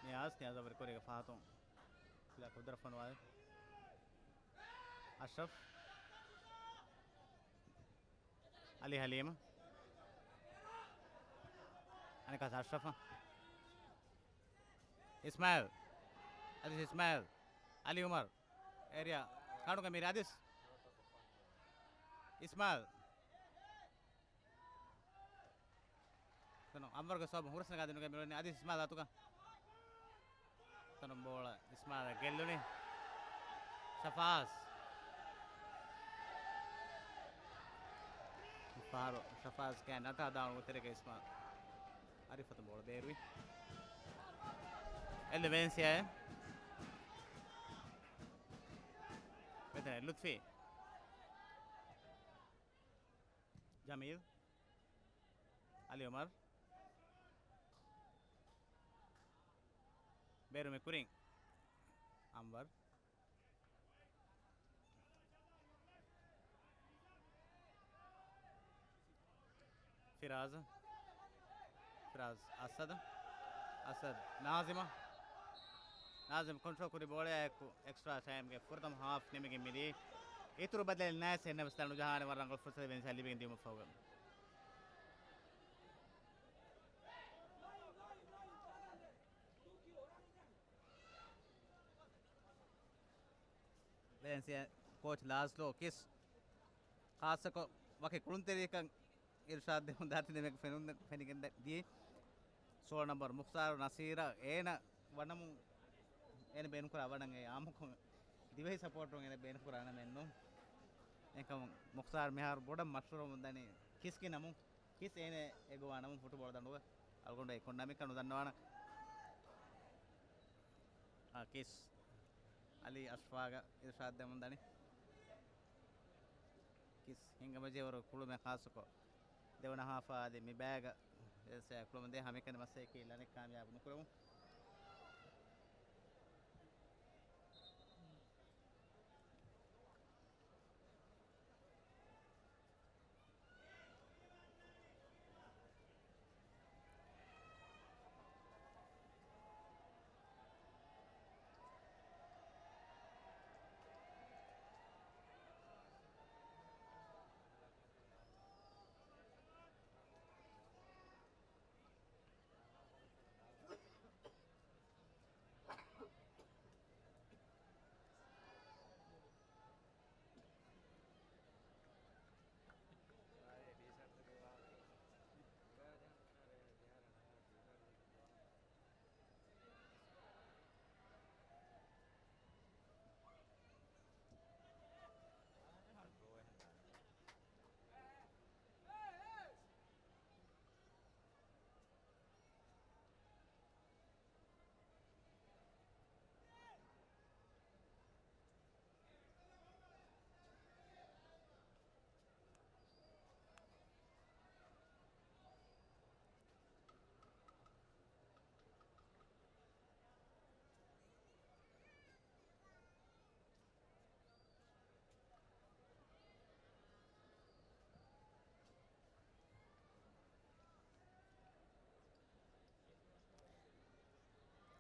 ނިޔާޒް، ނިޔާޒް އަވަރި ކުރީގެ ފަހަތުން ކުދަ ކުދުރަ ފޮނުވާލި. އަޝްރަފް. އަލީ ހަލީމް. އަނެކާސް އަޝްރަފް. އިސްމާއިލް. އަދި އިސްމާއިލް. އަލީ އުމަރު. އޭރިއާ ކާނުގެ މީރި އަދިސް. އިސްމާއިލް. ތަނު އަންވަރުގެ ސޯބު ހުރަސްނަގާ ދިނުގެ މިރުވެނީ އަދިސް އިސްމާއިލް އަތުގަ. ތަނު ބޯޅަ އިސްމާއިލް ގެއްލުނީ. ޝަފާޒް. ފާރު ޝަފާޒް ކައި ނަޓާ ދާނު ތެރޭގަ އިސްމާއިލް. އަރިފަތު ބޯޅަ ބޭރުވި. އެލް ވެންސިއާ. މެތަނަށް ލުތްފީ. ޖަމީލް. އަލީ އުމަރު. ބޭރުމެ ކުރިން. އަންވަރު. ފިރާޒް. ފިރާޒް އަސަދު. އަސަދު ނާޒިމަށް. ނާޒިމް ކޮންޓްރޯލް ކުރި ބޯޅައާއެކު އެކްސްޓްރާ ޓައިމްގެ ފުރަތަމަ ހާފް ނިމިގެން މިދީ. އިތުރު ބަދަލެއް ނައެސް އެންނަވެސް ނުޖަހާނެ ވަރަށް ރަނގަޅު ފުރުސަތެއް ވެންސާ ލިބިގެން ދިޔުމަށްފަހުގަ. ވެލެންސިއާ ކޯޗް ލާޒްލޯ ކިސް ޚާއްޞަކޮށް ވަކި ކުޅުންތެރިއަކަށް އިރުޝާދު ދެމުން ދާތި ދެމެކު ފެނުން ފެނިގެން ދިޔައީ. ސޯޅަ ނަމްބަރު މުޚްތާރު ނަސީރަށް އޭނަ ވަނަމުން އޭނަ ބޭނުންކުރާ ވަނަން އެ އާއްމުކޮށް ދިވެހި ސަޕޯޓުން އޭނަ ބޭނުންކުރާ ނަމެއް ނޫން. އެކަމު މުޚްތާރު މިހާރު ބޮޑަށް މަޝްހޫރުވަމުން ދަނީ ކިސްގެ ނަމުން. ކިސް އޭނަ އެބަ ވާ ނަމުން ފުޓުބޯޅަ ދަނޑުގަ އަޅުގަނޑު އެ ކޮން ނަމެއްކަން ނުދަންނަވާނަ. އާ، ކިސް އަލީ އަޝްފާގަ އިރުޝާދު ދެމުން ދަނީ. ކިސް ހިނގަމަޖެހިވަރު ކުޅުމެއް ޚާއްޞަކޮށް ދެވަނަ ހާފާ އަދި މި ބައިގަ ކުޅުމަށް ދޭ ހަމައެކަނި މަސައްކަތް ލަނެއް ކާމިޔާބު ނުކުރެވުން.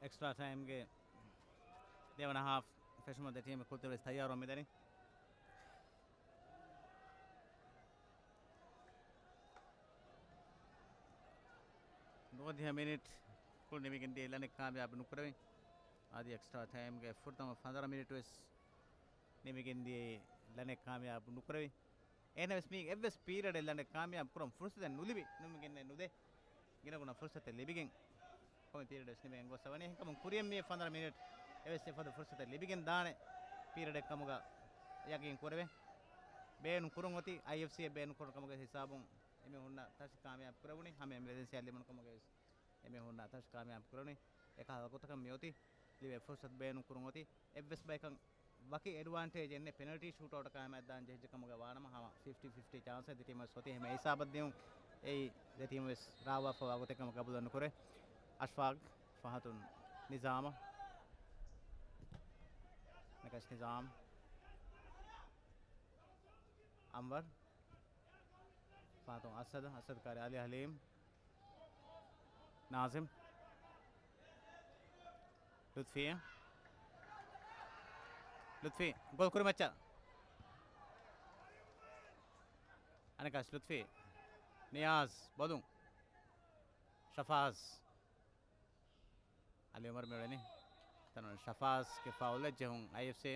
އެކްސްޓްރާ ޓައިމްގެ ދެވަނަ ހާފް ފެށުމަށް ދެ ޓީމެއް ކުޅުންތެރިވެސް ތައްޔާރުވަމުން މިދަނީ. ނުވަދިހަ މިނިޓް ކުޅުން ނިމިގެން ދިޔައީ ލަނެއް ކާމިޔާބު ނުކުރެވި. އަދި އެކްސްޓްރާ ޓައިމްގެ ފުރަތަމަ ފަނދަރަ މިނިޓް ވެސް ނިމިގެން ދިޔައީ ލަނެއް ކާމިޔާބު ނުކުރެވި. އެހެނަސް މީ އެއްވެސް ޕީރިއަޑެއް ލަނެއް ކާމިޔާބު ކުރަން ފުރުސަތެއް ނުލިބި ނުމިގެންނެއް ނުދޭ. ގިނަގުނަ ފުރުސަތެއް ލިބިގެން ކޮންމެ ޕީރިއަޑެއް ވެސް ނިމިގެން ގޮސް ވަނީ. އެހެންކަމުން ކުރިއަށް މި ފަންސާސް މިނިޓް އެވެސް އެފަދަ ފުރުސަތެއް ލިބިގެން ދާނެ ޕީރިއަޑެއް ކަމުގަ ޔަގީން ކުރެވޭ. ބޭނުން ކުރުން އޮތީ އައިއެފްސީ އެއް ބޭނުން ކުރުން ކަމުގެ ހިސާބުން އެމީހުންނަށް ތަށި ކާމިޔާބު ކުރެވުނީ. ހަމަ އެމް ވެލެންސިއާ ލިބުނު ކަމުގެ ވެސް އެމީހުންނަށް ތަށި ކާމިޔާބު ކުރެވުނީ. އެކަހަލަ ގޮތަކަށް މި އޮތީ. ލިބޭ ފުރުސަތު ބޭނުން ކުރުން އޮތީ. އެއްވެސް ބަޔަކަށް ވަކި އެޑްވާންޓޭޖެއް ނެތް. ޕެނަލްޓީ ޝޫޓްއައުޓަށް ކާމިޔާ ދާން ޖެހިއްޖެ ކަމުގަ ވާނަމަ ހަމަ ފިފްޓީ ފިފްޓީ ޗާންސެއް ދެ ޓީމު ވެސް އޮތީ. އެހެން ހިސާބަށް ދިޔުން އެއީ ދެ ޓީމު ވެސް ރާވާފަވާ ގޮތެއް ކަމަށް ގަބޫލު ނުކުރޭ. އަޝްފާގް ފަހަތުން ނިޒާމަށް. ނަކަސް ނިޒާމް. އަންވަރް. ފަހަތުން އަސަދު. އަސަދު ކާރި އަލީ ހަލީމް. ނާޒިމް. ލުތްފީ. ލުތްފީ ގޯލް ކުރިމައްޗަށް. އަނެކާސް ލުތްފީ. ނިޔާޒް ބޮލުން. ޝަފާޒް. އަލީ އުމަރު މިއުޅެނީ. ތަނު ޝަފާޒްގެ ފައުލެއް ޖެހުން އައިއެފްސީ.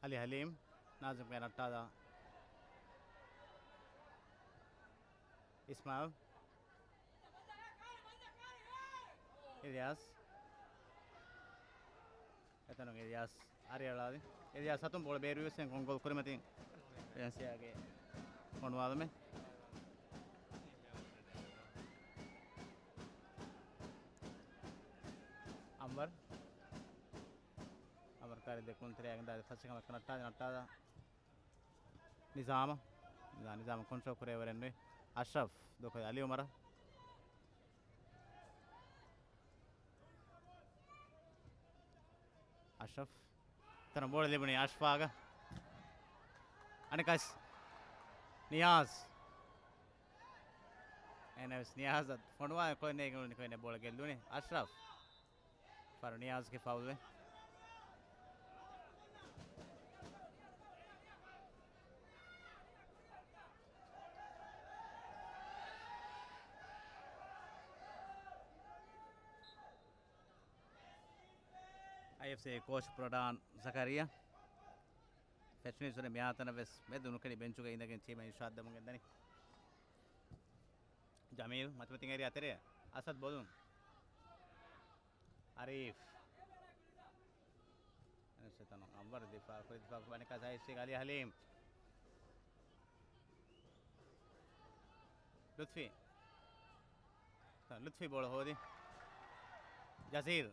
އަލީ ހަލީމް ނާޒިމްގެ ނައްޓާލާ. އިސްމާއިލް. އިލްޔާސް. އެތަނުން އިލްޔާސް އަރިއަޅާލި. އިލްޔާސް އަތުން ބޯޅަ ބޭރުވި ވެސް ކޮން ގޯލް ކުރިމަތިން ވެލެންސިއާގެ ފޮނުވާލުމެއް. އަންވަރް. އަންވަރް ކާރި ދެ ކުޅުންތެރިޔާގެ ދާދި ފަސް ކަމަށް ނައްޓާލި ނައްޓާލާ. ނިޒާމަށް. ނިޒާ-، ނިޒާމަށް ކޮންޓްރޯލް ކުރެވި ވަރެއް ނުވި. އަޝްރަފް ދޫކޮށް އަލީ އުމަރަށް. އަޝްރަފް. ތަނަށް ބޯޅަ ލިބުނީ އަޝްފާގަށް. އަނެކާސް. ނިޔާޒް. އެހެނަސް ނިޔާޒަށް ފޮނުވާ ކޮން ނޭގެން ކޮންނެ ބޯޅަ ގެއްލުނީ އަޝްރަފް. ފަރު ނިޔާޒްގެ ފައުލްވެ. އައިއެފްސީ ކޯޗް ޕްރޮޑާން ޒަކަރިޔާ. ފެށުނީސްވަރެ މިހާތަނަށް ވެސް މެދު ނުކެނޑި ބެންޗުގަ އިނދެގެން ޓީމަށް އިރުޝާދް ދެމުން ގެންދަނީ. ޖަމީލް މަތިމަތިން އެރި އަތެރެ. އަސަދް ބޮލުން. އަރީފް. އެންއެސް ތަނު އަންވަރު ދިފާ ކުރި ދިފާ ކުރި އަނެކާ ސައިސްގެ އަލީ ހަލީމް. ލުތްފީ. ލުތްފީ ބޯޅަ ހޯދި. ޖަޒީލް.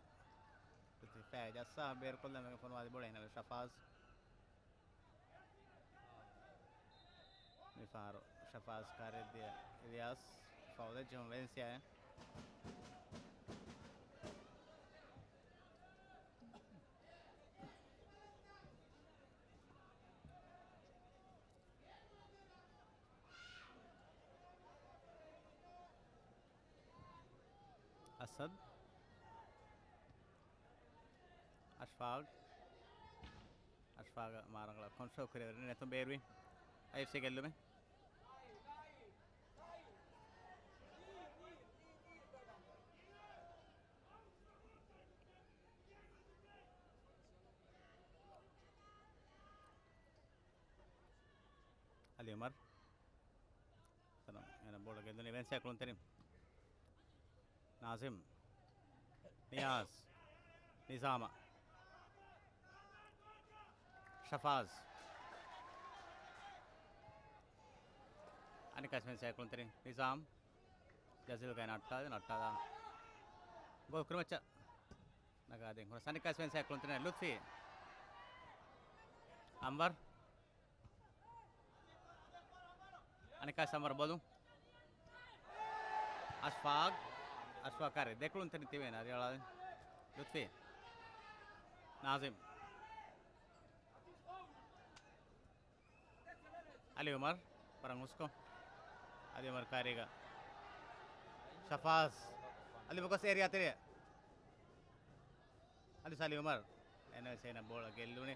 ލުތްފީ ފައި ޖައްސާ ބޭރުކޮށްލަން ފޮނުވާދި ބޯޅަ އެންއެސް ޝަފާޒް. މިފަހަރު ޝަފާޒް ކާރެއްދިޔަ އިލްޔާސް ފައުލެއް ޖެހުން ވެލެންސިއާއެއް. އަސަދް. އަޝްފާގް. އަޝްފާގަށް މާރަނގަޅަށް ކޮންޓްރޯލް ކުރެވި ނެތުން ބޭރުވި. އައިއެފްސީ ގެއްލުމެއް. އަލީ އުމަރު. ތަނު އޭނަ ބޯޅަ ގެއްލުނީ ވެންސިއާ ކުޅުންތެރިން. ނާޒިމް. ނިޔާޒް. ނިޒާމަށް. ޝަފާޒް. އަނެކާސް ވެންސިއާ ކުޅުންތެރިން. ނިޒާމް. ޖަޒީލްގައި ނައްޓާލި، ނައްޓާލާ. ގޯލް ކުރިމައްޗަށް. ނަގާދިން ހުރަސް އަނެކާސް ވެންސިއާ ކުޅުންތެރިން ލުތްފީ. އަންވަރު. އަނެކާ ސަމަރ ބޮލު. އަޝްފާގް. އަޝްފާގް ކާރި ދެކުޅުންތެރިން ތިބޭނެ އަރިއަޅާލި. ލުތްފީ. ނާޒިމް. އަލީ އުމަރު. ވަރަށް ހުސްކޮށް. އަލީ އުމަރު ކާރީގަ. ޝަފާޒް. އަލީ ބޮކްސް އޭރިއާ ތެރެއަށް. އަލީ ސާލި އުމަރު. އެންއެސް އޭނަ ބޯޅަ ގެއްލުނީ.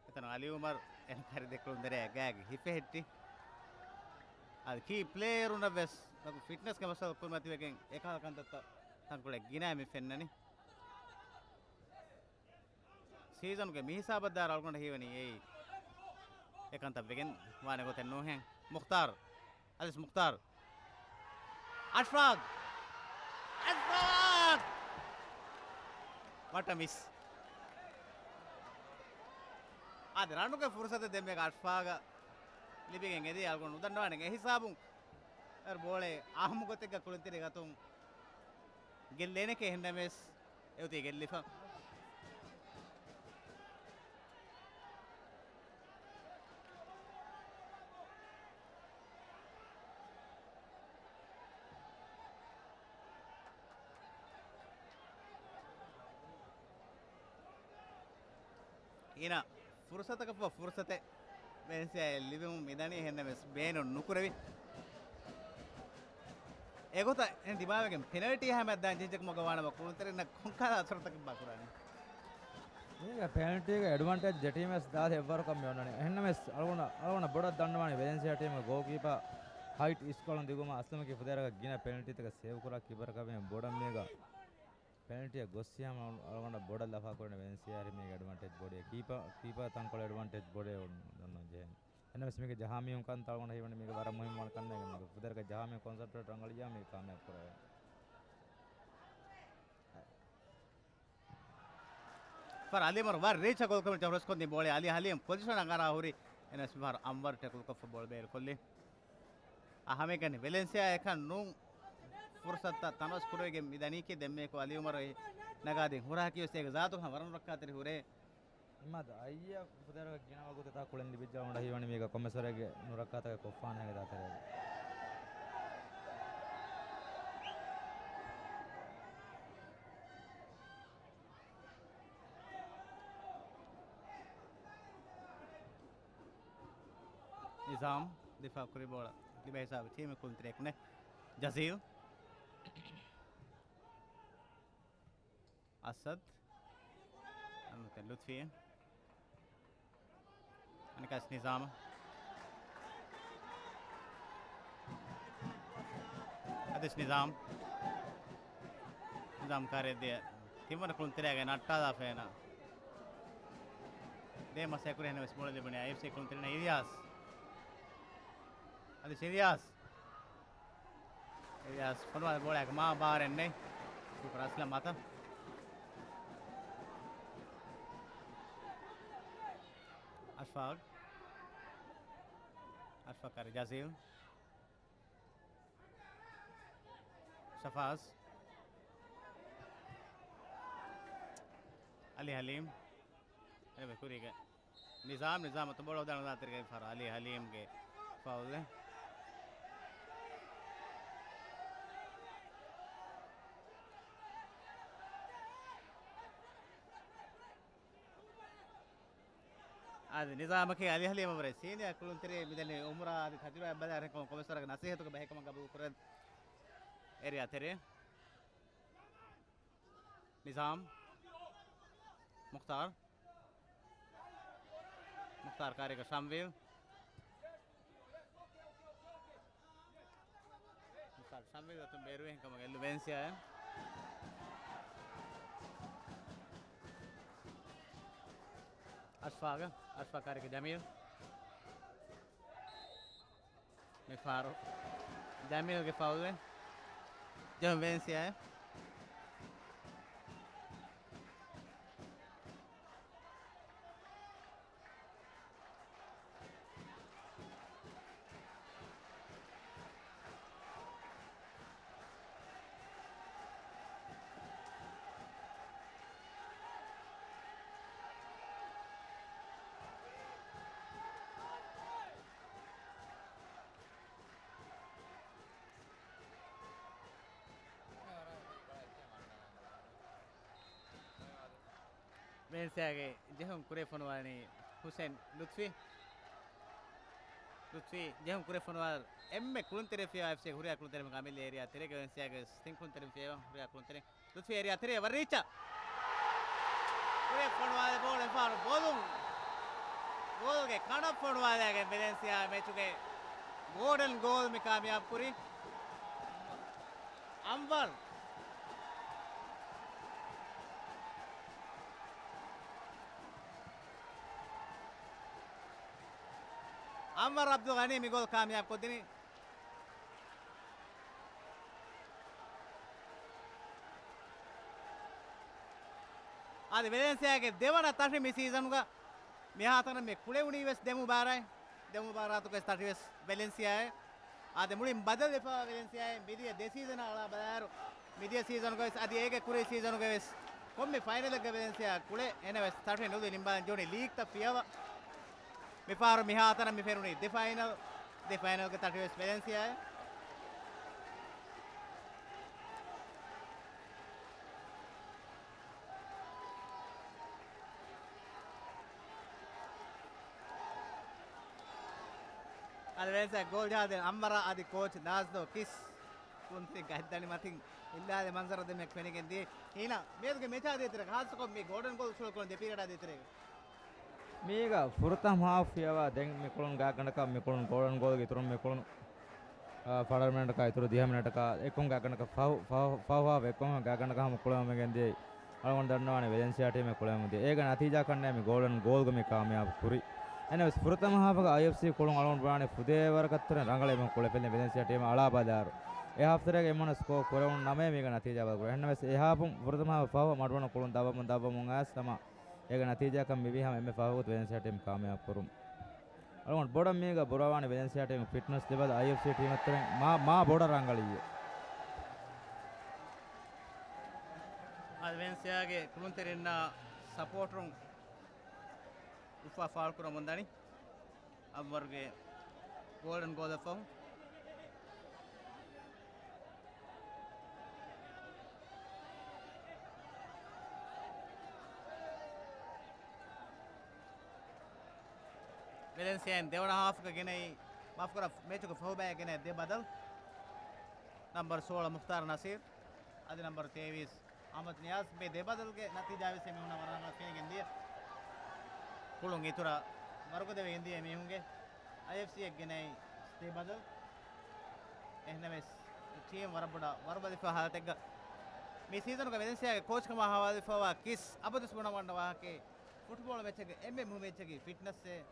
އެތަނު އަލީ އުމަރު އެން ކަރި ދެކުޅުން ދެރައަށް ގާގެ ހިފެހެއްޓި. އަދި ކީ ޕްލޭޔަރުންނަށް ވެސް ނަގު ފިޓްނަސްގެ މައްސަލަ ކުރިމަތިވެގެން އެކަހަލަ ކަންތައްތައް ތަންކޮޅެއް ގިނައިމެ ފެންނަނީ. ސީޒަނުގެ މި ހިސާބަށް ދާއިރު އަޅުގަނޑަށް ހީވަނީ އެއީ އެކަންތައް ވެގެން ވާނެ ގޮތެއް ނޫހޭ. މުޚްތާރު. އަލިސް މުޚްތާރު. އަޝްފާގް! އަޝްފާގް! ވަޓަ މިސް. އާދެ، ރަނުގެ ފުރުސަތެއް ދެންމެގަ އަޝްފާގަށް ލިބިގެން އެދީ އަޅުގަނޑު ނުދަންނަވާނެ. އެ ހިސާބުން އަރް ބޯޅައެއް އާހަމު ގޮތެއްގަ ކުޅުންތެރި ގަތުން ގެއްލޭނެކޭ އެހެންނަމެސް އެއޮތީ ގެއްލިފަ. އޭނަ ފުރުސަތަކަށް ފުރުސަތެއް ވެންސިއާއަށް ލިބެމުން މިދަނީ، އެހެންނަމެސް ބޭނުން ނުކުރެވި. އެގޮތަށް އެހެން ދިމާވެގެން ޕެނަލްޓީ ހަމައަށް ދާން ޖެހިއްޖެކަމުގަ ވާނަމަ ކުޅުންތެރިންނަށް ކޮންކަހަލަ އަސަރުތަކެއްބާ ކުރާނީ؟ މީގެ ޕެނަލްޓީގެ އެޑްވާންޓޭޖް ދެ ޓީމް ވެސް ދާދޭ އެއްވަރަކަށް މި އޮންނަނީ. އެހެންނަމެސް އަޅުގަނޑަށް، އަޅުގަނޑަށް ބޮޑަށް ދަންނަވާނީ ވެލެންސިއާ ޓީމުގެ ގޯލްކީޕާ ހައިޓް އިސްކޮޅުން ދިގުމަށް އަސްލަމަކީ ފުދޭވަރަކަށް ގިނަ ޕެނަލްޓީތަކެއް ސޭވް ކުރާ ކިބަރަކަށް ވީމަ ބޮޑަށް މީގަ ޕެނަލްޓީއަށް ގޮއްސި ހަމަ އަޅުގަނޑަށް ބޮޑަށް ލަފާ ކުރަނީ ވެލެންސިއާ ހަރީ މީގެ އެޑްވާންޓޭޖް ބޮޑޭ. ކީޕާ، ކީޕާ ތަންކޮޅެއް އެޑްވާންޓޭޖް ބޮޑޭ އޮންނަން ޖެހޭ. އެންއެސް މީގެ ޖަހާ މީހުން ކަންތައް އަޅުގަނޑަށް ހީވަނީ މީގެ ވަރަށް މުހިންމު ވަން ކަންނޭނގެ މީގެ ފުދޭވަރަކަށް ޖަހާ މީހުން ކޮންސަންޓްރޭޓް ރަނގަޅިއްޔާ މީ ކާމިޔާބު ކުރެވޭ. ފަރް އަލީ އުމަރު ވަރަށް ރީޗަށް ގޯލް ކުރުމަށް ޖަހުރެސް ކޮންދިން ބޯޅަ އަލީ ހަލީމް ޕޮޒިޝަނަށް އަރާ ހުރި. އެންއެސް މިފަހަރު އަންވަރު ޓެކްލްކޮށްފަ ބޯޅަ ބޭރުކޮށްލި. އަހަމެގަނި ވެލެންސިއާ އެކަން ނޫން ފުރުސަތަށް ތަނަވަސް ކުރެވިގެން މި ދަނީކީ ދެންމެއަކު އަލީ އުމަރު ނަގާދިން ހުރާ ކިޔޮސް އޭގެ ޒާތުގަ ވަރަށް ރައްކާތެރި ހުރޭ. އިމާދު އައްޔަ ފުދޭވަރަކަށް ގިނަ ވަގުތުތައް ކުޅެން ލިބިއްޖެ އަޅުގަނޑަށް ހީވަނީ މީގަ ކޮންމެސްވަރެއްގެ ނުރައްކާތަކެއް ކޮށްފާނެ ހެނގެދާތެރޭގަ. ނިޒާމް ދިފާ ކުރި ބޯޅަ ލިބޭ ހިސާބު ޓީމެއް ކުޅުންތެރިއެއް ނެ. ޖަޒީލް. އަސަދް. އަންނަތެ ލުތްފީ. އަނެކާސް ނިޒާމް. އަދިސް ނިޒާމް. ނިޒާމް ކާރެއް ދިޔަ. ތިންވަނަ ކުޅުންތެރޭގައި ނައްޓާލާފައިނަ. ދޭ މަސް އެކުރެ ހެން ވެސް މޮޅު ލިބުނީ އައިއެފްސީ ކުޅުންތެރިން އިލްޔާސް. އަދިސް އިލްޔާސް. އިލްޔާސް ފޮނުވާލި ބޯޅައަކަށް މާ ބާރެއް ނެތް. ސޫޕަރ އަސްލަމް އަތަށް. އަޝްފާގް. އަޝްފާގް ކާރި ޖަޒީލް. ޝަފާޒް. އަލީ ހަލީމް. އެންމެ ކުރީގެ ނިޒާމް، ނިޒާމް އަތުން ބޯޅަ އުދާނު ދާތެރިގެ ފަރާ އަލީ ހަލީމްގެ ފައުލެއް. އާދެ، ނިޒާމަކީ އަލީ ހަލީމަށް ވުރެ ސީނިއަރ ކުޅުންތެރި މިދެންނެވި އުމުރާ އަދި ތަޖުރިބާ ބަލާ ކޮންމެސް ވަރަކަށް ނަސޭހަތުގެ ބަހެއް ކަމަށް ގަބޫލު ކުރަން. އޭރިއާ ތެރޭ. ނިޒާމް. މުޚްތާރު. މުޚްތާރު ކާރީގަ ޝަމްވީލް. މުޚްތާރު ޝަމްވީލް އަތުން ބޭރުވެ ހިންކަމުގެ އެއްލު ވެލެންސިއާއެއް. އަޝްފާގަ، އަޝްފާ ކާރީގަ ޖަމީލް. މިފަހަރު ޖަމީލްގެ ފައުލެއް. ޖެހުން ވެލެންސިއާއެއް. ވެލެންސިއާގެ ޖެހުން ކުރެ ފޮނުވާލަނީ ހުސެން ލުތްފީ. ލުތްފީ ޖެހުން ކުރެ ފޮނުވާލި އެންމެ ކުޅުންތެރި ފިޔަވާ އެފްސީ ހުރިހާ ކުޅުންތެރިން އަމިއްލަ އޭރިއާ ތެރޭގަ ވެލެންސިއާގެ ތިން ކުޅުންތެރިން ފިޔަވާ ހުރިހާ ކުޅުންތެރިން. ލުތްފީ އޭރިއާ ތެރޭ ވަރަށް ރީއްޗަށް ކުރެ ފޮނުވާލި ބޯޅަ އެފާރު ބޯލުން. ގޯލްގެ ކަނޑަށް ފޮނުވާލައިގެން ވެލެންސިއާ މެޗުގެ ގޯލްޑަން ގޯލް މި ކާމިޔާބު ކުރީ. އަންވަރު. އަންވަރު އަބްދުލް ޣަނީ މި ގޯލް ކާމިޔާބު ކޮށްދިނީ. އަދި ވެލެންސިއާގެ ދެވަނަ ތަށި މި ސީޒަނުގަ މިހާތަނަށް މި ކުޅެވުނީ ވެސް ދެ މުބާރާތް، ދެ މުބާރާތުގެ ތަށި ވެސް ވެލެންސިއާއޭ. އާދެ، މުޅިން ބަދަލުވެފަ ވެލެންސިއާއޭ. މިދިޔަ ދެ ސީޒަނާ އަޅާ ބަލާއިރު، މިދިޔަ ސީޒަނުގަ ވެސް އަދި އޭގެ ކުރީ ސީޒަނުގަ ވެސް ކޮންމެ ފައިނަލެއްގަ ވެލެންސިއާ ކުޅެ އެނަ ވެސް ތަށި ނުލި ނިންބާލަން ޖެހުނީ ލީގްތައް ފިޔަވަ. މިފަހަރު މިހާތަނަށް މި ފެނުނީ ދެ ފައިނަލް، ދެ ފައިނަލްގެ ތަށި ވެސް ވެލެންސިއާއޭ. އަދި ވެލެންސިއާ ގޯލް ޖަހާދޭ އަންވަރާ އަދި ކޯޗް ނާޒްލޯ ކިސް ކުންތި ގައްދަނި މަތިން އިއްލާލެ މަންޒަރު ދެމެ ފެނިގެން ދިޔަ. ހީނާ، މިއަދުގެ މެޗާ ދޭތެރޭގަ ހާއްސަކޮށް މި ގޯލްޑަން ގޯލް އުސޫލުކުރަން ދެ ޕީރިއަޑާ ދޭތެރޭގަ. މީގަ ފުރަތަމަ ހާފް ފިޔަވާ ދެން މި ކުޅުން ގާތްގަނޑަކަށް މި ކުޅުން ގޯލްޑަން ގޯލްގެ އިތުރުން މި ކުޅުން، އާ، ފަޅަރު މިނެޓަކާ އިތުރު ދިހަ މިނެޓަކާ އެއްކޮން ގާތްގަނޑަކަށް ފަހު، ފަހު، ފަހު ހާފް އެއްކޮން ގާތްގަނޑަކަށް ހަމަ ކުޅެވެގެން ދިޔައީ. އަޅުގަނޑު ދަންނަވާނެ ވެލެންސިއާ ޓީމެއް ކުޅެވެމުން ދިޔަ. އޭގެ ނަތީޖާކަންނޭ މި ގޯލްޑަން ގޯލްގަ މި ކާމިޔާބު ކުރީ. އެނަވެސް ފުރަތަމަ ހާފުގަ އައިއެފްސީ ކުޅުން އަޅުގަނޑު ބުނާނެ ފުދޭވަރަކަށް ތެރެއިން ރަނގަޅަށް އެމަން ކުޅެފިލި ވެލެންސިއާ ޓީމަށް އަޅާ ބަލާއިރު. އެ ހާފްތެރޭގަ އެމަން ސްކޯ ކުރެވުނު ނަމައޭ މީގަ ނަތީޖާ ބަދަލުކުރޭ. އެހެންނަމަވެސް އެ ހާފުން ފުރަތަމަ ހާފު ފަހު މަޑުވަނަ ކުޅުން ދަށްވަމުން ދަށްވަމުން އައިސް ހަމަ އޭގެ ނަތީޖާކަން މިވީ ހަމަ އެންމެ ފަހުގަ ވެލެންސިއާ ޓީމް ކާމިޔާބު ކުރުން. އަޅުގަނޑު ބޮޑަށް މީގަ ބުރަވާނެ ވެލެންސިއާ ޓީމް ފިޓްނަސް ލެވެލް އައިއެފްސީ ޓީމަށް ތެރެއިން މާ، މާ ބޮޑަށް ރަނގަޅީ. އަދި ވެލެންސިއާގެ ކުޅުންތެރިންނާ ސަޕޯޓަރުން އުފާ ފާޅުކުރަމުން ދަނީ. އަންވަރުގެ ގޯލްޑަން ގޯލަށްފަހު. ވެލެންސިއާއިން ދެވަނަ ހާފްގަ ގެނައީ، މާފުކުރާ، މެޗުގެ ފަހުބަޔަށް ގެނައި ދެ ބަދަލު. ނަމްބަރު ސޯޅަ މުޚްތާރު ނަސީރު، އަދި ނަމްބަރު ތޭވީސް އަޙްމަދު ނިޔާޒް. މި ދެ ބަދަލުގެ ނަތީޖާ ވެސް އެމީހުންނަށް ވަރަށް ރަނގަޅަށް ފެނިގެން ދިޔަ. ކުޅުން އިތުރަށް ވަރުގަދަވެގެން ދިޔަ އެމީހުންގެ. އައިއެފްސީއެއް ގެނައި ދެ ބަދަލު. އެހެންނަމަވެސް ޓީމް ވަރަށް ބޮޑަށް ވަރުބަލިފަ ހާލަތެއްގަ މި ސީޒަނުގެ ވެލެންސިއާގެ ކޯޗްކަމާ ހަވާލުވެފަވާ ކިސް އަބަދުވެސް ބުނަވަން ވާހަކައެއް. ފުޓްބޯޅަ މެޗެއްގެ އެންމެ މުހިންމު މެޗެއްގެ ފިޓްނަސްއެއް.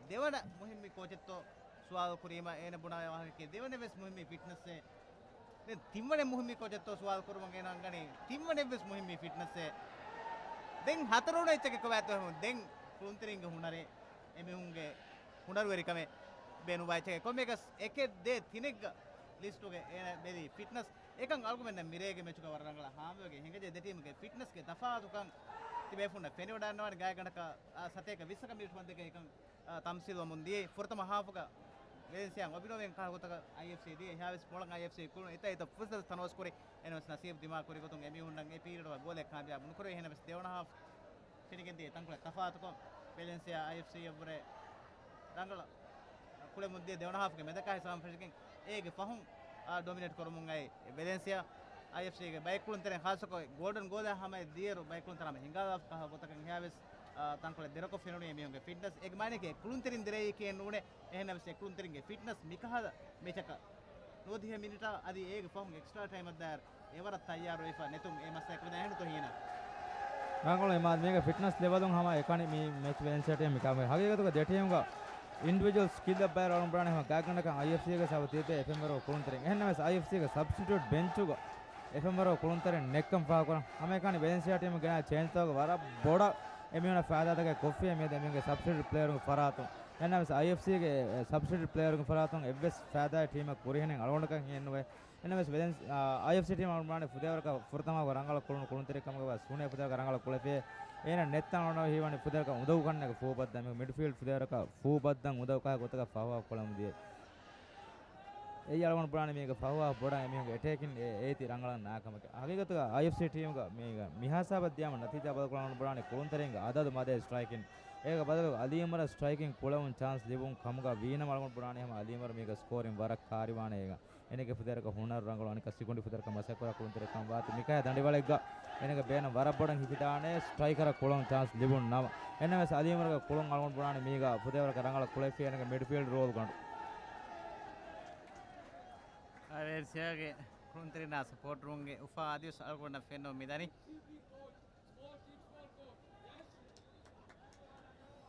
ދެވަނަ މުހިންމީ ކޯޗެއްތޯ ސުވާލު ކުރީމަ އޭނަ ބުނާ ވާހަކައެއް. ދެވަނަ ވެސް މުހިންމީ ފިޓްނަސްއެއް. ދެން ތިންވަނަ މުހިންމީ ކޯޗެއްތޯ ސުވާލު ކުރުމަށް އޭނަ އަންގަނީ ތިންވަނަ ވެސް މުހިންމީ ފިޓްނަސްއެއް. ދެން ހަތަރުވަނަ އެއްޗެއް ކޮބާތޯ ދެން ކުޅުންތެރިންގެ ހުނަރެއް. އެމީހުންގެ ހުނަރުވެރިކަމެއް ބޭނުންވާ އެއްޗެކޭ. ކޮންމެއަކަސް އެކެއް ދޭ ތިނެއްގަ ލިސްޓުގެ އޭނަ ބެލީ ފިޓްނަސް. އެކަން އަޅުގަނޑުމެންނަށް މިރޭގެ މެޗުގަ ވަރަށް ރަނގަޅަށް ހާމަވެގެން ހިނގަޖެ. ދެ ޓީމުގެ ފިޓްނަސްގެ ތަފާތުކަން ތިބޭފުންނަށް ފެނިވަޑައިގަންނަވާނެ. ގާތްގަނޑަކަށް އާ، ސަތޭކަ ވިއްސަކަށް މިނިޓު ފަންދެކެ އެކަން، އާ، ތަމްސީލުވަމުން ދިޔައީ. ފުރަތަމަ ހާފުގަ ވެލެންސިއާ އޮބިނޯވެން ކާ ގޮތަކަށް އައިއެފްސީ ދިޔަ. އެހާވެސް މޮޅަށް އައިއެފްސީ ކުޅުނު އެތައް އެތައް ފުރުސަތު ތަނަވަސްކުރި. އެނަމަސް ނަސީބު ދިމާކުރި ގޮތުން އެމީހުންނަށް އެ ޕީރިއަޑުގަ ގޯލެއް ކާމިޔާބު ނުކުރެވި. އެހެނަމަސް ދެވަނަ ހާފު ފެނިގެންދިޔަ ތަންކޮޅެއް ތަފާތުކޮށް، ވެލެންސިއާ އައިއެފްސީއަށްވުރެ ރަނގަޅަށް ކުޅެމުން ދިޔަ. ދެވަނަ ހާފުގެ މެދަކާ ހިސާބުން ފެށިގެން އޭގެ ފަހުން، އާ، ޑޮމިނޭޓް ކުރަމުން އައި ވެލެންސިއާ. އައިއެފްސީގެ ބައެއް ކުޅުންތެރިން ޚާއްޞަކޮށް ގޯޑަން ގޯލާ ހަމައަށް ދިޔައިރު ބައެއް ކުޅުންތަރުން ހަމަ ހިނގާލާފަ ކަހަލަ ގޮތަކަށް އެހާވެސް، އާ، ތަންކޮޅެއް ދެރަކޮށް ފެނުނީ އެމީހުންގެ ފިޓްނަސް. އޭގެ މާނައަކީ ކުޅުންތެރިން ދެރައީކޭ ނޫނޭ. އެހެންނަމަވެސް އެ ކުޅުންތެރިންގެ ފިޓްނަސް މިކަހަލަ މެޗަކަށް ނުވަދިހަ މިނިޓާ އަދި އޭގެ ފަހުން އެކްސްޓްރާ ޓައިމަށްދާއިރު އެވަރަށް ތައްޔާރުވެފަ ނެތުން އެ މަސައްކަތް ކުރަން އެހެންތޯ ހީނާ؟ ރަނގަޅު އިމާދު. މީގެ ފިޓްނަސް ލެވަލުން ހަމަ އެކަނި މި މެޗް ވެލެންސިއާ ޓީމް މިކަމެއް. ހަގީގަތުގަ ދެ ޓީމްގަ އިންޑިވިޖުއަލް ސްކިލްއަށް ބައި ރަނގަޅު ބުނާނެ ހަމަ ގާތްގަނޑަކަށް އައިއެފްސީގެ ސަބަ ތިބޭ އެފްއެމް ވަރު ކުޅުންތެރިން. އެހެންނަމަވެސް އައިއެފްސީގެ ސަބްސްޓިޓިއުޓް ބެންޗުގަ އެފްއެމް ވަރު ކުޅުންތެރިން ނެއްކަން ފާހަގަކުރަން. ހަމައެކަނި ވެލެންސިއާ ޓީމް ގެނައި ޗޭންޖްތަކުގަ ވަރަށް ބޮޑަށް އެމީހުންނަށް ފައިދާތަކެއް ކޮށްފި އެމީހުން އެމީހުންގެ ސަބްސްޓިޓިއުޓް ޕްލޭޔަރުންގެ ފަރާތުން. އެހެންނަމަވެސް އައިއެފްސީގެ ސަބްސްޓިޓިއުޓް ޕްލޭޔަރުންގެ ފަރާތުން އެއްވެސް ފައިދާއެއް ޓީމަށް ކުރިހެނެއް އަޅުގަނޑަކަށް ހިއެއްނުވޭ. އެނަމެސް ވެލެންސް، އާ، އައިއެފްސީ ޓީމް އަޅުގަނޑު ބުނާނެ ފުދޭވަރަކަށް ފުރަތަމަ ރަނގަޅަށް ކުޅުނު ކުޅުންތެރިކަމުގަ ވެސް ހުންނެ ފުދޭވަރަކަށް ރަނގަޅަށް ކުޅެފި. އޭނަ ނެތްތަން އަޅުގަނޑު ހީވަނީ ފުދޭވަރަކަށް އުނދަގޫ ކަންނޭގެ ފޫބައްދަން. މިޑްފީލްޑް ފުދޭވަރަކަށް ފޫބައްދަން އުނދަގޫ ކަހަލަ ގޮތަކަށް ފަހުވާ ކުޅެމުން ދިޔަ. އެއީ އަޅުގަނޑު ބުނާނެ މީގެ ފަހުވާ ބޮޑަށް އެމީހުންގެ އެޓޭކިން އެ، އޭތި ރަނގަޅަށް ނާކަމަކަށް. ހަގީގަތުގަ އައިއެފްސީ ޓީމުގަ މީގަ މިހާސާބަށް ދިޔާމަ ނަތީޖާ ބަދަލުކޮށް އަޅުގަނޑު ބުނާނެ ކުޅުންތެރިންގެ އަދަދު މަދޭ ސްޓްރައިކިން. އޭގެ ބަދަލު އަލީމަރަށް ސްޓްރައިކިން ކުޅެވުން ޗާންސް ލިބުން ކަމުގަ ވީނަމަ އަޅުގަނޑު ބުނާނެ ހަމަ އަލީމަރު މީގަ ސްކޯރިން ވަރަށް ކާރިވާނެ އޭގަ. އޭނަގެ ފުދޭވަރަކަށް ހުނަރު ރަނގަޅު އަނެކަ ސިކުނޑި ފުދޭވަރަކަށް މަސައްކަތް ކުރާ ކުޅުންތެރިކަން ވާތީ މިކަހަލަ ދަނޑިވަޅެއްގަ އޭނަގެ ބޭނުން ވަރަށް ބޮޑަށް ހިފިދާނެ ސްޓްރައިކަރަށް ކުޅެވުން ޗާންސް ލިބުން ނަމަ. އެނަމެސް އަލީމަރުގެ ކުޅުން އަޅުގަނޑު ބުނާނެ މީގަ ފުދޭވަރަކަށް ރަނގަޅަށް ކުޅެފި އޭނަގެ މިޑްފީލްޑް ރޯލް ގަނޑު. އަވެރްސިއާގެ ކުޅުންތެރިންނާ ސަޕޯޓަރުންގެ އުފާ އަދިވެސް އަޅުގަނޑަށް ފެންނަ މިދަނީ.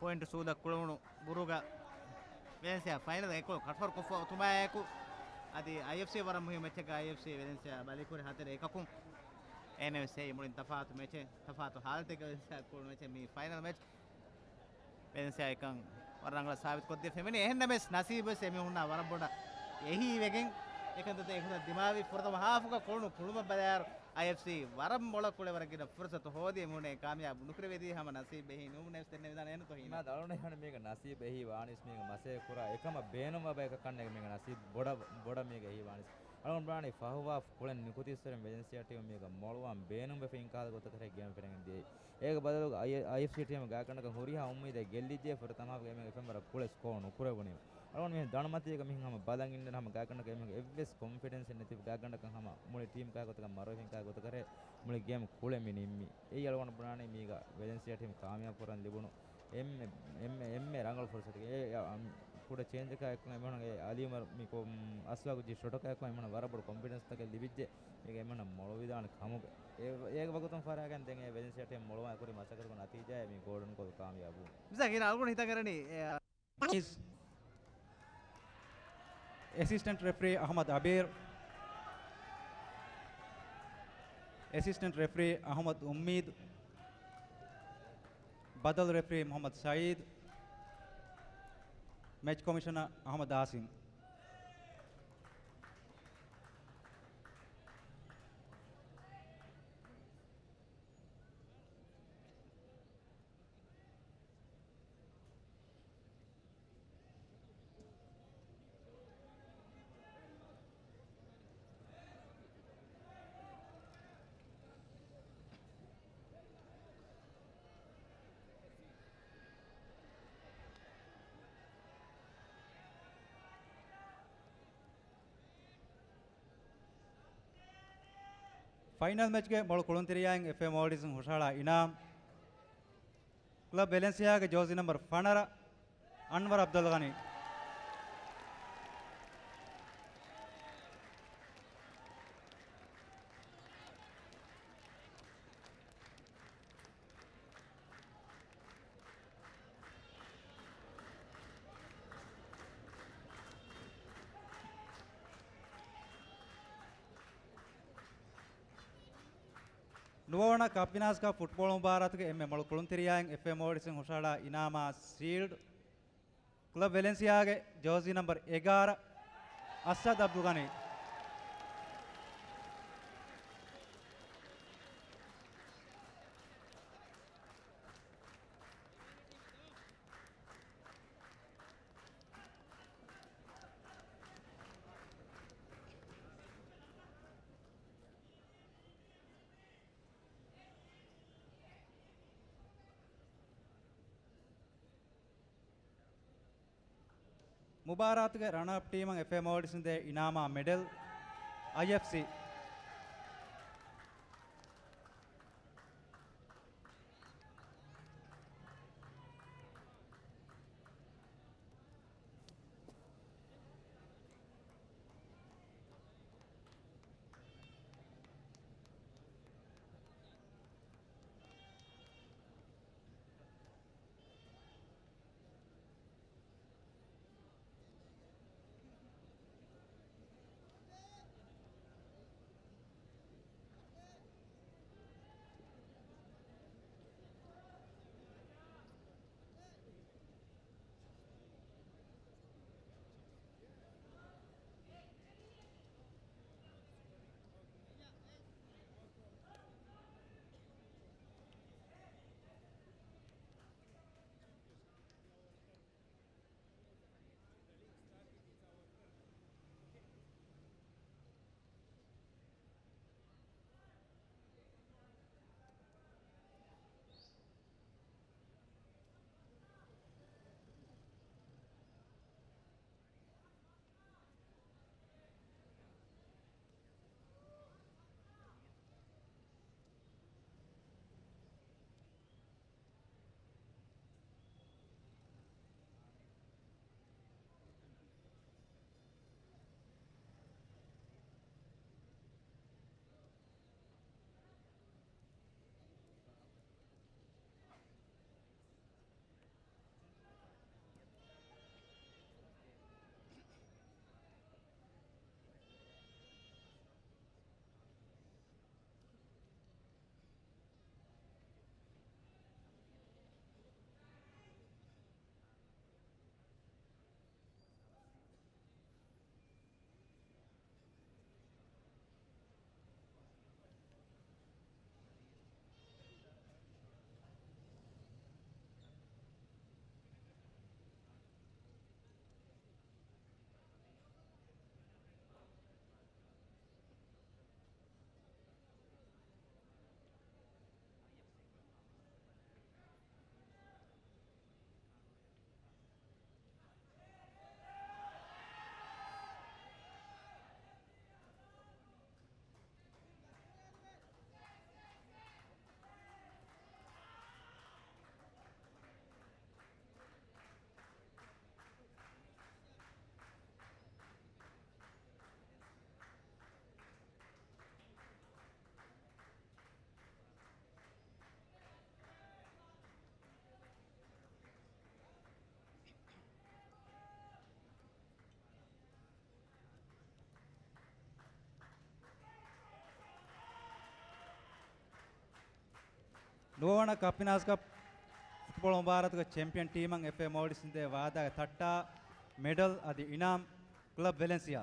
ޕޮއިންޓު ސޫދަށް ކުޅެވުނު ބުރުގަ ވެލެންސިއާ ފައިނަލް އެކޮޅު ކަޓްފަރު ކޮށްފަ އޮތުމާއެކު، އަދި އައިއެފްސީ ވަރަށް މުހިންމު މެޗެއްގަ އައިއެފްސީ ވެލެންސިއާ ބަލިކުރި ހަތަރެއް އެކަކުން. އެހެންނަމަވެސް އެއީ މުޅިން ތަފާތު މެޗެއް، ތަފާތު ހާލަތެއްގަ ވެލެންސިއާ ކުޅުނު މެޗެއް މި ފައިނަލް މެޗް. ވެލެންސިއާ އެކަން ވަރަށް ރަނގަޅަށް ސާބިތުކޮށްދިޔަ ފެމެނި. އެހެންނަމެސް ނަސީބުވެސް އެމީހުންނާ ވަރަށް ބޮޑަށް އެހީވެގެން އެކަންތައްތައް އެކުތައް ދިމާވި. ފުރަތަމަ ހާފުގަ ކުޅުނު ކުޅުމަށް ބަލާއިރު އައިއެފްސީ ވަރަށް މޮޅަށް ކުޅެވަރަށް ގިނަ ފުރުސަތު ހޯދި އެމީހުންނަށް ކާމިޔާބު ނުކުރެވޭތީ ހަމަ ނަސީބު އެހީ ނޫންނެވެސް ދެންނެވިދާނެ އެންނަތޯ ހީނާ؟ މާ ދަޅުނެ ހަނި މީގަ ނަސީބު އެހީ ވާނީސް މީގަ މަސޭ ކުރާ އެކަމަށް ބޭނުންވާ ބަޔަކަށް ކަންނޭގެ މީގަ ނަސީބު ބޮޑަށް، ބޮޑަށް މީގަ އެހީ ވާނީސް. އަޅުގަނޑު ބުނާނީ ފަހުވާ ކުޅެން ނިކުތީއްސުރެން ވެލެންސިއާ ޓީމު މީގަ މޮޅުވާން ބޭނުންވެފަ އިންކާލު ގޮތަކަށް ގޭމް ފެނިގެން ދިޔައީ. އޭގެ ބަދަލުގަ އައި، އައިއެފްސީ ޓީމު ގާތްގަނޑަކަށް ހުރިހާ އުއްމީދެއް ގެއްލިއްޖެ ފުރަތަމަ ހާފްގަ އެމީހުން އެފްއެމް ވަރަށް ކުޅެ ސްކޯ ނުކުރެވުނީމަ. އަޅުގަނޑު މިހެން ދަނޑުމަތީގަ މިހެން ހަމަ ބަލަން އިންނަން ހަމަ ގާތްގަނޑަކަށް އެމީހުން އެއްވެސް ކޮންފިޑެންސެއް ނެތި ގާތްގަނޑަކަށް ހަމަ މުޅި ޓީމް ކާ ގޮތަކަށް މަރުވެފިން ކާ ގޮތަކަށް މުޅި ގޭމް ކުޅެ މި ނިންމީ. އެއީ އަޅުގަނޑު ބުނާނީ މީގަ ވެލެންސިއާ ޓީމް ކާމިޔާބު ކުރަން ލިބުނު އެންމެ، އެންމެ، އެންމެ ރަނގަޅު ފުރުސަތެއް. އެ، އެ، އަން، ކުޑަ ޗޭންޖަކާ އެއްކޮށް އެމީހުން އެ އަލީމަރު މި ކޮ-، އަސްވާގު ޖި ޝޮޓަކާ އެއްކޮށް އެމީހުން ވަރަށް ބޮޑު ކޮންފިޑެންސްތަކެއް ލިބިއްޖެ. މީގަ އެމީހުންނަށް މޮޅުވިދާނެ ކަމުގެ. އެ، އޭގެ ވަގުތުން ފަރާގެން ދެން އެ ވެލެންސިއާ ޓީމް މޮޅުވާ ކުރި މަސައްކަތުގެ ނަތީޖާއެއް މި ގޯލްޑަން ގޯލް ކާމިޔާބު. މިސާ ކިނާ އަޅުގަނޑު ހިތަށް އަރަނީ، އެ، އެސިސްޓެންޓް ރެފްރީ އަޙްމަދު އަބީރު، އެސިސްޓެންޓް ރެފްރީ އަޙްމަދު އުއްމީދު، ބަދަލު ރެފްރީ މުޙައްމަދު ސަޢީދު، މެޗް ކޮމިޝަނަރ އަޙްމަދު އާސިމް. ފައިނަލް މެޗްގެ މޮޅު ކުޅުންތެރިޔާއިން އެފްއޭ މޯލްޑިވްސް ހުށަހަޅާ އިނާމް، ކްލަބް ވެލެންސިއާގެ ޖާޒީ ނަމްބަރު ފަނަރަ، އަންވަރު އަބްދުލްޣަނީ. ނުވަވަނަ ކަޕް ވިނާސް ކަޕް ފުޓްބޯޅަ މުބާރާތުގެ އެންމެ މޮޅު ކުޅުންތެރިޔާއިން އެފްއޭ މޯލްޑިވްސް ހުށަހަޅާ އިނާމާ ޝީލްޑް، ކްލަބް ވެލެންސިއާގެ ޖާޒީ ނަމްބަރު އެގާރަ، އަސްއަދް އަބްދުލްޣަނީ. މުބާރާތުގެ ރަނަރަޕް ޓީމަށް އެފްއޭ މޯލްޑިވްސް ދޭ އިނާމާ މެޑަލް، އައިއެފްސީ. ނުވަވަނަ ކަޕް ވިނާސް ކަޕް ފުޓްބޯޅަ މުބާރާތުގެ ޗެމްޕިއަން ޓީމަށް އެފްއޭ މޯލްޑިވްސް ދޭ ވާދާގެ ތައްޓާ މެޑަލް އަދި އިނާމް، ކްލަބް ވެލެންސިއާ.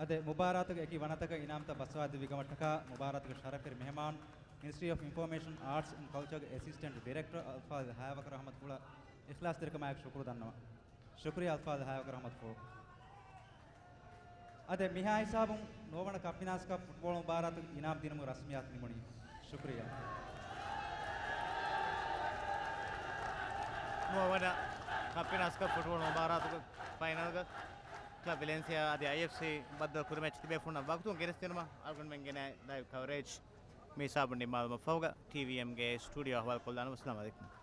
އަދި މުބާރާތުގެ އެކި ވަނަތަކަށް އިނާމްތައް ބައްސަވާދެއްވި ކަމަށްޓަކާ، މުބާރާތުގެ ޝަރަފުވެރި މެހެމާން، މިނިސްޓްރީ އޮފް އިންފޯމޭޝަން، އާޓްސް އެންޑް ކަލްޗަރގެ އެސިސްޓެންޓް ޑިރެކްޓަރ އަލްފާޟިލް ހަޔާވަކު ރަޙްމަތުފުޅަށް އިޚްލާޞްތެރިކަމާއެކު ޝުކުރު ދަންނަވަން. ޝުކުރިއްޔާ އަލްފާޟިލް ހަޔާވަކު ރަޙްމަތުފުޅު. އަދި މިހާ ހިސާބުން ނޯވަނަ ކަޕް ފިނާންސް ކަޕް ފުޓްބޯޅަ މުބާރާތުގެ އިނާމް ދިނުމުގެ ރަސްމިއްޔާތު ނިމުނީ. ޝުކުރިއްޔާ. ނުވަވަނަ ކަޕް ފިނާންސް ކަޕް ފުޓްބޯޅަ މުބާރާތުގެ ފައިނަލްގަ ކްލަބް ވިލެންސިއާ އަދި އައިއެފްސީ ބައްދަލު ކުރި މެޗް ތިބޭފުޅުންނަށް ވަގުތުން ގެނެސްދިނުމަށް އަޅުގަނޑުމެން ގެނައި ލައިވް ކަވަރޭޖް މި ހިސާބުން ނިންމާލުމަށް ފަހުގަ ޓީވީއެމްގެ ސްޓޫޑިއޯ އަހުވާލު ކޮށްލާނަމަ. އައްސަލާމު ޢަލައިކުމް.